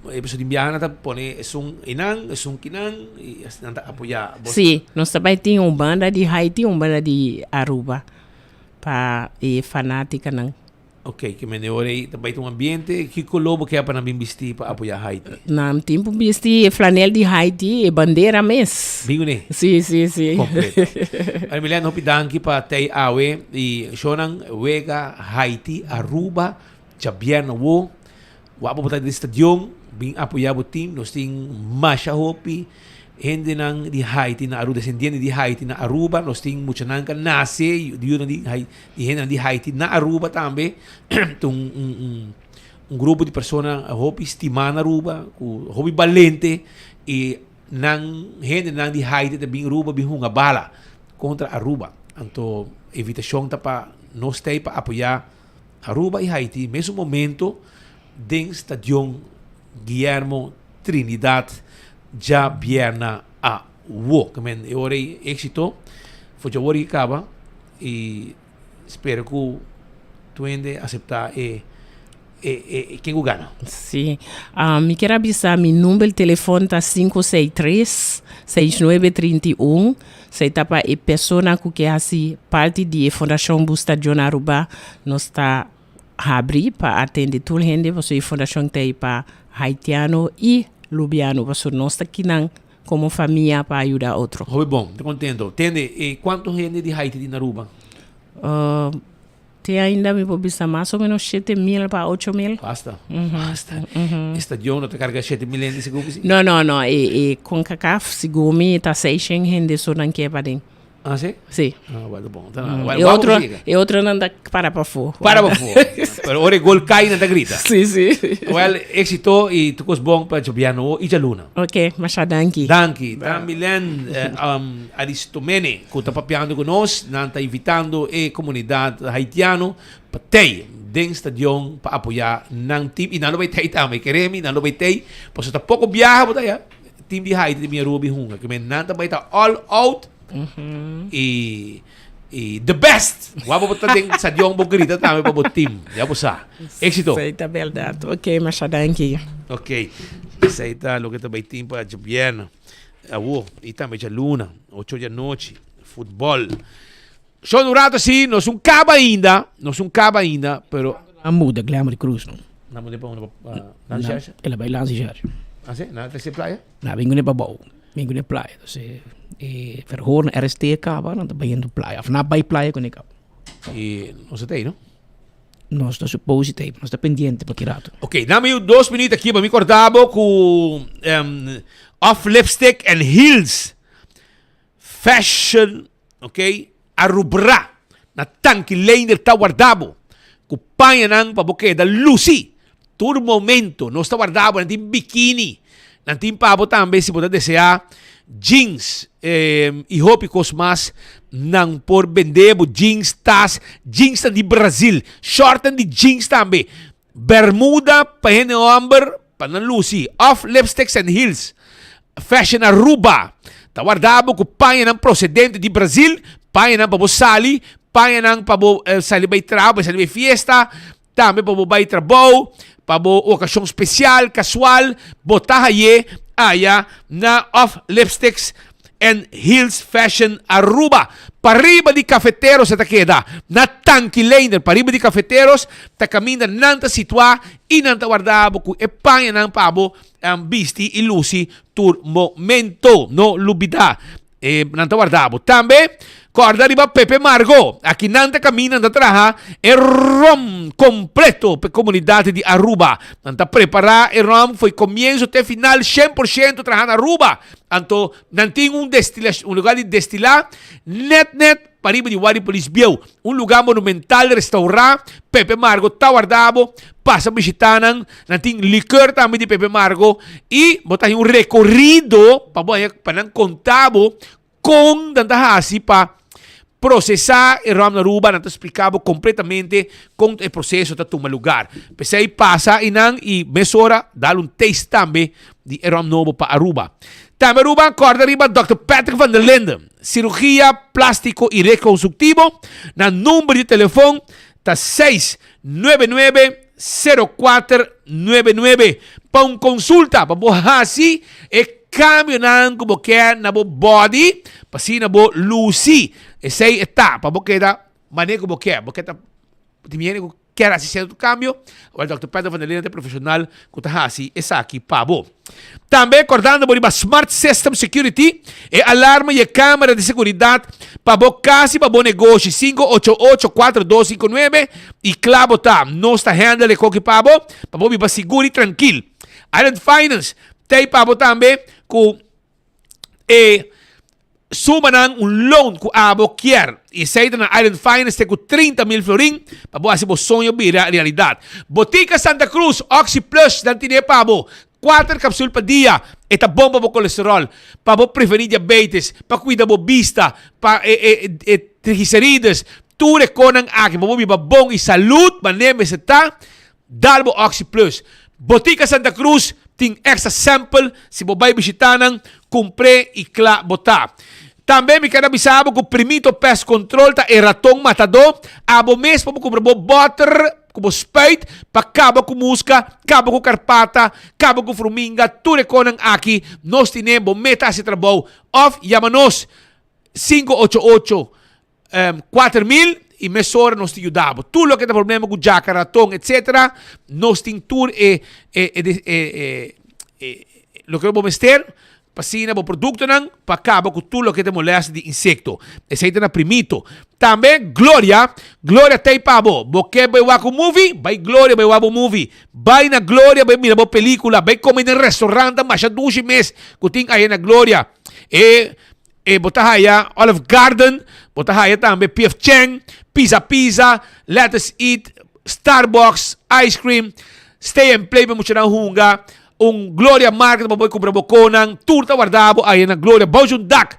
e pasobra di biaha nan ta pone esun einan, esun kinan, i asina nan ta apoyá bos. Sí, nos ta bai tin un banda di Haiti, un banda di Aruba, pa e fanátikanan. Ok, ke mende ora ei ta bai ta un ambiente, ki koló bo ke pa nan bin bisti pa apoyá Haiti? Nan tin por bisti e flanel di Haiti, e bandera mes. Bin kuné? Sí, sí, sí. Kompleto. Bueno, Milena, hopi danki pa tei awe i shownan wega Haiti, Aruba, djabièrnè awo. Wak bo ta den stadion, bin apoyá bo team. Nos tin masha hopi hendenan di Haiti na Aruba, desendiente di Haiti na Aruba. Nos tin muchanan ku a nase, yunan di Haiti. Di hendenan di Haiti na Aruba tambe ta un un un un grupo di persona hopi stimá na Aruba ku hopi balente i nan hendenan di Haiti ta bin Aruba bin hunga bala kontra Aruba. Anto invitashon ta pa nos ta ei pa apoyá Aruba i Haiti mesun momento den stadion Guillermo Trinidad djabièrna awo. Ke men e ora ei éksito for djawor i kaba. Y spera cu tu hende acepta e e e ken cu gana. Sí. Ah, mi kier a bisa mi number telefon ta 563 6931. Esei ta pa e persona ku ke hasi parti di e Fundashon Busta John Aruba. Nos ta habri pa atende tur hende pasobra e fundashon ta ei pa haitiano i lubiano pasobra nos ta kinan Como famia pa ayuda otro. Hopi bon, mi ta contento. Tende, e cuanto hende di Haiti tin na Aruba? Uh, te ainda mi por bisa mas o menos 7000 pa 8000. Basta, basta. E stadion no ta carga 7000 hende segun mi si? No, no, no, e, e Concacaf segun mi ta 600 hende so nan ke paden. Ah, sí? Sí. Ah, bueno, bon. Ta nada. E otro, e otro nan ta para pafó. Para pafó. Pero ora e gol cai nan ta grita. Sí, sí. Well, éxito y tur cos bon pa djobiano y djaluna. Ok, masha danki. Danki. Ta Milen eh, um, Aristomene cu ta papiando cu nos. Nan ta invitando e comunidad haitiano pa tei den stadion pa apoya nan team. Y nan lo bay tei tambe. Kere mi, nan lo bay tei. Pasobra ta poco biaha bo ta ya. Team di Haiti ta bin Aruba bin hunga. Ke men nan ta bai ta all out y y the best. Wou bo ta den stadion bo grita tambe pa bo team. Ya bo sa. Éxito. Esei ta berdad. Ok, masha danki. Ok, esei ta loke ta bai tin pa djabièrnè. Awo, i tambe djaluna, ocho di anochi, futbòl. Shon un rato si, nos un kaba ainda, nos un kaba ainda, pero. A muda Glenwood Cruz no. Na muda pa unda pa Nancy Shersh? El a bai Nancy Shersh. Ah si? Na trece playa? Na bin kune pa bou, bin kune playa. Entonces e verhoor na RST a kaba, nan ta bayendo playa. Of nan a bai playa kune kaba. I nos ta ei no? Nos ta suppose ta ei, nos ta pendiente pa ki rato. Ok, dame dos minuut aki pa mi korta bo ku off lipstick and heels. Fashion, ok, Arubrá na Tanki Leender ta warda bo ku pañanan pa bo keda lusi tur momento. Nos ta warda bo, nan tin bikini, nan tin pa bo tambe si bo ta deseá jeans i hopi kos mas. Nan por bende bo jeans, tas, jeansnan di Brazil, shortnan di jeans tambe, bermuda pa hende hòmber pa nan lusi, òf lipsticks and heels. Fashion Aruba ta warda bo ku pañanan prosedente di Brazil, pañanan pa bo sali, pañanan pa bo sali bai traha, bai sali bai fiesta, tambe pa bo bai trabou, pa bo okashon spesial, kasual, bo ta haye aya na Off Lipsticks and Heels Fashion Aruba. Pariba di Cafeteros e ta keda, na Tanki Leender, pariba di Cafeteros ta kaminda nan ta situá i nan ta warda bo ku e pañanan pa bo Bisti i lusi tur momento. No lubida. E nan ta warda bo. Tambe kòrda riba Pepe Margo. Aki nan ta kaminda, nan ta traha e rom kompleto pa e komunidat di Aruba. Nan ta prepará e rom for e komienso te final 100% traha na Aruba. Anto nan tin un destila, un lugar di destilá nèt nèt pariba di Wadi Polis Bieu. Un lugá monumental restaurá, Pepe Margo ta warda bo, pasa bishitá nan, nan tin likeur tambe di Pepe Margo i bo ta haña un rekorido pa bo haña pa nan konta bo kon nan ta hasi pa prosesá e ròm na Aruba, nan ta splika bo kompletamente kon e proseso ta tuma lugar. P'esei pasa einan i mesora dal un taste tambe di e ròm nobo pa Aruba. Tambe Aruba kòrda riba Dòkter Patrick van der Linden, sirugia plástiko i rekonstruktivo, nan number di telefon ta 699 0499 pa un konsulta pa bo hasi e kambionan ku bo ke na bo body pa asina bo lusi. Esei e ta pa bo keda manera ku bo ke. Bo ke ta tin hende ku Kier hasi sierto cambio? Awor Dòkter Pedro van der Linden ta e profesional cu ta hasi esaki pa bo. Tambe cordando bo riba Smart System Security, e alarma y e camera di seguridad pa bo cas y pa bo negoshi, 588-4259 y cla bo ta. Nos ta handle e koki pa bo, pa bo biba sigur y trankil. Island Finance ta ey pa bo tambe cu e sumanan un loan ku abo kier. I esei ta na Island Finance te ku 30 mil florin pa bo hasi bo soño bira realidat. Botica Santa Cruz, Oxi Plus nan tine pa bo. Kuater kapsul pa dia. E ta bon pa bo kolesterol, pa bo preveni diabetes, pa kuida bo bista, pa e e e triglicerides. Tur e konan aki pa bo biba bon i salud manera mester ta. Dal bo Oxi Plus. Botica Santa Cruz tin extra sample si bo bai bishita nan, cumpr'e y cla bo ta. Tambe mi ker a bisa bo cu Primito Pest Control ta e raton matador. Abo mes por cumpra bo boter cu bo spuit pa caba cu musca, caba cu carpata, caba cu fruminga, tur e conan aki nos tine, bo meta haci trabou of yama nos 588. 4000 y mesora nos ta yuda bo. Tur loke ta problema cu djaka, raton, etcetera, nos tin tur e e e e e loke bo mester pa asina bo productonan pa caba cu tur loke ta molestia di insecto. Esey ta na primito. Tambe Gloria, Gloria ta ey pa bo. Bo ke bay wak un movie? Bay Gloria bay wak bo movie. Bay na Gloria bay mira bo pelicula. Bay come den restaurant ta masha dushi mes cu tin aya na Gloria. E E bo ta haya Olive Garden, bo ta haya tambe PF Chang, Pizza Pizza, Let Us Eat, Starbucks, Ice Cream, Stay and Play pa muchanan hunga, un Gloria Market pa bo kumpra bo konan, tur ta warda bo aya na Gloria, bou un dak,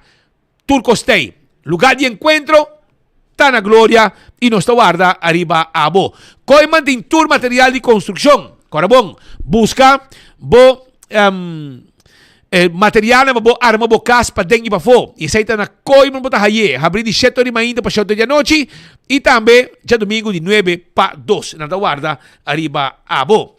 tur kos t'ei. Lugar di enkuentro ta na Gloria i nos ta warda ariba abo. Kooiman tin tur material di konstrukshon. Kòrda bon, buska bo E materialnan pa bo arma bo kas paden i pafó. I esei ta na Kooiman bo ta haye. Habrí di shete ora di mainta pa shete ora di anochi i tambe djadumingu di nuebe pa dos. Nan ta warda ariba abo.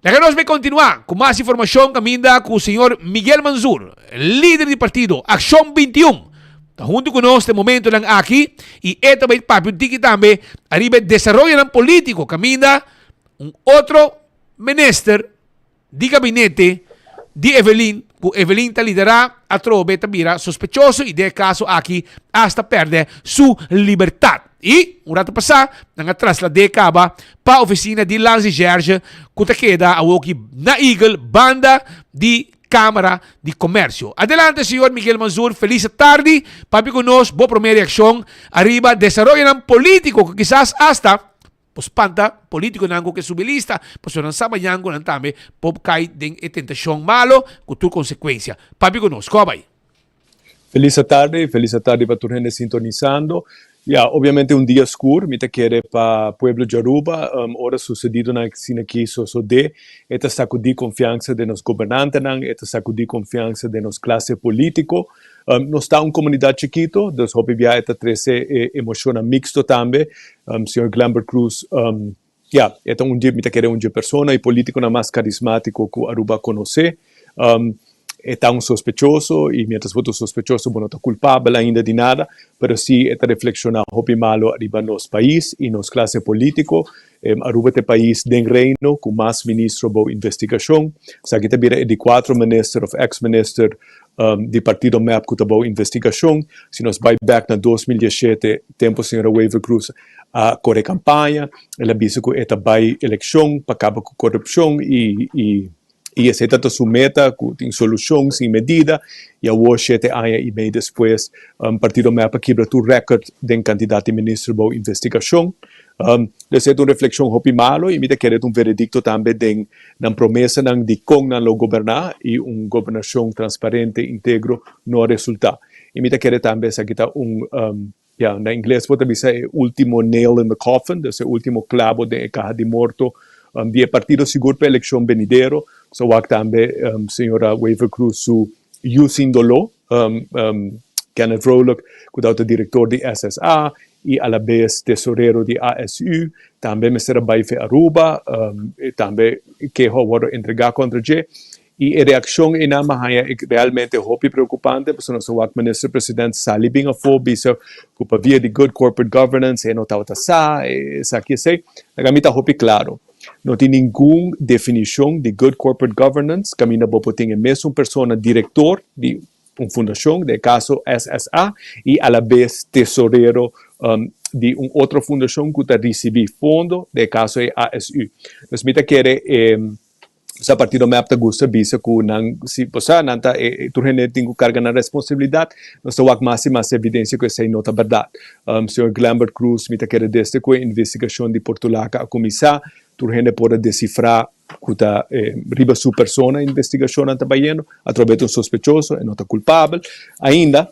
Laga nos bay continua cu mas informacion caminda cu señor Miguel Manzur, lider di partido Accion 21, ta hunto cu nos den momentonan aki y e ta bay papia un tiki tambe ariba e desaroyonan politico caminda un otro minister di gabinete di Evelyn cu Evelyn ta lidera atrobe ta bira sospechoso y den e caso aki hasta perde su libertad. Y un rato pasa nan a traslad'é caba pa oficina di Landsrecherche cu ta keda awoki na Eagle banda di Camara di Comercio. Adelante señor Miguel Manzur, feliz tardi, papia cu nos bo prome reaccion ariba desaroyonan politico cu kisas hasta Por spanta politiconan cu ke subi lista, pasobra nan sa mañan cu nan tambe por cay den e tentacion malo cu tur consecuencia. Papia cu nos, cu a bay? Feliz atardi, feliz atardi pa tur hende sintonisando. Ya, obviamente un dia skur, mi ta kere pa pueblo di Aruba, ora sucedidonan asina aki sosode, e ta sacudi confiansa den nos gobernantenan, e ta sacudi confiansa den nos clase politico. Nos ta un comunidad chikito, dus hopi bia e ta trece e emocionnan mixto tambe. Señor Glenbert Croes, ya, e ta un dje, mi ta kere un dje persona y politiconan mas carismatico cu Aruba a conoce. E ta un sospechoso y mientras bo ta un sospechoso bo no ta culpabel ainda di nada, pero si e ta reflexiona hopi malo ariba nos pais y nos clase politico. Aruba ta e pais den Reino cu mas ministro bou investigacion. Esaki ta bira e di cuatro minister of ex minister di partido mep cu ta bou investigacion. Si nos bay bek na 2017, tempo señora Wever Croes a core campaña, el a bisa cu e ta bay eleccion pa caba cu corupcion y y y esey ta ta su meta cu tin solucion sin medida y awor shete aña y mey despues partido mep a kibra tur record den cantidad di minister bou investigacion. Esey ta un reflexion hopi malo y mi ta kere ta un veredicto tambe den nan promesanan di con nan lo goberna y un gobernacion transparente, integro no a resulta. Y mi ta kere tambe esaki ta un, ya, na ingles bo ta bisa e ultimo nail in the coffin, dus e ultimo clabo den e caha di morto di e partido sigur pa eleccion benidero. So wak tambe señora Wever Croes su yu sin dolo, Kenneth Vrolijk, cu ta director di SSA y alabes tesorero di ASU, tambe mester a bay fe Aruba, tambe keho a wordo entrega contra dje. Y e reaccion eynan mi a haya e realmente hopi preocupante, pasobra nos a wak Minister President sali bin afo bisa cu pa via di good corporate governance e no tabata sa, esaki esey. Laga mi ta hopi claro, no tin ningun definicion di good corporate governance caminda bo por tin e mesun persona director di un fundacion, den e caso SSA, y alabes tesorero di un otro fundacion cu ta ricibi fondo, den e caso e ASU. Dus mi ta kere e sa partido mep ta gusta bisa cu nan si bo sa nan ta e tur hende tin cu carga nan responsabilidad, nos ta wak mas y mas evidencia cu esey no ta berdad. Señor Glenbert Croes mi ta kere desde cu e investigacion di Portulaca a cuminsa, tur hende por a descifra cu ta riba su persona e investigacionnan ta bayendo, atrobe ta un sospechoso, e no ta culpabel ainda,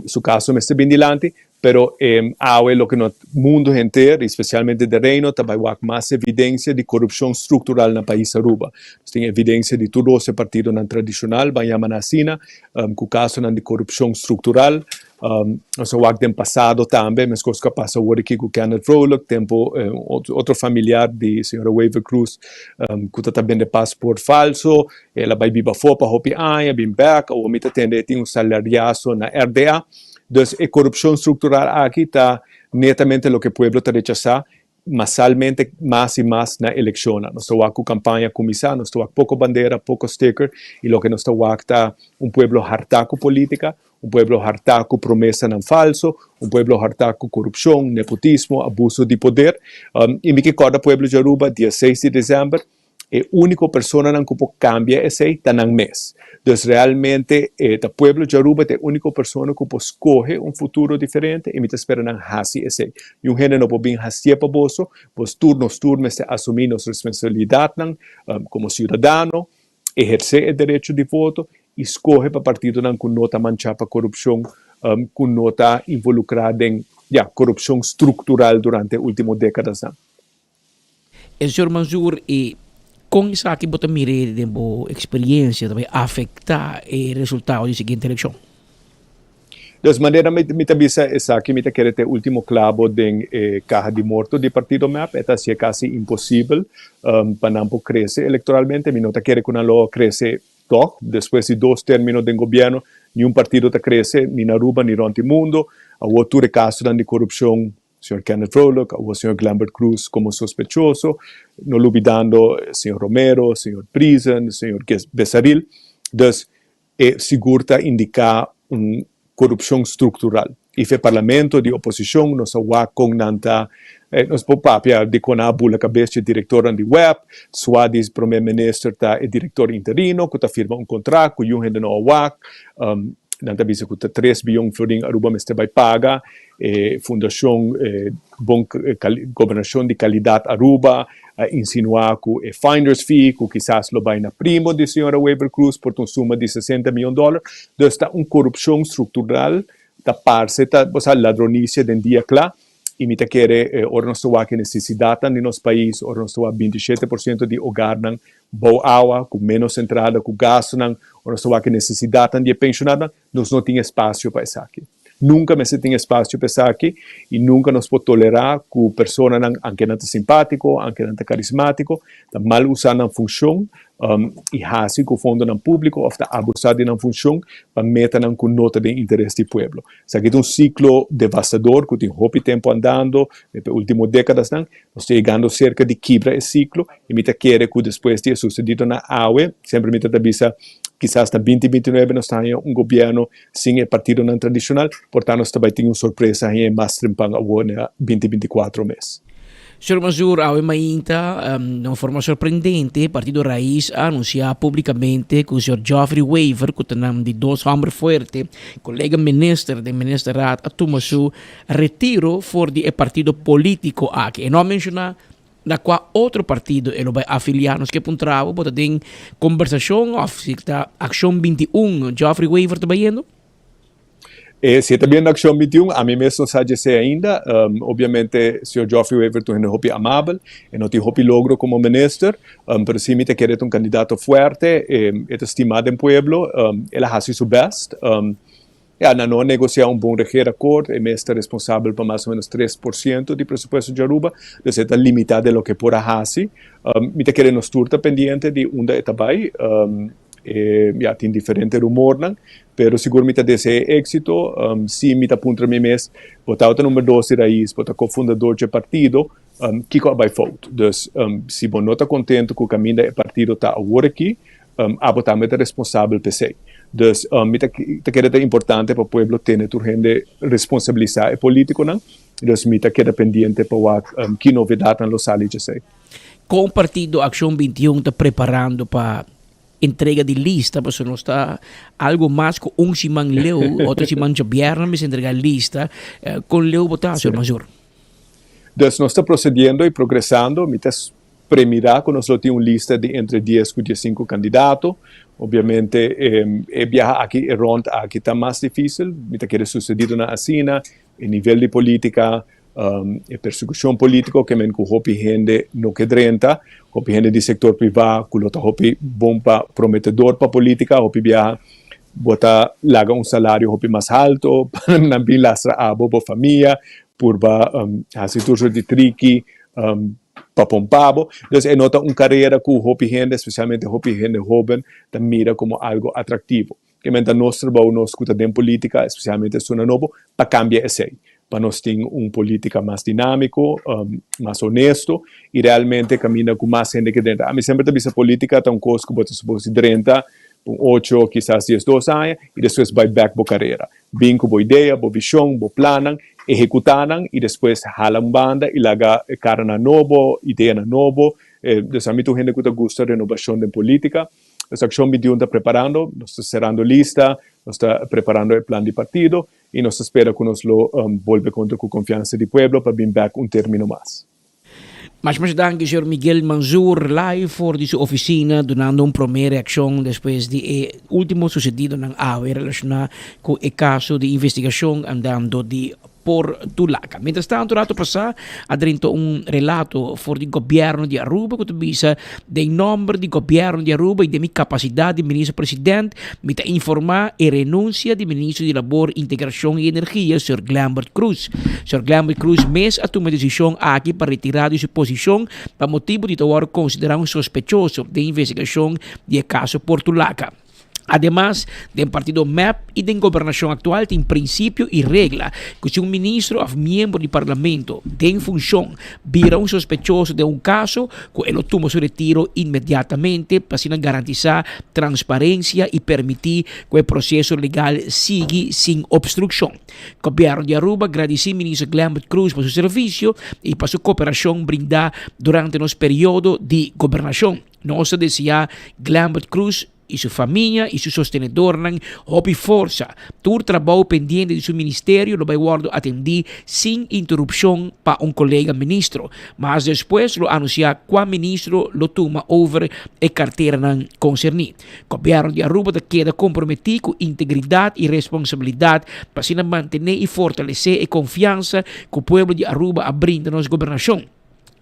su caso mester bin dilanti, pero awe loke no mundo henter y specialmente den Reino ta bay wak mas evidencia di corupcion structural na pais Aruba. Nos tin evidencia di tur dos e partidonan tradicional, ban yama nan asina, cu casonan di corupcion structural. Nos a wak den pasado tambe, meskos ku a pasa awor aki ku Kenneth Vrolijk, tempu otro familiar di señora Wever Croes ku ta ta bende paspoort falso, el a bai biba afó pa hopi aña, bin bèk, awor mi ta tende e tin un salariaso na RDA. Dus e korupshon struktural aki ta netamente loke pueblo ta rechasá masalmente mas y mas na eleccionnan. Nos ta wak cu campaña a cuminsa, nos ta wak poco bandera, poco sticker y loke nos ta wak ta un pueblo harta cu politica, un pueblo harta cu promesanan falso, un pueblo harta cu corupcion, nepotismo, abuso di poder. Y mi ke corda pueblo di Aruba, dia seis di december, E úniko personanan ku por kambia esei ta nan mes. Dus realmente e ta pueblo di Aruba ta e úniko persona ku por skohe un futuro diferente i mi ta spera nan hasi esei. Niun hende no por bin hasié pa boso, bos tur nos tur mester asumí nos responsabilidatnan komo siudadano, ehersé e derecho di voto i skohe pa partidonan ku no ta manchá pa korupshon, ku no ta involukrá den, ya, korupshon struktural durante e último dékadasnan. E señor Mansour, e con esaki bo ta mira den bo experiencia ta bay afecta e resultado di siguiente eleccion? Dus manera mi mi ta bisa esaki mi ta kere ta e ultimo clabo den e caha di morto di partido mep. E ta hacié casi imposibel pa nan por crece electoralmente. Mi no ta kere cu nan lo crece tog. Despues di dos termino den gobierno niun partido ta crece ni na Aruba ni rond di mundo. Awor tur e casonan di corupcion Señor Kenneth Vrolijk, awor señor Glenbert Croes como sospechoso, no lubidando señor Romero, señor Priezen, señor Besaril. Dus e sigur ta indica un corupcion structural. Y fe parlamento di oposicion nos a wak con nan ta, nos por papia di con nan a bula cabes dje directornan di web, swa di prome minister ta e director interino cu ta firma un contract cu yun hende no a wak, nan ta bisa cu ta tres biyon florin Aruba mester bay paga, E Fundacion Bon Gobernacion di Calidad Aruba a insinua cu e finder's fee, cu kisas lo bay na primo di señora Wever Croes, por ta un suma di 60 miyon dollar. Dus ta un corupcion structural, ta parce ta, bo sa, ladronicia den dia cla. Y mi ta kere ora nos ta wak e necesidadnan di nos pais, ora nos ta wak 27 por ciento di hogarnan bou awa, cu menos entrada, cu gastonan, ora nos ta wak e necesidadnan di e pensionadonan, Nos no tin espacio pa esaki. Nunca mester tin espacio pa esaki y nunca nos por tolera cu personanan, anke nan ta simpatico, anke nan ta carismatico, ta mal usa nan funcion y haci cu fondonan publico of ta abusa di nan funcion pa metanan cu no ta den interes di pueblo. Esaki ta un ciclo devastador cu tin hopi tempo andando, den e ultimo decadasnan. Nos ta yegando cerca di kibra e ciclo y mi ta kere cu despues di e sucedidonan awe, semper mi ta ta bisa, Kisas na binti binti nuebe nos ta haña un gobièrnu sin e partidonan tradishonal, por ta nos ta bai tin un sorpresa haña e mas trempan awor na binti 24 mes. Señor Mazur, awe mainta, na un forma sorprendente, Partido Raiz a anuncia publicamente cu señor Geoffrey Wever, cu ta nan di dos homber fuerte, colega minister den ministerraad, a tuma su retiro for di e partido politico aki. E no a menciona Na kua otro partido e lo bai afiliá? Nos ke puntra bo, bo ta den kombersashon òf si ta Akshon 21 Geoffrey Wever ta bayendo? E si e ta biendo Akshon 21, ami mes no sa djesei ainda. Obviamente señor Geoffrey Wever ta un hende hopi amabel, e no tin hopi logro komo minister, pero si mi ta kere e ta un kandidato fuerte, e ta stimá den pueblo, el a hasi su bèst. Ya, nan no a negocia un bon regeerakkoord, e mes ta responsabel pa mas o menos 3% di presupuesto di Aruba, dus e ta limita den loke e por a haci. Mi ta kere nos tur ta pendiente di unda e ta bay. E, ya, tin diferente rumornan, pero sigur mi ta desea e exito. Si mi ta puntra mi mes, bo tabata number dos di Raiz, bo ta cofundador dje partido, kico a bay fout? Dus, si bo no ta contento cu caminda e partido ta awor aki, Abo tambe ta responsabel p'esei. Dus mi ta ta kere ta importante pa pueblo tene tur hende responsabilisá e polítikonan. Dus mi ta keda pendiente pa wak ki novedadnan lo sali djesei. Kon partido Akshon 21 ta preparando pa entrega di lista? Pasobra nos ta algo mas ku un siman leu, otro siman djabièrnè mester entrega lista. Kon leu bo ta, señor Mazur? Dus nos ta prosediendo i progresando. Mi ta Premirá ku nos lo tin un lista di entre dies ku diesinku kandidato. Obviamente e biaha aki, e rònt aki ta mas difísil. Mi ta kere susedidonan asina, e nivel di polítika, e persekushon polítiko ke men ku hopi hende no ke drenta, hopi hende di sektor privá ku lo ta hopi bon pa prometedor pa polítika, hopi biaha bo ta laga un salario hopi mas halto pa nan bin lastra abo, bo famia, purba hasi tur sort di triki. pa pompa bo. Dus e no ta un carera cu hopi hende, especialmente hopi hende hoben, ta mira como algo atractivo. Ke men ta nos trabou, nos cu ta den politica, especialmente esuna nobo, pa cambia esey. Pa nos tin un politica mas dinamico, mas honesto y realmente caminda cu mas hende ke drenta. Ami semper ta bisa politica ta un cos cu bo ta supos di drenta un ocho, kisas 12 aña y despues bay bek bo carera. Bin ku bo idea, bo vishon, bo plannan, ehekutá nan i despues hala un banda i laga karanan nobo, ideanan nobo. Dus ami ta un hende ku ta gusta renobashon den polítika. Nos Akshon 21 ta preparando, nos ta serando lista, nos ta preparando e plan di partido i nos ta spera ku nos lo bolbe konta ku konfiansa di pueblo pa bin bèk un término mas. Mas mas danki señor Miguel Manzur live for di su oficina dunando un prome reaccion despues di e ultimo sucedidonan awe relaciona cu e caso di investigacion andando di. Portulaca. Mientrastanto rato pasá a drenta un relato for di gobierno di Aruba ku ta bisa, Den nomber di gobierno di Aruba y den mi capacidad di Minister President mi ta informa e renuncia di Ministro di Labor, Integracion y Energia, Sir Glenbert Croes. Sir Glenbert Croes mes a tuma e decision aki pa retira di su posicion pa motibo di ta worde considera un sospechoso den investigacion di e caso Portulaca. Ademas, den partido mep y den gobernacion actual tin principio y regla cu si un ministro of miembro di parlamento den funcion bira un sospechoso den un caso cu e lo tuma su retiro inmediatamente pa asina garantisa transparencia y permiti cu e proceso legal sigui sin obstruccion. Gobierno di Aruba gradici Minister Glenbert Croes pa su servicio y pa su cooperacion brinda durante nos periodo di gobernacion. Nos ta desea Glenbert Croes y su famia y su sostenedornan hopi forsa. Tur trabou pendiente di su ministerio lo bay wordo atendi sin interupcion pa un colega ministro. Mas despues lo anuncia cua ministro lo tuma over e carteranan concerni. Gobierno di Aruba ta keda comprometi cu integridad y responsabilidad pa asina mantene y fortalece e confiansa cu pueblo di Aruba a brinda nos gobernacion.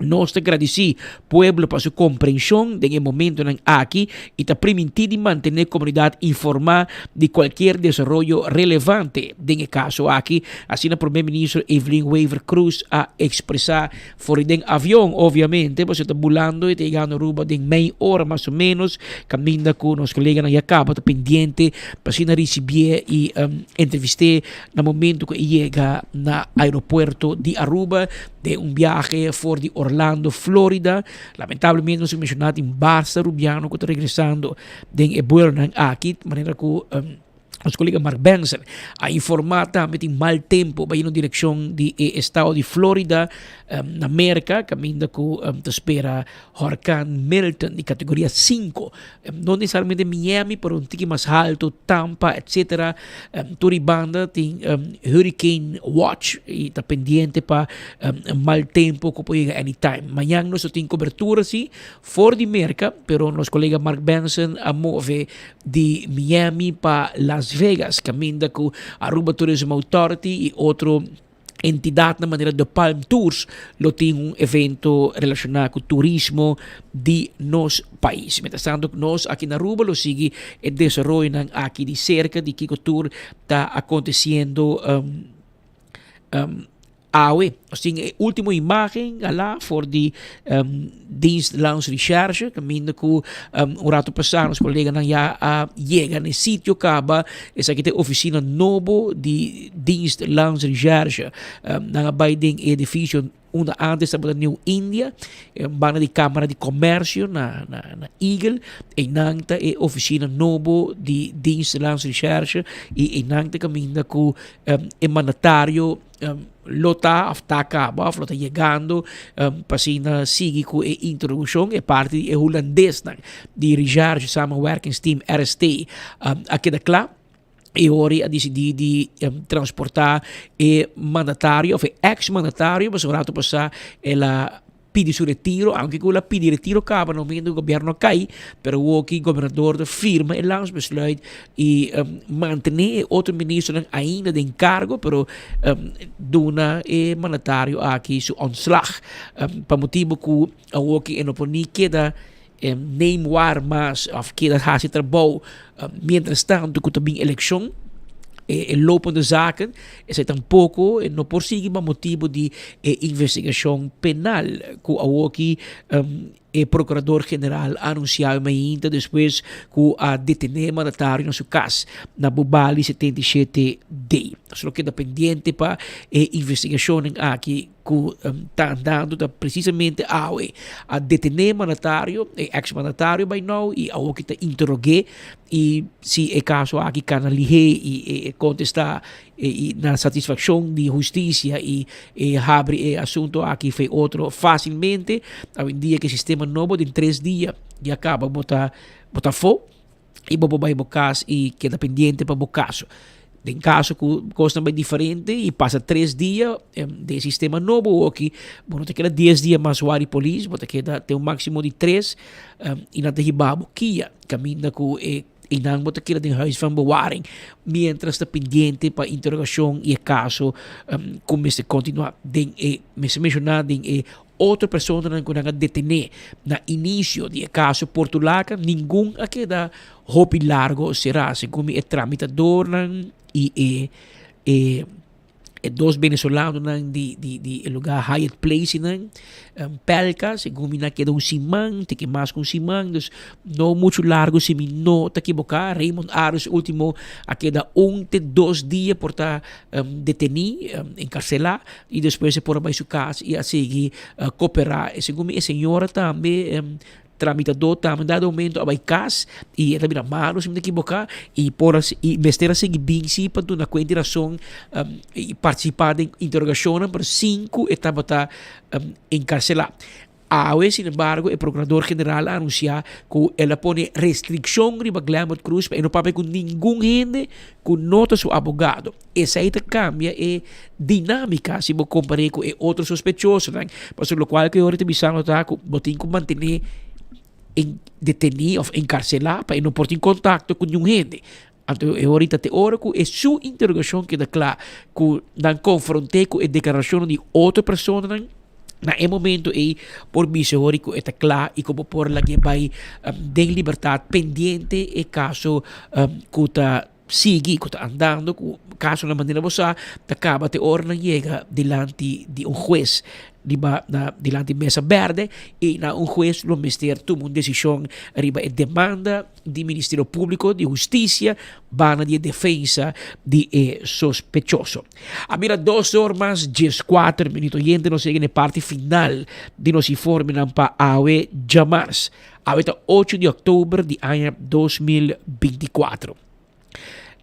Nos ta gradisí pueblo pa su komprenshon den e momentonan aki i ta primintí di mantené komunidat informá di kualkier desaroyo relevante den e kaso aki, asina Promé Minister Evelyn Wever-Croes a ekspresá for di den avion. Obviamente, pasobra ta bulando i ta yegando Aruba den mei ora mas o ménos, kaminda ku nos koleganan ya kaba ta pendiente pa asina risibié i entrevist'é na momento ku e yega na aeropuerto di Aruba. Den un biahe for di Orlando, Florida. Lamentablemente nos a menciona tin basta Rubiano cu ta regresando den e buelonan aki, manera cu nos colega Mark Benson a informa tambe tin mal tempo bayendo direccion di e estado di Florida na Merca, caminda cu ta spera horcan Milton di categoria 5. No necesariamente Miami, pero un tiki mas halto, Tampa, etcétera. Tur e banda tin Hurricane Watch y ta pendiente pa mal tempo cu por yega anytime. Mañan nos lo tin cobertura si for di Merca, pero nos colega Mark Benson a move di Miami pa Las Vegas, caminda cu Aruba Tourism Authority y otro Entidadnan manera De Palm Tours lo tin un evento relaciona cu turismo di nos pais. Mientras tanto nos aki na Aruba lo sigui e desaroyonan aki di cerca di kico tur ta aconteciendo awe. Nos tin e ultimo imagen ala for di Dienst Landsrecherche caminda cu un rato pasa nos coleganan ya a yega na e sitio caba. Esaki ta e oficina nobo di Dienst Landsrecherche. Nan a bay den e edificio unda antes tabata New India, banda di Camara di Comercio na na Eagle. Eynan ta e oficina nobo di Dienst Landsrecherche y eynan ta caminda cu e mandatario lo ta of ta caba of lo ta yegando pa asina sigui cu e introduccion e parti di e hulandesnan di Recherche Samenwerkingsteam RST a keda cla y ora a dicidi di transporta e mandatario of e ex mandatario pasobra un rato pasa el a pidi su retiro, aunke ku el a pidi retiro kaba na momento ku gobierno a kai, pero awoki gobernador ta firma e landsbesluit i mantene e otro ministernan ainda den kargo, pero duna e mandatario aki su ontslag pa motibu ku awoki e no por ni keda neem waar mas of keda hasi trabou mientras tanto ku ta bin elekshon. E lopende zaken, esei tampoko e no por sigui pa motibu di e investigashon penal ku awoki e prokurador general a anunsiá e mainta despues ku a detené e mandatario na su kas na Bubali 77 D. Nos lo keda pendiente pa e investigashonnan aki. Ku ta andando ta presisamente awe a detené mandatario, e ex mandatario by now i awor ki ta interog'é i si e kaso aki kana lihé i e kontestá i na satisfakshon di hustisia i e habri e asunto aki fe otro fásilmente. Awendia ku e sistema nobo den tres dia ya kaba bo ta bo ta afó i bo por bai bo kas i keda pendiente pa bo kaso. Den kaso ku kosnan bai diferente i pasa tres dia den e sistema nobo oki bo no ta keda dies dia mas wak di polis, bo ta keda te un máksimo di tres i nan ta hiba bo kia kaminda ku e. Einan bo ta keda den huis van bewaring mientras ta pendiente pa interogashon i e kaso ku mester kontinuá. Den e mester menshoná den e otro personanan ku nan a detené na inisio di e kaso Portulaca ningun a keda hopi largo será segun mi e tramitadornan i e e E dos venezolanonan di di di e lugar Hyatt Place nan, Pelka, segun mi nan keda un siman, tiki mas ku un siman, dus no muchu largu si mi no ta kiboká. Raymond Arends ultimo a keda un te dos dia por ta detení, enkarselá, i despues e por a bai su kas i a sigui koperá. Segun mi e señora tambe Tramitadó tambe dado momento a bai kas i e ta bira malu si mi ta ekiboká i por a i mester a sigui bin si pa duna kuenta i rason i partisipá den interogashonnan pero sin ku e tabata enkarselá. Awe sinembargo e prokurador general a anunsiá ku el a pone restrikshon riba Glenbert Croes pa e no papia ku ningun hende ku no ta su abogado. Esei ta kambia e dinámika si bo kompar'é ku e otro sospechosonan. Pasobra lokual ku e ora ta bisando ta ku bo tin ku mantené en detení òf enkarselá pa e no por tin kontakto ku niun hende. Anto e ora ta te ora ku e su interogashon keda kla ku nan konfront'é ku e deklarashonnan di otro personanan, na e momento ei por bisa e ora ku e ta kla i ku bo por lag'é bai den libertat pendiente e kaso ku ta sigui ku ta andando ku kasonan manera bo sa ta kaba te ora nan yega dilanti di un hues riba na dilanti mesa berde i na un hues lo mester tuma un desishon riba e demanda di Ministerio Públiko di Hustisia banda di e defensa di e sospechoso. A mira dos or mas dieskuater minuto oyente nos yega na e parti final di nos informenan pa awe djamars. Awe ta ocho di òktober di aña 2024.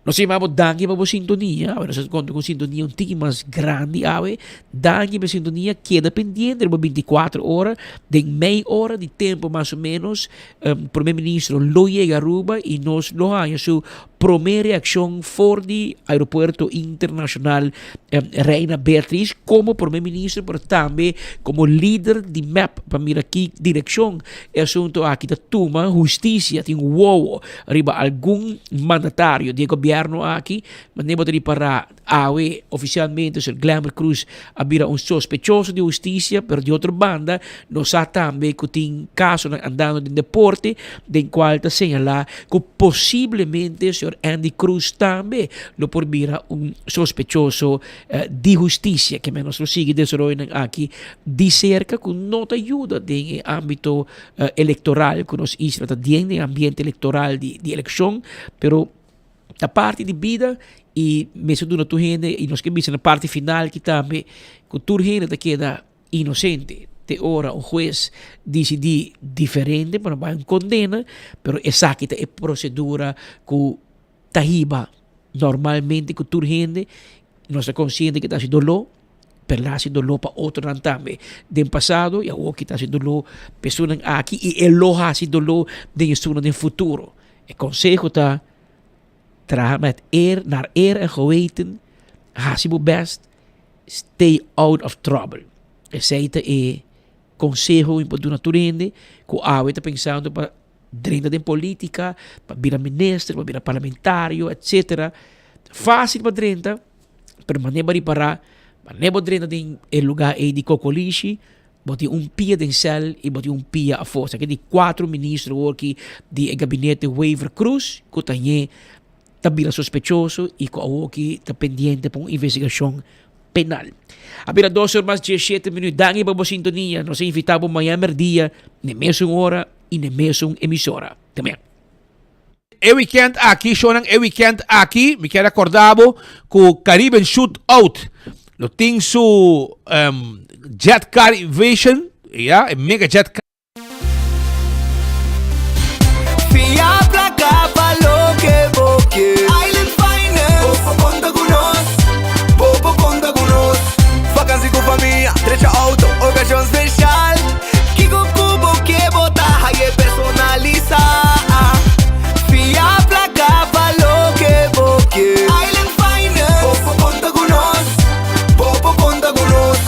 Nos ta yama bo danki pa bo sintonia. Awe nos ta konta ku un sintonia un tiki mas grandi awe. Danki pa e sintonia. Keda pendiente riba 24 ora. Den mei ora di tempu mas o menos Prome Ministro lo yega Aruba i nos lo haña su prome reakshon for di Aeropuerto Internashonal Reina Beatriz komo Prome Minister pero tambe komo lider di mep pa mira ki direkshon e asunto aki ta tuma. Hustisia tin wowo riba algun mandatario di e gobièrnu aki. Manera bo ta ripará awe ofisialmente Sir Glenbert Croes a bira un sospechoso di hustisia pero di otro banda nos sa tambe ku tin kasonan andando den deporte den kual ta señalá ku posiblemente señor Endy Croes tambe lo por bira un sospechoso di hustisia. Ke men nos lo sigui desaroyonan aki di serka ku no ta yuda den e ámbito elektoral ku nos isla ta den, den ambiente elektoral di elekshon, pero ta parti di bida i mester duna tur hende i nos ke bisa na parti final aki tambe ku tur hende ta keda inosente te ora un hues disidí diferente pa no bai un kondena, pero esaki ta e prosedura ku ta hiba normalmente ku tur hende nos ta konsiente ku ta hasi doló, pero el a hasi doló pa otronan tambe den pasado i awor ki ta hasi doló pa esunnan aki i e lo hasi doló den esunnan den futuro. E konseho ta traha met eer naar eer en geweten, hasi bo bèst, stay out of trouble. Esei ta e konseho mi por duna tur hende ku awe ta pensando pa drenta den politica, pa bira minister, pa bira parlamentario, etcetera. Fácil pa drenta, pero manera bo ripará, manera bo drenta den e lugá ei di kokolishi, bo tin un pia den sèl i bo tin un pia afó. Esaki di kuatro minister awor aki di e gabinete Wever-Croes ku ta ñe ta bira sospechoso i ku awoki ta pendiente pa un investigashon penal. A bira dos or mas diesshete minuut. Danki pa bo sintonia. Nos a invitá bo mañan merdia n'e mesun ora i n'e mesun emisora. Te mañan. E weekend aki, shownan e weekend aki, mi kier acorda bo cu Caribbean Shoot Out lo tin su um, Jet Car Invasion, ja, e mega jet car. Fia placa pa loke bo ke. Island Finance. Bo por konta ku nos. Bo por konta ku nos. Vakansi ku famia, drecha auto, okashon speshal. Kiko ku bo ke bo ta haye personalisa. Fia placa pa loke bo ke. Island Finance. Bo por konta ku nos. Bo por konta ku nos.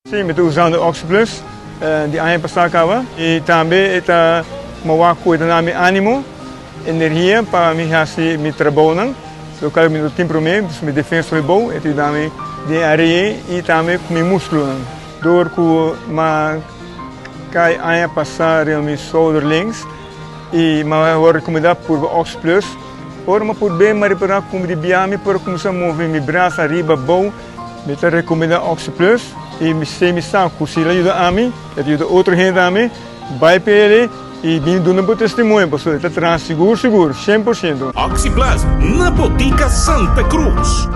Sí, mi ta usando OxiPlus di aña pasá kaba i tambe e ta Mi a wak ku e ta na mi ánimo, energia pa mi hasi mi trabounan, lokual mi no tin promé, dus mi defensa hopi bou, e ta yuda mi den e área ei i tambe ku mi múskulonan. Dor ku mi a kai aña pasá riba mi schouder links i mi a wòrdu rekomendá purba Oxplus. Ora mi a purb'é mi a ripará ku mi di bia mi por kuminsá move mi brasa ariba abou. Mi ta rekomendá Oxplus i mi sé mi sa ku si el a yuda ami, el ta yuda otro hende tambe. Bai p'e i bin duna bo testimonio pasobra e ta traha sigur sigur, 100%. Oxi Plus na Botica Santa Cruz.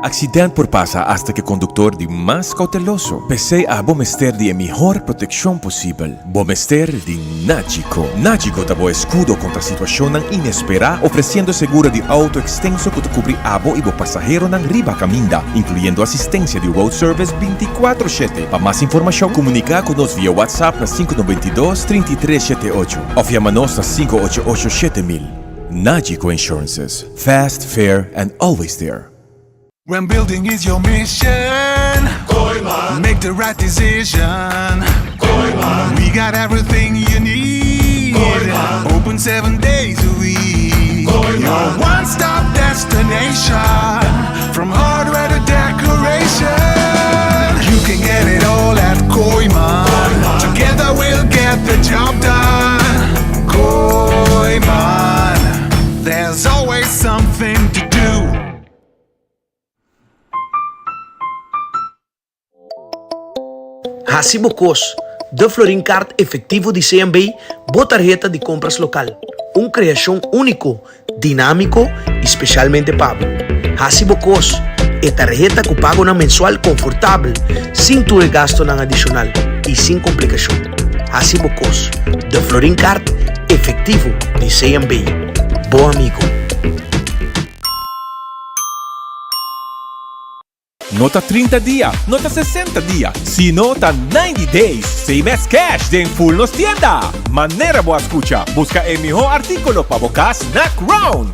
Accident por pasa hasta cu e conductor di mas cauteloso. P'esey abo mester di e mihor proteccion posibel. Bo mester di Nagico. Nagico ta bo escudo contra situacionnan inespera, ofreciendo seguro di auto extenso cu ta cubri abo y bo pasaheronan riba caminda, incluyendo asistencia di road service binticuatro shete. Pa mas informacion, comunica cu nos via WhatsApp na sinku noventa i dos, trinta i tres shete ocho of yama nos na sinku ocho ocho 7000. Nagico Insurances, fast, fair and always there. When building is your mission, Kooyman. Make the right decision. Kooyman. We got everything you need. Kooyman. Open seven days a week. Kooyman. Your one-stop destination. From hardware to decoration. You can get it all at Kooyman. Together we'll get the job done. Kooyman. There's always something to do. Hasi bo kos, De Florin Card Efectivo di CMB, bo tarheta di compras local. Un creacion unico, dinamico y specialmente pa bo. Hasi bo kos, e tarheta cu pagonan mensual confortabel, sin tur e gastonan adicional y sin complicacion. Hasi bo kos, De Florin Card Efectivo di CMB, bo amigo. No ta 30 dia, no ta 60 dia, sino ta 90 days same as cash den full nos tienda! Manera bo a scucha, busca e miho articulo pa bo cas na Crown!